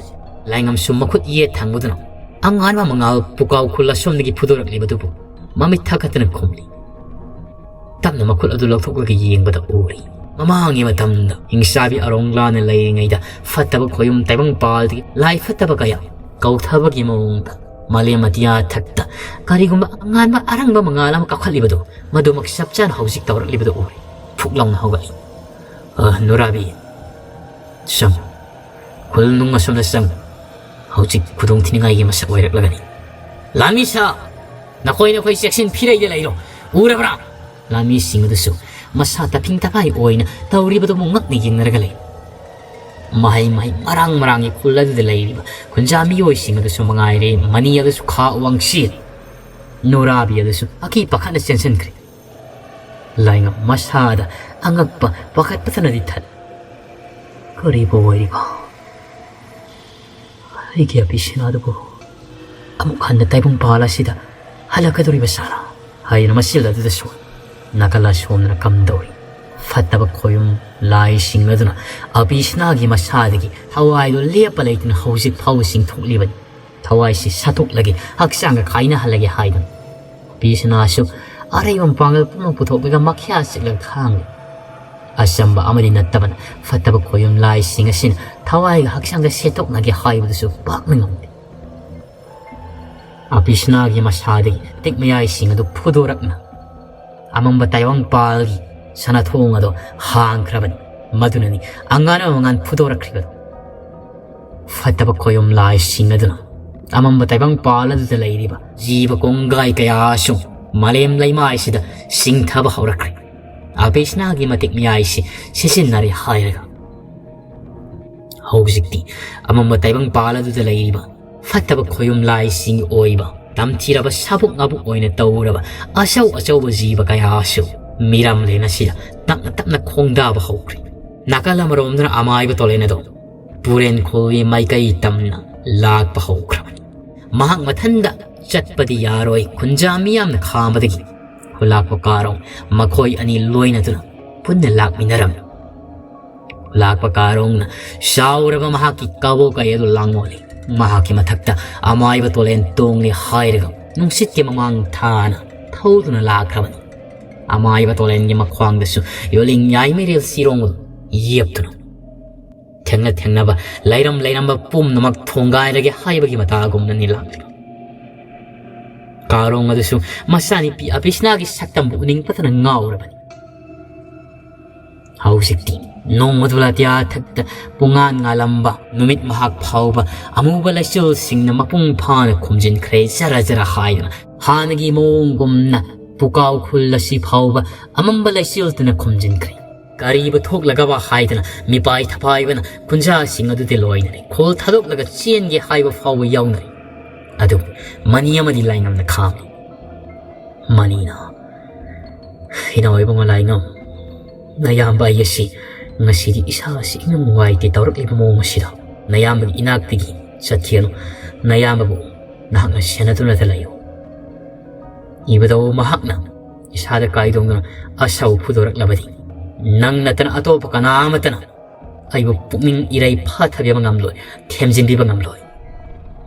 ꯂꯩꯉꯝꯁꯨ ꯃꯈꯨꯠ ꯌꯦꯠ ꯊꯪꯕꯗꯨꯅ ꯑꯉꯥꯟꯕ ꯃꯉꯥꯜ ꯄꯨꯀꯥꯎ ꯈꯨꯜ ꯑꯁꯣꯝꯗꯒꯤ ꯐꯨꯗꯣꯔꯛꯂꯤꯕꯗꯨꯕꯨ ꯃꯃꯤꯠ ꯊꯛꯈꯠꯇꯅ ꯈꯨꯝꯂꯤ꯫ ꯇꯞꯅ ꯃꯈꯨꯠ ꯑꯗꯨ ꯂꯧꯊꯣꯛꯂꯒ ꯌꯦꯡꯕꯗ ꯎꯔꯤ꯫ ꯃꯃꯥꯡꯒꯤ ꯃꯇꯝꯗ ꯍꯤꯡꯆꯥꯕꯤ ꯑꯔꯣꯡꯂꯥꯅ ꯂꯩꯔꯤꯉꯩꯗ ꯐꯠꯇꯕ ꯈꯣꯌꯨꯝ ꯇꯥꯏꯕꯪꯄꯥꯜꯗꯒꯤ ꯂꯥꯏ ꯐꯠꯇꯕ ꯀꯌꯥ ꯀꯧꯊꯕꯒꯤ ꯃꯑꯣꯡꯗ ꯃꯥꯂꯦꯝ ꯑꯇꯤꯌꯥ ꯊꯛꯇ ꯀꯔꯤꯒꯨꯝꯕ ꯑꯉꯥꯟꯕ ꯑꯔꯪꯕ ꯃꯉꯥꯜ ꯑꯃ ꯀꯥꯈꯠꯂꯤꯕꯗꯨ ꯃꯗꯨꯃꯛ ꯆꯞ ꯆꯥꯅ ꯍꯧꯖꯤꯛ ꯇꯧꯔꯛꯂꯤꯕꯗꯨ ꯎꯔꯤ꯫ ꯐꯨꯛ ꯂꯥꯎꯅ ꯍꯧꯒꯠꯂꯤ꯫ "ꯑ, ꯅꯨꯔꯥꯕꯤ, ꯆꯪꯉꯨ꯫ ꯈꯨꯜ ꯅꯨꯡ ꯑꯁꯣꯝꯗ ꯆꯪꯉꯨ꯫ ꯍꯧꯖꯤꯛ ꯈꯨꯗꯣꯡ ꯊꯤꯅꯤꯡꯉꯥꯏꯒꯤ ꯃꯁꯛ ꯑꯣꯏꯔꯛꯂꯒꯅꯤ꯫ ꯂꯥꯟꯃꯤ ꯁꯥ, ꯅꯈꯣꯏ ꯅꯈꯣꯏ ꯆꯦꯛꯁꯤꯟ ꯐꯤꯔꯩꯗ ꯂꯩꯔꯣ꯫ ꯎꯔꯕ꯭ꯔꯥ?" ꯂꯥꯟꯃꯤꯁꯤꯡ ꯑꯗꯨꯁꯨ ꯃꯁꯥ ꯇꯥꯊꯤꯡ ꯇꯈꯥꯏ ꯑꯣꯏꯅ ꯇꯧꯔꯤꯕꯗꯨꯕꯨ ꯉꯛꯅ ꯌꯦꯡꯅꯔꯒ ꯂꯩ꯫ ꯃꯍꯩ ꯃꯍꯩ ꯃꯔꯥꯡ ꯃꯔꯥꯡꯒꯤ ꯈꯨꯜ ꯑꯗꯨꯗ ꯂꯩꯔꯤꯕ ꯈꯨꯟꯖꯥ ꯃꯤꯑꯣꯏꯁꯤꯡ ꯑꯗꯨꯁꯨ ꯃꯉꯥꯏꯔꯦ, ꯃꯅꯤ ꯑꯗꯨꯁꯨ ꯈꯥ ꯋꯥꯡꯁꯤꯜ, ꯅꯨꯔꯥꯕꯤ ꯑꯗꯨꯁꯨ ꯑꯀꯤ ꯄꯥꯈꯠꯅ ꯆꯦꯟꯁꯤꯟꯈ꯭ꯔꯦ꯫ ꯂꯥꯏꯉꯝ ꯃꯁꯥꯗ ꯑꯉꯛꯄ ꯄꯥꯈꯠꯄꯇꯅꯗꯤ ꯊꯜꯂꯤ꯫ "ꯀꯔꯤꯕꯨ ꯑꯣꯏꯔꯤꯕ? ꯑꯩꯒꯤ ꯑꯕꯤꯁꯤꯅꯥꯗꯨꯕꯨ ꯑꯃꯨꯛ ꯍꯟꯅ ꯇꯥꯏꯕꯪꯄꯥꯜ ꯑꯁꯤꯗ ꯍꯜꯂꯛꯀꯗꯧꯔꯤꯕ ꯁꯥꯔꯥ?" ꯍꯥꯏꯗꯨꯅ ꯃꯆꯤꯜ ꯑꯗꯨꯗ ꯁꯣꯟ ꯅꯥꯀꯜ ꯑꯁꯣꯝꯗꯅ ꯀꯝꯗꯧꯔꯤ? ꯐꯠꯇꯕ ꯈꯣꯌꯨꯝ ꯂꯥꯏꯁꯤꯡ ꯑꯗꯨꯅ ꯑꯕꯤꯁꯅꯥꯒꯤ ꯃꯁꯥꯗꯒꯤ ꯊꯋꯥꯏꯗꯨ ꯂꯦꯞꯄ ꯂꯩꯇꯅ ꯍꯧꯖꯤꯛ ꯐꯥꯎꯕ ꯆꯤꯡꯊꯣꯛꯂꯤꯕꯅꯤ꯫ ꯊꯋꯥꯏꯁꯤ ꯁꯠꯇꯣꯛꯂꯒꯦ, ꯍꯛꯆꯥꯡꯒ ꯀꯥꯏꯅꯍꯜꯂꯒꯦ ꯍꯥꯏꯗꯨꯅ꯫ ꯑꯄꯤꯁꯅꯥꯁꯨ ꯑꯔꯩꯕ ꯃꯄꯥꯡꯒꯜ ꯄꯨꯝꯅꯃꯛ ꯄꯨꯊꯣꯛꯂꯒ ꯃꯈ꯭ꯌꯥ ꯆꯤꯛꯂꯒ ꯈꯥꯡꯂꯤ꯫ ꯑꯆꯝꯕ ꯑꯃꯗꯤ ꯅꯠꯇꯕꯅ ꯐꯠꯇꯕ ꯈꯣꯌꯨꯝ ꯂꯥꯏꯁꯤꯡ ꯑꯁꯤꯅ ꯊꯋꯥꯏꯒ ꯍꯛꯆꯥꯡꯒ ꯁꯦꯠꯇꯣꯛꯅꯒꯦ ꯍꯥꯏꯕꯗꯨꯁꯨ ꯄꯥꯛꯅ ꯉꯝꯗꯦ꯫ ꯑꯄꯤꯁꯅꯥꯒꯤ ꯃꯁꯥꯗꯒꯤ ꯇꯤꯛꯃꯌꯥꯏꯁꯤꯡ ꯑꯗꯨ ꯐꯨꯗꯣꯔꯛꯅ ꯑꯃꯝꯕ ꯇꯥꯏꯕꯪꯄꯥꯜꯒꯤ ꯁꯅꯥꯊꯣꯡ ꯑꯗꯨ ꯍꯥꯡꯈ꯭ꯔꯕꯅꯤ꯫ ꯃꯗꯨꯅꯅꯤ ꯑꯉꯥꯟ ꯑꯃꯉꯥꯟ ꯐꯨꯗꯣꯔꯛꯈ꯭ꯔꯤꯕꯗꯨ꯫ ꯐꯠꯇꯕ ꯈꯣꯌꯨꯝ ꯂꯥꯏꯁꯤꯡ ꯑꯗꯨꯅ ꯑꯃꯝꯕ ꯇꯥꯏꯕꯪꯄꯥꯜ ꯑꯗꯨꯗ ꯂꯩꯔꯤꯕ ꯖꯤꯕ ꯀꯣꯡꯒꯥꯏ ꯀꯌꯥꯁꯨ ꯃꯥꯂꯦꯝ ꯂꯩꯃꯥꯏꯁꯤꯗ ꯁꯤꯡꯊꯕ ꯍꯧꯔꯛꯈ꯭ꯔꯦ꯫ ꯑꯄꯤꯁꯅꯥꯒꯤ ꯃꯇꯤꯛ ꯃꯌꯥꯏꯁꯤ ꯁꯤꯖꯤꯟꯅꯔꯦ ꯍꯥꯏꯔꯒ ꯍꯧꯖꯤꯛꯇꯤ ꯑꯃꯝꯕ ꯇꯥꯏꯕꯪꯄꯥꯜ ꯑꯗꯨꯗ ꯂꯩꯔꯤꯕ ꯐꯠꯇꯕ ꯈꯣꯌꯨꯝ ꯂꯥꯏꯁꯤꯡꯒꯤ ꯑꯣꯏꯕ ꯇꯝꯊꯤꯔꯕ ꯁꯥꯕꯨꯛ ꯉꯥꯕꯨꯛ ꯑꯣꯏꯅ ꯇꯧꯔꯕ ꯑꯆꯧ ꯑꯆꯧꯕ ꯖꯤꯕ ꯀꯌꯥꯁꯨ ꯃꯤꯔꯝꯂꯦꯟ ꯑꯁꯤꯗ ꯇꯞꯅ ꯇꯞꯅ ꯈꯣꯡꯗꯥꯕ ꯍꯧꯈ꯭ꯔꯦ꯫ ꯅꯥꯀꯜ ꯑꯃꯔꯣꯝꯗꯅ ꯑꯃꯥꯏꯕ ꯇꯣꯂꯦꯟ ꯑꯗꯣ ꯄꯨꯔꯦꯟ ꯈꯨꯜꯒꯤ ꯃꯥꯏꯀꯩ ꯇꯝꯅ ꯂꯥꯛꯄ ꯍꯧꯈ꯭ꯔꯕꯅꯤ꯫ ꯃꯍꯥꯛ ꯃꯊꯟꯗ ꯆꯠꯄꯗꯤ ꯌꯥꯔꯣꯏ, ꯈꯨꯟꯖꯥ ꯃꯤꯌꯥꯝꯅ ꯈꯥꯝꯕꯗꯒꯤ ꯈꯨꯂꯥꯛꯄ ꯀꯥꯔꯣꯡ ꯃꯈꯣꯏ ꯑꯅꯤ ꯂꯣꯏꯅꯗꯨꯅ ꯄꯨꯟꯅ ꯂꯥꯛꯃꯤꯟꯅꯔꯝꯃꯤ꯫ ꯈꯨꯂꯥꯛꯄ ꯀꯥꯔꯣꯡꯅ ꯆꯥꯎꯔꯕ ꯃꯍꯥꯛꯀꯤ ꯀꯕꯣꯀꯩ ꯑꯗꯨ ꯂꯥꯡꯉꯣꯜꯂꯤ꯫ ꯃꯍꯥꯛꯀꯤ ꯃꯊꯛꯇ ꯑꯃꯥꯏꯕ ꯇꯣꯂꯦꯟ ꯇꯣꯡꯂꯤ ꯍꯥꯏꯔꯒ ꯅꯨꯡꯁꯤꯠꯀꯤ ꯃꯃꯥꯡ ꯊꯥꯅ ꯊꯧꯗꯨꯅ ꯂꯥꯛꯈ꯭ꯔꯕꯅꯤ꯫ ꯑꯃꯥꯏꯕ ꯇꯣꯂꯦꯟꯒꯤ ꯃꯈ꯭ꯋꯥꯡꯗꯁꯨ ꯌꯣꯂꯤꯡ ꯌꯥꯏꯃꯩꯔꯦꯜ ꯆꯤꯔꯣꯡ ꯑꯗꯨ ꯌꯦꯞꯇꯨꯅ ꯊꯦꯡꯅ ꯊꯦꯡꯅꯕ ꯂꯩꯔꯝ ꯂꯩꯔꯝꯕ ꯄꯨꯝꯅꯃꯛ ꯊꯣꯡꯒꯥꯏꯔꯒꯦ ꯍꯥꯏꯕꯒꯤ ꯃꯇꯥꯒꯨꯝꯅꯅꯤ ꯂꯥꯛꯂꯤꯕ꯫ ꯀꯥꯔꯣꯡ ꯑꯗꯨꯁꯨ ꯃꯆꯥꯅꯨꯄꯤ ꯑꯕꯤꯁꯅꯥꯒꯤ ꯁꯛꯇꯝꯕꯨ ꯎꯅꯤꯡꯕꯇꯅ ꯉꯥꯎꯔꯕꯅꯤ꯫ ꯍꯧꯖꯤꯛꯇꯤ ꯅꯣꯡꯃꯗꯨ ꯑꯇꯤꯌꯥꯊꯛꯇ ꯄꯨꯡꯉꯥꯟ ꯉꯥꯜꯂꯝꯕ ꯅꯨꯃꯤꯠ ꯃꯍꯥꯛ ꯐꯥꯎꯕ ꯑꯃꯨꯕ ꯂꯩꯆꯤꯜꯁꯤꯡꯅ ꯃꯄꯨꯡ ꯐꯥꯅ ꯈꯨꯝꯖꯤꯟꯈ꯭ꯔꯦ꯫ ꯖꯔ ꯖꯔ ꯍꯥꯏꯗꯨꯅ ꯍꯥꯟꯅꯒꯤ ꯃꯑꯣꯡꯒꯨꯝꯅ ꯄꯨꯀꯥꯎ ꯈꯨꯜ ꯑꯁꯤ ꯐꯥꯎꯕ ꯑꯃꯝꯕ ꯂꯩꯆꯤꯜꯇꯅ ꯈꯨꯝꯖꯤꯟꯈ꯭ꯔꯦ꯫ ꯀꯔꯤꯕꯨ ꯊꯣꯛꯂꯒꯕ ꯍꯥꯏꯗꯅ ꯃꯤꯄꯥꯏ ꯊꯄꯥꯏꯕꯅ ꯈꯨꯟꯖꯥꯁꯤꯡ ꯑꯗꯨꯗꯤ ꯂꯣꯏꯅꯔꯦ꯫ ꯈꯨꯜ ꯊꯥꯗꯣꯛꯂꯒ ꯆꯦꯟꯒꯦ ꯍꯥꯏꯕ ꯐꯥꯎꯕ ꯌꯥꯎꯅꯔꯦ꯫ ꯑꯗꯨꯕꯨ ꯃꯅꯤ ꯑꯃꯗꯤ ꯂꯥꯏꯉꯝꯅ ꯈꯥꯝꯃꯤ꯫ ꯃꯅꯤꯅ, "ꯏꯅꯥꯎ ꯏꯕꯨꯡꯉꯣ ꯂꯥꯏꯉꯝ, ꯅꯌꯥꯝꯕ ꯑꯩ ꯑꯁꯤ ꯉꯁꯤꯗꯤ ꯏꯁꯥ ꯑꯁꯤ ꯏꯅꯨꯡ ꯅꯨꯡꯉꯥꯏꯇꯦ ꯇꯧꯔꯛꯂꯤꯕ ꯃꯑꯣꯡ ꯑꯁꯤꯗ ꯅꯌꯥꯝꯕꯒꯤ ꯏꯅꯥꯛꯇꯒꯤ ꯆꯠꯈꯤꯒꯅꯨ꯫ ꯅꯌꯥꯝꯕꯕꯨ ꯅꯍꯥꯛꯅ ꯁꯦꯟꯅꯗꯨꯅꯇ ꯂꯩꯌꯨ꯫" ꯏꯕꯨꯙꯧ ꯃꯍꯥꯛꯅ ꯏꯁꯥꯗ ꯀꯥꯏꯗꯣꯡꯗꯨꯅ ꯑꯁꯥꯎ ꯐꯨꯗꯣꯔꯛꯂꯕꯗꯤ ꯅꯪ ꯅꯠꯇꯅ ꯑꯇꯣꯞꯄ ꯀꯅꯥ ꯑꯃꯠꯇꯅ ꯑꯩꯕꯨ ꯄꯨꯛꯅꯤꯡ ꯏꯔꯩ ꯐꯥꯊꯕꯤꯕ ꯉꯝꯂꯣꯏ, ꯊꯦꯝꯖꯤꯟꯕꯤꯕ ꯉꯝꯂꯣꯏ꯫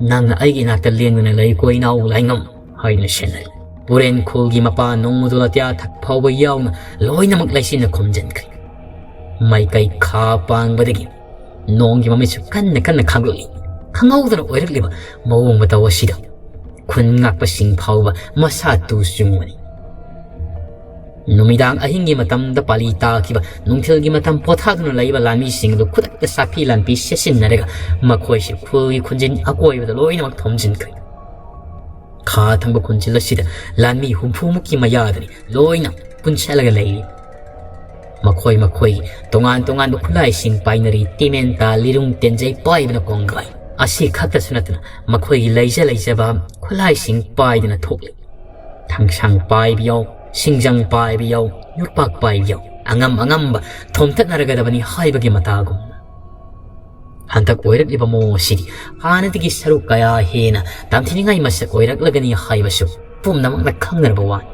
"ꯅꯪꯅ ꯑꯩꯒꯤ ꯏꯅꯥꯛꯇ ꯂꯦꯡꯗꯨꯅ ꯂꯩꯀꯣ ꯏꯅꯥꯎ ꯂꯥꯏꯉꯝ" ꯍꯥꯏꯅ ꯁꯦꯟꯅꯔꯤ꯫ ꯄꯨꯔꯦꯟ ꯈꯨꯜꯒꯤ ꯃꯄꯥ ꯅꯣꯡꯃꯗꯣ ꯑꯇꯤꯌꯥ ꯊꯛ ꯐꯥꯎꯕ ꯌꯥꯎꯅ ꯂꯣꯏꯅꯃꯛ ꯂꯩꯆꯤꯟꯅ ꯈꯨꯝꯖꯤꯟꯈ꯭ꯔꯦ꯫ ꯃꯥꯏꯀꯩ ꯈꯥ ꯄꯥꯡꯕꯗꯒꯤ ꯅꯣꯡꯒꯤ ꯃꯃꯤꯠꯁꯨ ꯀꯟꯅ ꯀꯟꯅ ꯈꯥꯡꯂꯛꯂꯤ꯫ ꯈꯪꯍꯧꯗꯅ ꯑꯣꯏꯔꯛꯂꯤꯕ ꯃꯑꯣꯡ ꯃꯇꯧ ꯑꯁꯤꯗ ꯈꯨꯟ ꯉꯥꯛꯄꯁꯤꯡ ꯐꯥꯎꯕ ꯃꯁꯥ ꯇꯨ ꯆꯨꯡꯕꯅꯤ꯫ ꯅꯨꯃꯤꯗꯥꯡ ꯑꯍꯤꯡꯒꯤ ꯃꯇꯝꯗ ꯄꯥꯂꯤ ꯇꯥꯈꯤꯕ ꯅꯨꯡꯊꯤꯜꯒꯤ ꯃꯇꯝ ꯄꯣꯊꯥꯗꯨꯅ ꯂꯩꯕ ꯂꯥꯟꯃꯤꯁꯤꯡ ꯑꯗꯨ ꯈꯨꯗꯛꯇ ꯁꯥꯐꯤ ꯂꯥꯟꯐꯤ ꯁꯦꯠꯆꯤꯟꯅꯔꯒ ꯃꯈꯣꯏꯁꯨ ꯈꯨꯜꯒꯤ ꯈꯨꯟꯖꯤꯟ ꯑꯀꯣꯏꯕꯗ ꯂꯣꯏꯅꯃꯛ ꯊꯣꯝꯖꯤꯟꯈ꯭ꯔꯦ꯫ ꯈꯥ ꯊꯪꯕ ꯈꯨꯟꯖꯤꯜ ꯑꯁꯤꯗ ꯂꯥꯟꯃꯤ ꯍꯨꯝꯐꯨꯃꯨꯛꯀꯤ ꯃꯌꯥꯗꯅꯤ ꯂꯣꯏꯅ ꯄꯨꯟꯁꯤꯜꯂꯒ ꯂꯩꯔꯤ꯫ ꯃꯈꯣꯏ ꯃꯈꯣꯏꯒꯤ ꯇꯣꯉꯥꯟ ꯇꯣꯉꯥꯟꯕ ꯈꯨꯠꯂꯥꯏꯁꯤꯡ ꯄꯥꯏꯅꯔꯤ꯫ ꯇꯤꯃꯦꯟꯇꯥ, ꯂꯤꯔꯨꯡ, ꯇꯦꯟꯖꯩ ꯄꯥꯏꯕꯅ ꯀꯣꯡꯒꯥꯏ꯫ ꯑꯁꯤ ꯈꯛꯇꯁꯨ ꯅꯠꯇꯅ ꯃꯈꯣꯏꯒꯤ ꯂꯩꯖ ꯂꯩꯖꯕ ꯈꯨꯠꯂꯥꯏꯁꯤꯡ ꯄꯥꯏꯗꯨꯅ ꯊꯣꯛꯂꯤ꯫ ꯊꯥꯡꯁꯥꯡ ꯄꯥꯏꯕ ꯌꯥꯎ, ꯁꯤꯡꯖꯪ ꯄꯥꯏꯕ ꯌꯥꯎ, ꯌꯣꯠꯄꯥꯛ ꯄꯥꯏꯕ ꯌꯥꯎ, ꯑꯉꯝ ꯑꯉꯝꯕ ꯊꯣꯝꯇꯠꯅꯔꯒꯗꯕꯅꯤ ꯍꯥꯏꯕꯒꯤ ꯃꯇꯥꯒꯨꯝꯅ꯫ ꯍꯟꯗꯛ ꯑꯣꯏꯔꯛꯂꯤꯕ ꯃꯑꯣꯡ ꯑꯁꯤꯗꯤ ꯍꯥꯟꯅꯗꯒꯤ ꯁꯔꯨꯛ ꯀꯌꯥ ꯍꯦꯟꯅ ꯇꯝꯊꯤꯅꯤꯡꯉꯥꯏ ꯃꯁꯛ ꯑꯣꯏꯔꯛꯂꯒꯅꯤ ꯍꯥꯏꯕꯁꯨ ꯄꯨꯝꯅꯃꯛꯅ ꯈꯪꯅꯔꯕ ꯋꯥꯅꯤ꯫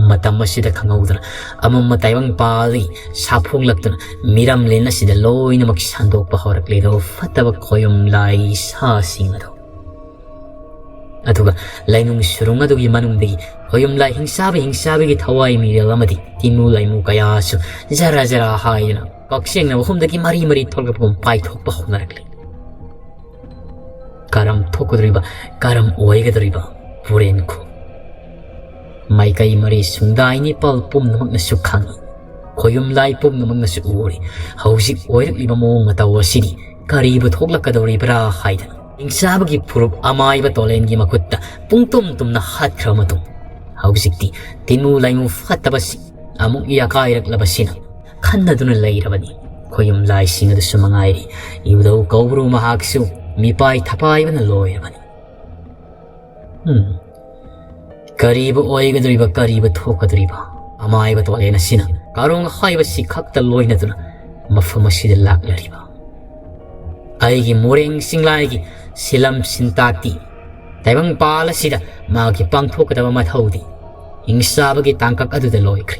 ꯃꯇꯝ ꯑꯁꯤꯗ ꯈꯪꯍꯧꯗꯅ ꯑꯃꯝꯕ ꯇꯥꯏꯕꯪ ꯄꯥꯜꯗꯒꯤ ꯁꯥꯐꯣꯡꯂꯛꯇꯨꯅ ꯃꯤꯔꯝꯂꯦꯟ ꯑꯁꯤꯗ ꯂꯣꯏꯅꯃꯛ ꯁꯟꯗꯣꯛꯄ ꯍꯧꯔꯛꯂꯦꯗꯣ ꯐꯠꯇꯕ ꯈꯣꯌꯨꯝ ꯂꯥꯏ ꯁꯥꯁꯤꯡ ꯑꯗꯣ꯫ ꯑꯗꯨꯒ ꯂꯩꯅꯨꯡ ꯁꯨꯔꯨꯡ ꯑꯗꯨꯒꯤ ꯃꯅꯨꯡꯗꯒꯤ ꯈꯣꯌꯨꯝ ꯂꯥꯏ ꯍꯤꯡꯁꯥꯕ ꯍꯤꯡꯁꯥꯕꯒꯤ ꯊꯋꯥꯏ ꯃꯤꯔꯦꯜ ꯑꯃꯗꯤ ꯇꯤꯃꯨ ꯂꯩꯃꯨ ꯀꯌꯥꯁꯨ ꯖꯔ ꯖꯔ ꯍꯥꯏꯗꯨꯅ ꯀꯛꯆꯦꯡꯅ ꯃꯐꯝꯗꯒꯤ ꯃꯔꯤ ꯃꯔꯤ ꯊꯣꯛꯂꯛꯄꯒꯨꯝ ꯄꯥꯏꯊꯣꯛꯄ ꯍꯧꯅꯔꯛꯂꯤ꯫ ꯀꯔꯝ ꯊꯣꯛꯀꯗꯧꯔꯤꯕ, ꯀꯔꯝ ꯑꯣꯏꯒꯗꯧꯔꯤꯕ ꯄꯨꯔꯦꯟꯈꯣ? ꯃꯥꯏꯀꯩ ꯃꯔꯤ ꯁꯨꯡꯗꯥꯏ ꯅꯤꯄꯥꯜ ꯄꯨꯝꯅꯃꯛꯅꯁꯨ ꯈꯪꯏ꯫ ꯈꯣꯌꯨꯝ ꯂꯥꯏ ꯄꯨꯝꯅꯃꯛꯅꯁꯨ ꯎꯔꯤ꯫ ꯍꯧꯖꯤꯛ ꯑꯣꯏꯔꯛꯂꯤꯕ ꯃꯑꯣꯡ ꯃꯇꯧ ꯑꯁꯤꯗꯤ ꯀꯔꯤꯕꯨ ꯊꯣꯛꯂꯛꯀꯗꯧꯔꯤꯕ꯭ꯔꯥ ꯍꯥꯏꯗꯅ ꯍꯤꯡꯁꯥꯕꯒꯤ ꯐꯨꯔꯨꯞ ꯑꯃꯥꯏꯕ ꯇꯣꯂꯦꯟꯒꯤ ꯃꯈꯨꯠꯇ ꯄꯨꯡꯇꯨꯝ ꯇꯨꯝꯅ ꯍꯥꯠꯈ꯭ꯔꯕ ꯃꯇꯨꯡ, ꯍꯧꯖꯤꯛꯇꯤ ꯇꯤꯟꯃꯨ ꯂꯥꯏꯃꯨ ꯐꯠꯇꯕꯁꯤꯡ ꯑꯃꯨꯛ ꯌꯥꯀꯥꯏꯔꯛꯂꯕꯁꯤꯅ ꯈꯟꯅꯗꯨꯅ ꯂꯩꯔꯕꯅꯤ꯫ ꯈꯣꯌꯨꯝ ꯂꯥꯏꯁꯤꯡ ꯑꯗꯨꯁꯨ ꯃꯉꯥꯏꯔꯤ, ꯏꯕꯨꯙꯧ ꯀꯧꯕ꯭ꯔꯨ ꯃꯍꯥꯛꯁꯨ ꯃꯤꯄꯥꯏ ꯊꯄꯥꯏꯕꯅ ꯂꯣꯏꯔꯕꯅꯤ꯫ ꯎꯝ꯫ ꯀꯔꯤꯕꯨ ꯑꯣꯏꯒꯗꯧꯔꯤꯕ, ꯀꯔꯤꯕꯨ ꯊꯣꯛꯀꯗꯧꯔꯤꯕ? ꯑꯃꯥꯏꯕ ꯇꯣꯂꯦꯟ ꯑꯁꯤꯅ ꯀꯥꯔꯣꯡ ꯍꯥꯏꯕꯁꯤ ꯈꯛꯇ ꯂꯣꯏꯅꯗꯨꯅ ꯃꯐꯝ ꯑꯁꯤꯗ ꯂꯥꯛꯂꯔꯤꯕ ꯑꯩꯒꯤ ꯃꯣꯔꯦꯡ ꯆꯤꯡꯂꯥꯏꯒꯤ ꯁꯤꯂꯝ ꯁꯤꯟꯇꯥꯛꯇꯤ ꯇꯥꯏꯕꯪꯄꯥꯜ ꯑꯁꯤꯗ ꯃꯥꯒꯤ ꯄꯥꯡꯊꯣꯛꯀꯗꯕ ꯃꯊꯧꯗꯤ ꯍꯤꯡꯁꯥꯕꯒꯤ ꯇꯥꯡꯀꯛ ꯑꯗꯨꯗ ꯂꯣꯏꯈ꯭ꯔꯦ꯫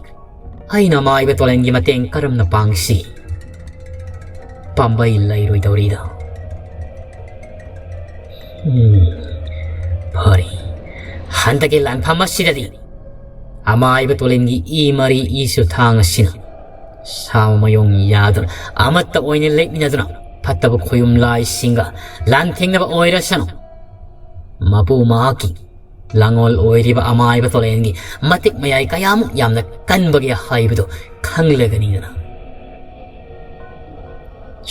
ꯑꯩꯅ ꯑꯃꯥꯏꯕ ꯇꯣꯂꯦꯟꯒꯤ ꯃꯇꯦꯡ ꯀꯔꯝꯅ ꯄꯥꯡꯁꯤ? ꯄꯥꯝꯕꯩ ꯂꯩꯔꯣꯏꯗꯧꯔꯤꯗ꯫ ꯎꯝ, ꯐꯔꯦ꯫ ꯍꯟꯗꯛꯀꯤ ꯂꯥꯟꯐꯝ ꯑꯁꯤꯗꯗꯤ ꯑꯃꯥꯏꯕ ꯇꯣꯂꯦꯟꯒꯤ ꯏ ꯃꯔꯤ ꯏꯁꯨ ꯊꯥꯡ ꯑꯁꯤꯅ ꯁꯥ ꯃꯌꯣꯡ ꯌꯥꯗꯨꯅ ꯑꯃꯠꯇ ꯑꯣꯏꯅ ꯂꯦꯞꯃꯤꯟꯅꯗꯨꯅ ꯐꯠꯇꯕ ꯈꯣꯌꯨꯝ ꯂꯥꯏꯁꯤꯡꯒ ꯂꯥꯟꯊꯦꯡꯅꯕ ꯑꯣꯏꯔꯁꯅꯨ꯫ ꯃꯄꯨ ꯃꯍꯥꯛꯀꯤ ꯂꯥꯡꯑꯣꯜ ꯑꯣꯏꯔꯤꯕ ꯑꯃꯥꯏꯕ ꯇꯣꯂꯦꯟꯒꯤ ꯃꯇꯤꯛ ꯃꯌꯥꯏ ꯀꯌꯥꯃꯨꯛ ꯌꯥꯝꯅ ꯀꯟꯕꯒꯦ ꯍꯥꯏꯕꯗꯨ ꯈꯪꯂꯒꯅꯤꯗꯅ꯫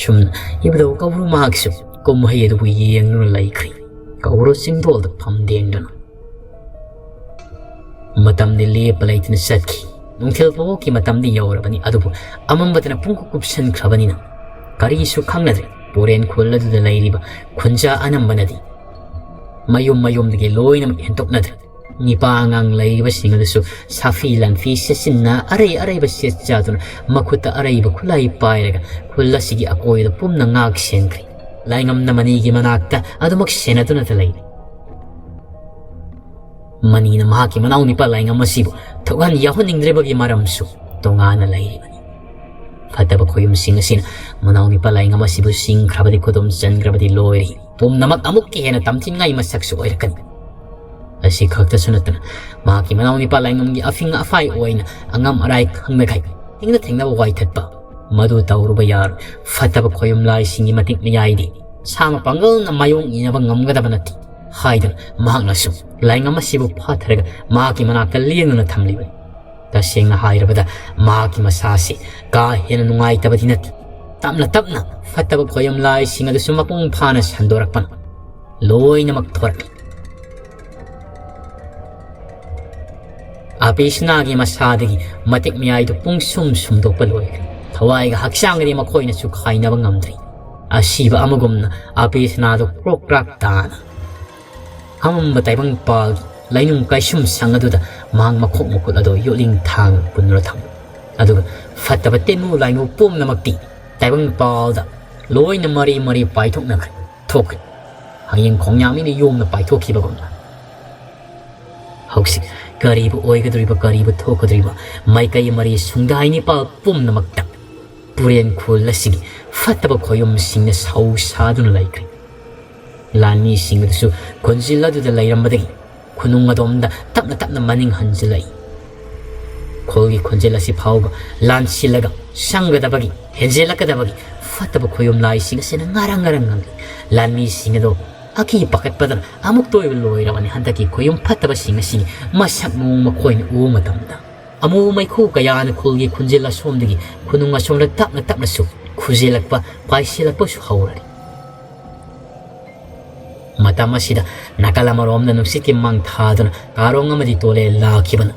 ꯁꯨꯝꯅ ꯏꯕꯨꯙꯧ ꯀꯧꯕ꯭ꯔꯨ ꯃꯍꯥꯛꯁꯨ ꯀꯨꯝꯍꯩ ꯑꯗꯨꯕꯨ ꯌꯦꯡꯗꯨꯅ ꯂꯩꯈ꯭ꯔꯦ꯫ ꯀꯧꯕ꯭ꯔꯨ ꯆꯤꯡꯗꯣꯜꯗ ꯐꯝꯗꯦꯡꯗꯨꯅ꯫ ꯃꯇꯝꯗꯤ ꯂꯦꯞꯄ ꯂꯩꯇꯅ ꯆꯠꯈꯤ꯫ ꯅꯨꯡꯊꯤꯜ ꯐꯥꯎꯕꯒꯤ ꯃꯇꯝꯗꯤ ꯌꯧꯔꯕꯅꯤ, ꯑꯗꯨꯕꯨ ꯑꯃꯝꯕꯗꯅ ꯄꯨꯡꯀꯨꯞ ꯀꯨꯞꯁꯟꯈ꯭ꯔꯕꯅꯤꯅ ꯀꯔꯤꯁꯨ ꯈꯪꯅꯗ꯭ꯔꯦ꯫ ꯄꯣꯔꯦꯟ ꯈꯨꯜ ꯑꯗꯨꯗ ꯂꯩꯔꯤꯕ ꯈꯨꯟꯖꯥ ꯑꯅꯝꯕꯅꯗꯤ ꯃꯌꯨꯝ ꯃꯌꯨꯝꯗꯒꯤ ꯂꯣꯏꯅꯃꯛ ꯍꯦꯟꯗꯣꯛꯅꯗ꯭ꯔꯦ꯫ ꯅꯤꯄꯥ ꯑꯉꯥꯡ ꯂꯩꯔꯤꯕꯁꯤꯡ ꯑꯗꯨꯁꯨ ꯁꯥꯐꯤ ꯂꯥꯟꯐꯤ ꯁꯦꯠꯆꯤꯟꯅ ꯑꯔꯩ ꯑꯔꯩꯕ ꯁꯦꯠ ꯆꯥꯗꯨꯅ ꯃꯈꯨꯠꯇ ꯑꯔꯩꯕ ꯈꯨꯠꯂꯥꯏ ꯄꯥꯏꯔꯒ ꯈꯨꯜ ꯑꯁꯤꯒꯤ ꯑꯀꯣꯏꯕꯗ ꯄꯨꯝꯅ ꯉꯥꯛ ꯁꯦꯟꯈ꯭ꯔꯦ꯫ ꯂꯥꯏꯉꯝꯅ ꯃꯅꯤꯒꯤ ꯃꯅꯥꯛꯇ ꯑꯗꯨꯃꯛ ꯁꯦꯟꯅꯗꯨꯅꯇ ꯂꯩꯔꯤ꯫ ꯃꯅꯤꯅ ꯃꯍꯥꯛꯀꯤ ꯃꯅꯥꯎꯅꯤꯄꯥ ꯂꯥꯏꯉꯝ ꯑꯁꯤꯕꯨ ꯊꯣꯛꯍꯟ ꯌꯥꯎꯍꯟꯅꯤꯡꯗ꯭ꯔꯤꯕꯒꯤ ꯃꯔꯝꯁꯨ ꯇꯣꯉꯥꯟꯅ ꯂꯩꯔꯤꯕꯅꯤ꯫ ꯐꯠꯇꯕ ꯈꯣꯌꯨꯝꯁꯤꯡ ꯑꯁꯤꯅ ꯃꯅꯥꯎꯅꯤꯄꯥ ꯂꯥꯏꯉꯝ ꯑꯁꯤꯕꯨ ꯆꯤꯡꯈ꯭ꯔꯕꯗꯤ ꯈꯨꯗꯨꯝ ꯆꯟꯈ꯭ꯔꯕꯗꯤ ꯂꯣꯏꯔꯦ꯫ ꯄꯨꯝꯅꯃꯛ ꯑꯃꯨꯛꯀ ꯍꯦꯟꯅ ꯇꯝꯊꯤꯅꯤꯡꯉꯥꯏ ꯃꯁꯛꯁꯨ ꯑꯣꯏꯔꯛꯀꯅꯤ꯫ ꯑꯁꯤ ꯈꯛꯇꯁꯨ ꯅꯠꯇꯅ ꯃꯍꯥꯛꯀꯤ ꯃꯅꯥꯎꯅꯤꯄꯥ ꯂꯥꯏꯉꯝꯒꯤ ꯑꯐꯤꯡ ꯑꯐꯥꯏ ꯑꯣꯏꯅ ꯑꯉꯝ ꯑꯔꯥꯏ ꯈꯪꯅꯈꯩ ꯊꯦꯡꯅ ꯊꯦꯡꯅꯕ ꯋꯥꯏꯊꯠꯄ, ꯃꯗꯨ ꯇꯧꯔꯨꯕ ꯌꯥꯔꯣꯏ꯫ ꯐꯠꯇꯕ ꯈꯣꯌꯨꯝ ꯂꯥꯏꯁꯤꯡꯒꯤ ꯃꯇꯤꯛ ꯃꯌꯥꯏꯗꯤ ꯁꯥ ꯃꯄꯥꯡꯒꯜꯅ ꯃꯥꯌꯣꯛ ꯏꯅꯕ ꯉꯝꯒꯗꯕ ꯅꯠꯇꯦ ꯍꯥꯏꯗꯨꯅ ꯃꯍꯥꯛꯅꯁꯨ ꯂꯥꯏꯉꯝ ꯑꯁꯤꯕꯨ ꯐꯥꯊꯔꯒ ꯃꯍꯥꯛꯀꯤ ꯃꯅꯥꯛꯇ ꯂꯦꯡꯗꯨꯅ ꯊꯝꯂꯤꯕꯅꯤ꯫ ꯇꯁꯦꯡꯅ ꯍꯥꯏꯔꯕꯗ ꯃꯍꯥꯛꯀꯤ ꯃꯁꯥꯁꯤ ꯀꯥ ꯍꯦꯟꯅ ꯅꯨꯡꯉꯥꯏꯇꯕꯗꯤ ꯅꯠꯇꯦ꯫ ꯇꯞꯅ ꯇꯞꯅ ꯐꯠꯇꯕ ꯈꯣꯌꯨꯝ ꯂꯥꯏꯁꯤꯡ ꯑꯗꯨꯁꯨ ꯃꯄꯨꯡ ꯐꯥꯅ ꯁꯟꯗꯣꯔꯛꯄꯅ ꯂꯣꯏꯅꯃꯛ ꯊꯣꯔꯛꯂꯤ꯫ ꯑꯄꯦꯁꯅꯥꯒꯤ ꯃꯁꯥꯗꯒꯤ ꯃꯇꯤꯛ ꯃꯌꯥꯏꯗꯨ ꯄꯨꯡꯁꯨꯝ ꯁꯨꯝꯗꯣꯛꯄ ꯂꯣꯏꯈ꯭ꯔꯦ꯫ ꯊꯋꯥꯏꯒ ꯍꯛꯆꯥꯡꯒꯗꯤ ꯃꯈꯣꯏꯅꯁꯨ ꯈꯥꯏꯅꯕ ꯉꯝꯗ꯭ꯔꯤ꯫ ꯑꯁꯤꯕ ꯑꯃꯒꯨꯝꯅ ꯑꯄꯦꯁꯅꯥꯗꯨ ꯀ꯭ꯔꯣꯛ ꯀ꯭ꯔꯥꯛ ꯇꯥꯅ ꯑꯃꯝꯕ ꯇꯥꯏꯕꯪ ꯄꯥꯜꯒꯤ ꯂꯩꯅꯨꯡ ꯀꯥꯏꯁꯨꯝ ꯁꯪ ꯑꯗꯨꯗ ꯃꯍꯥꯛ ꯃꯈꯣꯡ ꯃꯈꯨꯠ ꯑꯗꯨ ꯌꯣꯠꯂꯤꯡ ꯊꯥꯡ ꯄꯨꯟꯗꯨꯅ ꯊꯝꯃꯤ꯫ ꯑꯗꯨꯒ ꯐꯠꯇꯕ ꯇꯤꯟꯃꯨ ꯂꯥꯏꯃꯨ ꯄꯨꯝꯅꯃꯛꯇꯤ ꯇꯥꯏꯕꯪ ꯄꯥꯜꯗ ꯂꯣꯏꯅ ꯃꯔꯤ ꯃꯔꯤ ꯄꯥꯏꯊꯣꯛꯅꯈ꯭ꯔꯦ, ꯊꯣꯛꯈ꯭ꯔꯦ꯫ ꯍꯌꯦꯡ ꯈꯣꯡꯌꯥꯝ ꯃꯤꯅ ꯌꯣꯝꯅ ꯄꯥꯏꯊꯣꯛꯈꯤꯕꯒꯨꯝꯅ꯫ ꯍꯧꯖꯤꯛ ꯀꯔꯤꯕꯨ ꯑꯣꯏꯒꯗꯧꯔꯤꯕ, ꯀꯔꯤꯕꯨ ꯊꯣꯛꯀꯗꯧꯔꯤꯕ, ꯃꯥꯏꯀꯩ ꯃꯔꯤ ꯁꯨꯡꯗꯥꯏ ꯅꯤꯄꯥꯜ ꯄꯨꯝꯅꯃꯛꯇ ꯄꯨꯔꯦꯟ ꯈꯨꯜ ꯑꯁꯤꯒꯤ ꯐꯠꯇꯕ ꯈꯣꯌꯨꯝꯁꯤꯡꯅ ꯁꯧ ꯁꯥꯗꯨꯅ ꯂꯩꯈ꯭ꯔꯦ꯫ ꯂꯥꯟꯃꯤꯁꯤꯡ ꯑꯗꯨꯁꯨ ꯈꯨꯟꯖꯤꯜ ꯑꯗꯨꯗ ꯂꯩꯔꯝꯕꯗꯒꯤ ꯈꯨꯅꯨꯡ ꯑꯗꯣꯝꯗ ꯇꯞꯅ ꯇꯞꯅ ꯃꯅꯤꯡ ꯍꯟꯖꯤꯜꯂꯛꯏ꯫ ꯈꯨꯜꯒꯤ ꯈꯨꯟꯖꯤꯜ ꯑꯁꯤ ꯐꯥꯎꯕ ꯂꯥꯟꯁꯤꯜꯂꯒ ꯁꯪꯒꯗꯕꯒꯤ, ꯍꯦꯟꯖꯤꯜꯂꯛꯀꯗꯕꯒꯤ ꯐꯠꯇꯕ ꯈꯣꯌꯨꯝ ꯂꯥꯏꯁꯤꯡ ꯑꯁꯤꯅ ꯉꯥꯔꯪ ꯉꯥꯔꯪ ꯉꯪꯂꯤ꯫ ꯂꯥꯟꯃꯤꯁꯤꯡ ꯑꯗꯨ ꯑꯀꯤ ꯄꯥꯈꯠꯄꯗꯅ ꯑꯃꯨꯛꯇ ꯑꯣꯏꯕ ꯂꯣꯏꯔꯕꯅꯤ꯫ ꯍꯟꯗꯛꯀꯤ ꯈꯣꯌꯨꯝ ꯐꯠꯇꯕꯁꯤꯡ ꯑꯁꯤꯒꯤ ꯃꯁꯛ ꯃꯑꯣꯡ ꯃꯈꯣꯏꯅ ꯎꯕ ꯃꯇꯝꯗ, ꯑꯃꯨ ꯃꯩꯈꯨ ꯀꯌꯥꯅ ꯈꯨꯜꯒꯤ ꯈꯨꯟꯖꯤꯜ ꯑꯁꯣꯝꯗꯒꯤ ꯈꯨꯅꯨꯡ ꯑꯁꯣꯝꯗ ꯇꯞꯅ ꯇꯞꯅꯁꯨ ꯈꯨꯖꯤꯜꯂꯛꯄ, ꯄꯥꯏꯁꯤꯜꯂꯛꯄꯁꯨ ꯍꯧꯔꯛꯏ꯫ ꯃꯇꯝ ꯑꯁꯤꯗ ꯅꯥꯀꯜ ꯑꯃꯔꯣꯝꯗ ꯅꯨꯡꯁꯤꯠꯀꯤ ꯃꯪ ꯊꯥꯗꯨꯅ ꯀꯥꯔꯣꯡ ꯑꯃꯗꯤ ꯇꯣꯂꯦ ꯂꯥꯛꯈꯤꯕꯅ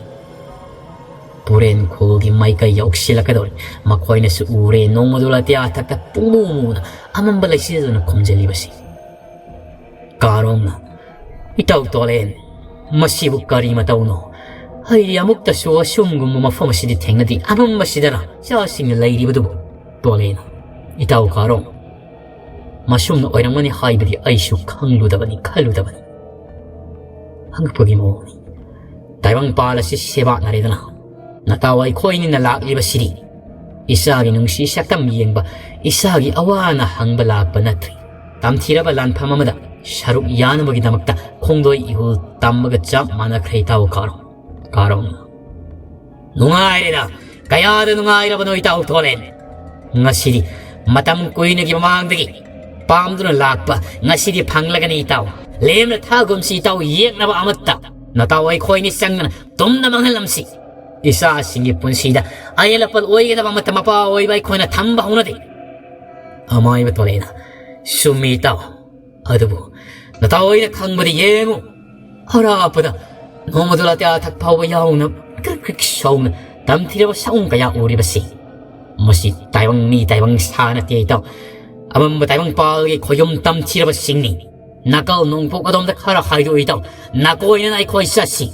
ꯄꯨꯔꯦꯟ ꯈꯨꯜꯒꯤ ꯃꯥꯏꯀꯩ ꯌꯧꯁꯤꯜꯂꯛꯀꯗꯧꯔꯤ꯫ ꯃꯈꯣꯏꯅꯁꯨ ꯎꯔꯦ ꯅꯣꯡꯃꯗꯣ ꯑꯇꯤꯌꯥ ꯊꯛꯇ ꯄꯨꯡꯃꯨ ꯃꯨꯅ ꯑꯃꯝꯕ ꯂꯩꯆꯤꯜꯗꯨꯅ ꯈꯨꯝꯖꯤꯜꯂꯤꯕꯁꯤ꯫ ꯀꯥꯔꯣꯡꯅ, "ꯏꯇꯥꯎ ꯇꯣꯂꯦꯟ, ꯃꯁꯤꯕꯨ ꯀꯔꯤ ꯃꯇꯧꯅꯣ? ꯑꯩꯗꯤ ꯑꯃꯨꯛꯇꯁꯨ ꯑꯁꯨꯝꯒꯨꯝꯕ ꯃꯐꯝ ꯑꯁꯤꯗ ꯊꯦꯡꯅꯗꯦ꯫ ꯑꯃꯝꯕꯁꯤꯗꯔ ꯏꯆꯥꯁꯤꯡꯅ ꯂꯩꯔꯤꯕꯗꯨꯕꯨ?" ꯇꯣꯂꯦꯟꯅ, "ꯏꯇꯥꯎ ꯀꯥꯔꯣꯡ, ꯃꯁꯨꯝꯅ ꯑꯣꯏꯔꯝꯒꯅꯤ ꯍꯥꯏꯕꯗꯤ ꯑꯩꯁꯨ ꯈꯪꯂꯨꯗꯕꯅꯤ, ꯈꯜꯂꯨꯗꯕꯅꯤ꯫ ꯑꯉꯛꯄꯒꯤ ꯃꯑꯣꯡꯅꯤ꯫ ꯇꯥꯏꯕꯪꯄꯥꯜ ꯑꯁꯤ ꯁꯦꯕꯥꯠꯅꯔꯦꯗꯅ꯫ ꯅꯇꯥꯎ ꯑꯩꯈꯣꯏꯅꯤꯅ ꯂꯥꯛꯂꯤꯕꯁꯤꯗꯤ ꯏꯆꯥꯒꯤ ꯅꯨꯡꯁꯤ ꯁꯛꯇꯝ ꯌꯦꯡꯕ, ꯏꯆꯥꯒꯤ ꯑꯋꯥ ꯑꯅꯥ ꯍꯪꯕ ꯂꯥꯛꯄ ꯅꯠꯇ꯭ꯔꯦ꯫ ꯇꯝꯊꯤꯔꯕ ꯂꯥꯟꯐꯝ ꯑꯃꯗ ꯁꯔꯨꯛ ꯌꯥꯅꯕꯒꯤꯗꯃꯛꯇ ꯈꯣꯡꯗꯣꯏ ꯏꯍꯨꯜ ꯇꯝꯕꯒ ꯆꯞ ꯃꯥꯟꯅꯈ꯭ꯔꯦ, ꯏꯇꯥꯎ ꯀꯥꯔꯣꯡ꯫ ꯀꯥꯔꯣꯡ, ꯅꯨꯡꯉꯥꯏꯔꯦꯗ, ꯀꯌꯥꯗ ꯅꯨꯡꯉꯥꯏꯔꯕꯅꯣ, ꯏꯇꯥꯎ ꯇꯣꯂꯦꯟ꯫ ꯉꯁꯤꯗꯤ ꯃꯇꯝ ꯀꯨꯏꯅꯒꯤ ꯃꯃꯥꯡꯗꯒꯤ ꯄꯥꯝꯗꯨꯅ ꯂꯥꯛꯄ, ꯉꯁꯤꯗꯤ ꯐꯪꯂꯒꯅꯤ, ꯏꯇꯥꯎ꯫ ꯂꯦꯝꯅ ꯊꯥꯒꯨꯝꯁꯤ, ꯏꯇꯥꯎ, ꯌꯦꯛꯅꯕ ꯑꯃꯠꯇ꯫ ꯅꯇꯥꯎ ꯑꯩꯈꯣꯏꯅꯤ ꯆꯪꯗꯅ ꯇꯨꯝꯅ ꯃꯥꯡꯍꯜꯂꯝꯁꯤ꯫ ꯏꯆꯥꯁꯤꯡꯒꯤ ꯄꯨꯟꯁꯤꯗ ꯑꯌꯦꯜ ꯑꯄꯜ ꯑꯣꯏꯒꯗꯕ ꯑꯃꯠꯇ ꯃꯄꯥ ꯑꯣꯏꯕ ꯑꯩꯈꯣꯏꯅ ꯊꯝꯕ ꯍꯧꯅꯗꯦ꯫ ꯑꯃꯥꯏꯕ ꯇꯣꯂꯦꯟꯅ, ꯆꯨꯝꯃꯤ, ꯏꯇꯥꯎ꯫ ꯑꯗꯨꯕꯨ ꯅꯇꯥꯎ ꯑꯩꯅ ꯈꯪꯕꯗ ꯌꯦꯡꯉꯨ, ꯑꯔꯥꯞꯄꯗ ꯅꯣꯡꯃꯗꯣ ꯑꯇꯤꯌꯥ ꯊꯛ ꯐꯥꯎꯕ ꯌꯥꯎꯅ ꯀ꯭ꯔꯤꯛ ꯀ꯭ꯔꯤꯛ ꯁꯧꯅ ꯇꯝꯊꯤꯔꯕ ꯁꯛꯑꯣꯡ ꯀꯌꯥ ꯎꯔꯤꯕꯁꯤ꯫ ꯃꯁꯤ ꯇꯥꯏꯕꯪ ꯃꯤ ꯇꯥꯏꯕꯪ ꯁꯥ ꯅꯠꯇꯦ, ꯏꯇꯥꯎ꯫ ꯑꯃꯝꯕ ꯇꯥꯏꯕꯪ ꯄꯥꯜꯒꯤ ꯈꯣꯌꯨꯝ ꯇꯝꯊꯤꯔꯕꯁꯤꯡꯅꯤ꯫ ꯅꯥꯀꯜ ꯅꯣꯡꯄꯣꯛ ꯑꯗꯣꯝꯗ ꯈꯔ ꯍꯥꯏꯗꯣꯛꯏ, ꯏꯇꯥꯎ꯫ ꯅꯥꯀꯣꯏꯅꯅ ꯑꯩꯈꯣꯏ ꯆꯠꯁꯤ꯫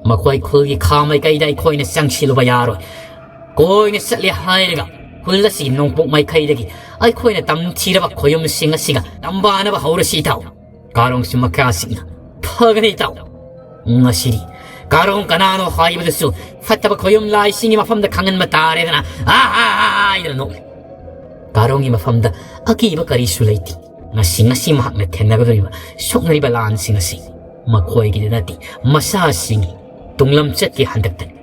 ꯃꯈꯣꯏ ꯈꯨꯜꯒꯤ ꯈꯥ ꯃꯥꯏꯀꯩꯗ ꯑꯩꯈꯣꯏꯅ ꯆꯪꯁꯤꯜꯂꯨꯕ ꯌꯥꯔꯣꯏ꯫ ꯀꯣꯏꯅ ꯆꯠꯂꯦ ꯍꯥꯏꯔꯒ ꯈꯨꯜ ꯑꯁꯤꯒꯤ ꯅꯣꯡꯄꯣꯛ ꯃꯥꯏꯀꯩꯗꯒꯤ ꯑꯩꯈꯣꯏꯅ ꯇꯝꯊꯤꯔꯕ ꯈꯣꯌꯨꯝꯁꯤꯡ ꯑꯁꯤꯒ ꯇꯝꯕꯥꯅꯕ ꯍꯧꯔꯁꯤ, ꯏꯇꯥꯎ꯫ ꯀꯥꯔꯣꯡꯁꯨ ꯃꯈꯥꯁꯤꯡꯅ, "ꯐꯒꯅꯤ, ꯏꯇꯥꯎ꯫ ꯉꯁꯤꯗꯤ ꯀꯥꯔꯣꯡ ꯀꯅꯥꯅꯣ ꯍꯥꯏꯕꯗꯨꯁꯨ ꯐꯠꯇꯕ ꯈꯣꯌꯨꯝ ꯂꯥꯏꯁꯤꯡꯒꯤ ꯃꯐꯝꯗ ꯈꯪꯍꯟꯕ ꯇꯥꯔꯦꯗꯅ", ꯑꯥ, ꯑꯥ, ꯑꯥ, ꯍꯥꯏꯗꯅ ꯅꯣꯛꯂꯤ꯫ ꯀꯥꯔꯣꯡꯒꯤ ꯃꯐꯝꯗ ꯑꯀꯤꯕ ꯀꯔꯤꯁꯨ ꯂꯩꯇꯦ꯫ ꯉꯁꯤ, ꯉꯁꯤ ꯃꯍꯥꯛꯅ ꯊꯦꯡꯅꯒꯗꯧꯔꯤꯕ ꯁꯣꯛꯅꯔꯤꯕ ꯂꯥꯟꯁꯤꯡ ꯑꯁꯤ ꯃꯈꯣꯏꯒꯤꯗ ꯅꯠꯇꯦ, ꯃꯆꯥꯁꯤꯡꯒꯤ ꯇꯨꯡꯂꯝꯆꯠꯀꯤ ꯍꯟꯗꯛꯇꯅꯤ꯫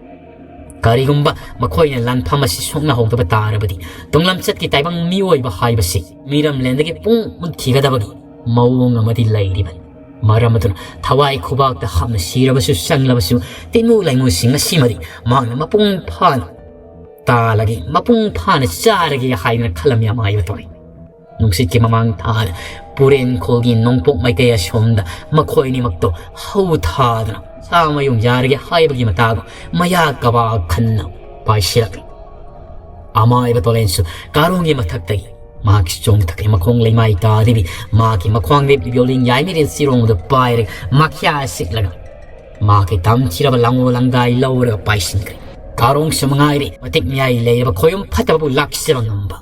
ꯀꯔꯤꯒꯨꯝꯕ ꯃꯈꯣꯏꯅ ꯂꯥꯟꯐꯝ ꯑꯁꯤ ꯁꯣꯛꯅꯍꯧꯗꯕ ꯇꯥꯔꯕꯗꯤ, ꯇꯨꯡꯂꯝꯆꯠꯀꯤ ꯇꯥꯏꯕꯪ ꯃꯤꯑꯣꯏꯕ ꯍꯥꯏꯕꯁꯤ ꯃꯤꯔꯝꯂꯦꯟꯗꯒꯤ ꯄꯨꯡ ꯃꯨꯠꯈꯤꯒꯗꯕꯒꯤ ꯃꯑꯣꯡ ꯑꯃꯗꯤ ꯂꯩꯔꯤꯕꯅꯤ꯫ ꯃꯔꯝ ꯑꯗꯨꯅ ꯊꯋꯥꯏ ꯈꯨꯕꯥꯛꯇ ꯍꯥꯞꯅ ꯁꯤꯔꯕꯁꯨ ꯆꯪꯂꯕꯁꯨ, ꯇꯤꯟꯃꯨ ꯂꯩꯉꯨꯁꯤꯡ ꯑꯁꯤꯃꯗꯤ ꯃꯍꯥꯛꯅ ꯃꯄꯨꯡ ꯐꯥꯅ ꯇꯥꯜꯂꯒꯦ, ꯃꯄꯨꯡ ꯐꯥꯅ ꯆꯥꯔꯒꯦ ꯍꯥꯏꯗꯅ ꯈꯜꯂꯝꯃꯤ ꯑꯃꯥꯏꯕ ꯇꯣꯔꯦꯟ꯫ ꯅꯨꯡꯁꯤꯠꯀꯤ ꯃꯃꯥꯡ ꯊꯥꯗ ꯄꯨꯔꯦꯟꯈꯣꯜꯒꯤ ꯅꯣꯡꯄꯣꯛ ꯃꯥꯏꯀꯩ ꯑꯁꯣꯝꯗ ꯃꯈꯣꯏ ꯑꯅꯤꯃꯛꯇꯣ ꯍꯧ ꯊꯥꯗꯨꯅ ꯁꯥ ꯃꯌꯨꯡ ꯌꯥꯔꯒꯦ ꯍꯥꯏꯕꯒꯤ ꯃꯇꯥꯒꯨꯝ ꯃꯌꯥ ꯀꯕꯥꯛ ꯈꯟꯅ ꯄꯥꯏꯁꯤꯜꯂꯛꯂꯤ꯫ ꯑꯃꯥꯏꯕ ꯇꯣꯂꯦꯟꯁꯨ ꯀꯥꯔꯣꯡꯒꯤ ꯃꯊꯛꯇꯒꯤ ꯃꯍꯥꯛꯀꯤ ꯆꯣꯡꯊꯈ꯭ꯔꯦ꯫ ꯃꯈꯣꯡ ꯂꯩꯃꯥꯏ ꯇꯥꯗꯕꯤ ꯃꯍꯥꯛꯀꯤ ꯃꯈ꯭ꯋꯥꯡꯗ ꯕꯤꯌꯣꯂꯤꯟ ꯌꯥꯏꯃꯤꯔꯦꯜ ꯆꯤꯔꯣꯡꯗꯨ ꯄꯥꯏꯔꯒ ꯃꯈ꯭ꯌꯥ ꯁꯤꯛꯂꯒ ꯃꯍꯥꯛꯀꯤ ꯇꯝꯊꯤꯔꯕ ꯂꯥꯡꯉꯣ ꯂꯪꯒꯥꯏ ꯂꯧꯔꯒ ꯄꯥꯏꯁꯤꯟꯈ꯭ꯔꯦ꯫ ꯀꯥꯔꯣꯡꯁꯨ ꯃꯉꯥꯏꯔꯦ ꯃꯇꯤꯛ ꯃꯌꯥꯏ ꯂꯩꯔꯕ ꯈꯣꯌꯨꯝ ꯐꯠꯇꯕꯕꯨ ꯂꯥꯛꯆꯕ ꯉꯝꯕ꯫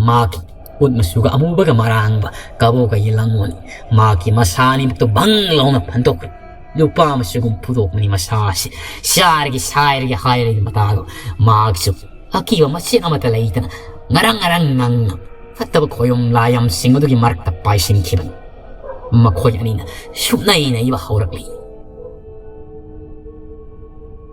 ꯃꯍꯥꯛꯀꯤ ꯎꯠ ꯃꯆꯨꯒ ꯑꯃꯨꯕꯒ ꯃꯔꯥꯡꯕ ꯀꯕꯣꯛꯀꯒꯤ ꯂꯥꯡꯉꯣꯅꯤ꯫ ꯃꯍꯥꯛꯀꯤ ꯃꯁꯥ ꯑꯅꯤꯃꯛꯇꯨ ꯕꯪ ꯂꯥꯎꯅ ꯐꯟꯗꯣꯛꯈ꯭ꯔꯦ꯫ ꯂꯨꯄꯥ ꯃꯆꯨꯒꯨꯝ ꯐꯨꯗꯣꯛꯄꯅꯤ ꯃꯁꯥ ꯑꯁꯤ꯫ ꯆꯥꯔꯒꯦ ꯁꯥꯏꯔꯒꯦ ꯍꯥꯏꯔꯒꯤ ꯃꯇꯥꯗꯣ ꯃꯍꯥꯛꯁꯨ ꯑꯀꯤꯕ ꯃꯆꯦꯠ ꯑꯃꯠꯇ ꯂꯩꯇꯅ ꯉꯔꯪ ꯉꯔꯪ ꯉꯪꯅ ꯐꯠꯇꯕ ꯈꯣꯌꯨꯝ ꯂꯥꯌꯝꯁꯤꯡ ꯑꯗꯨꯒꯤ ꯃꯔꯛꯇ ꯄꯥꯏꯁꯤꯟꯈꯤꯕꯅꯤ꯫ ꯃꯈꯣꯏ ꯑꯅꯤꯅ ꯁꯨꯞꯅꯩ ꯅꯩꯕ ꯍꯧꯔꯛꯂꯤ꯫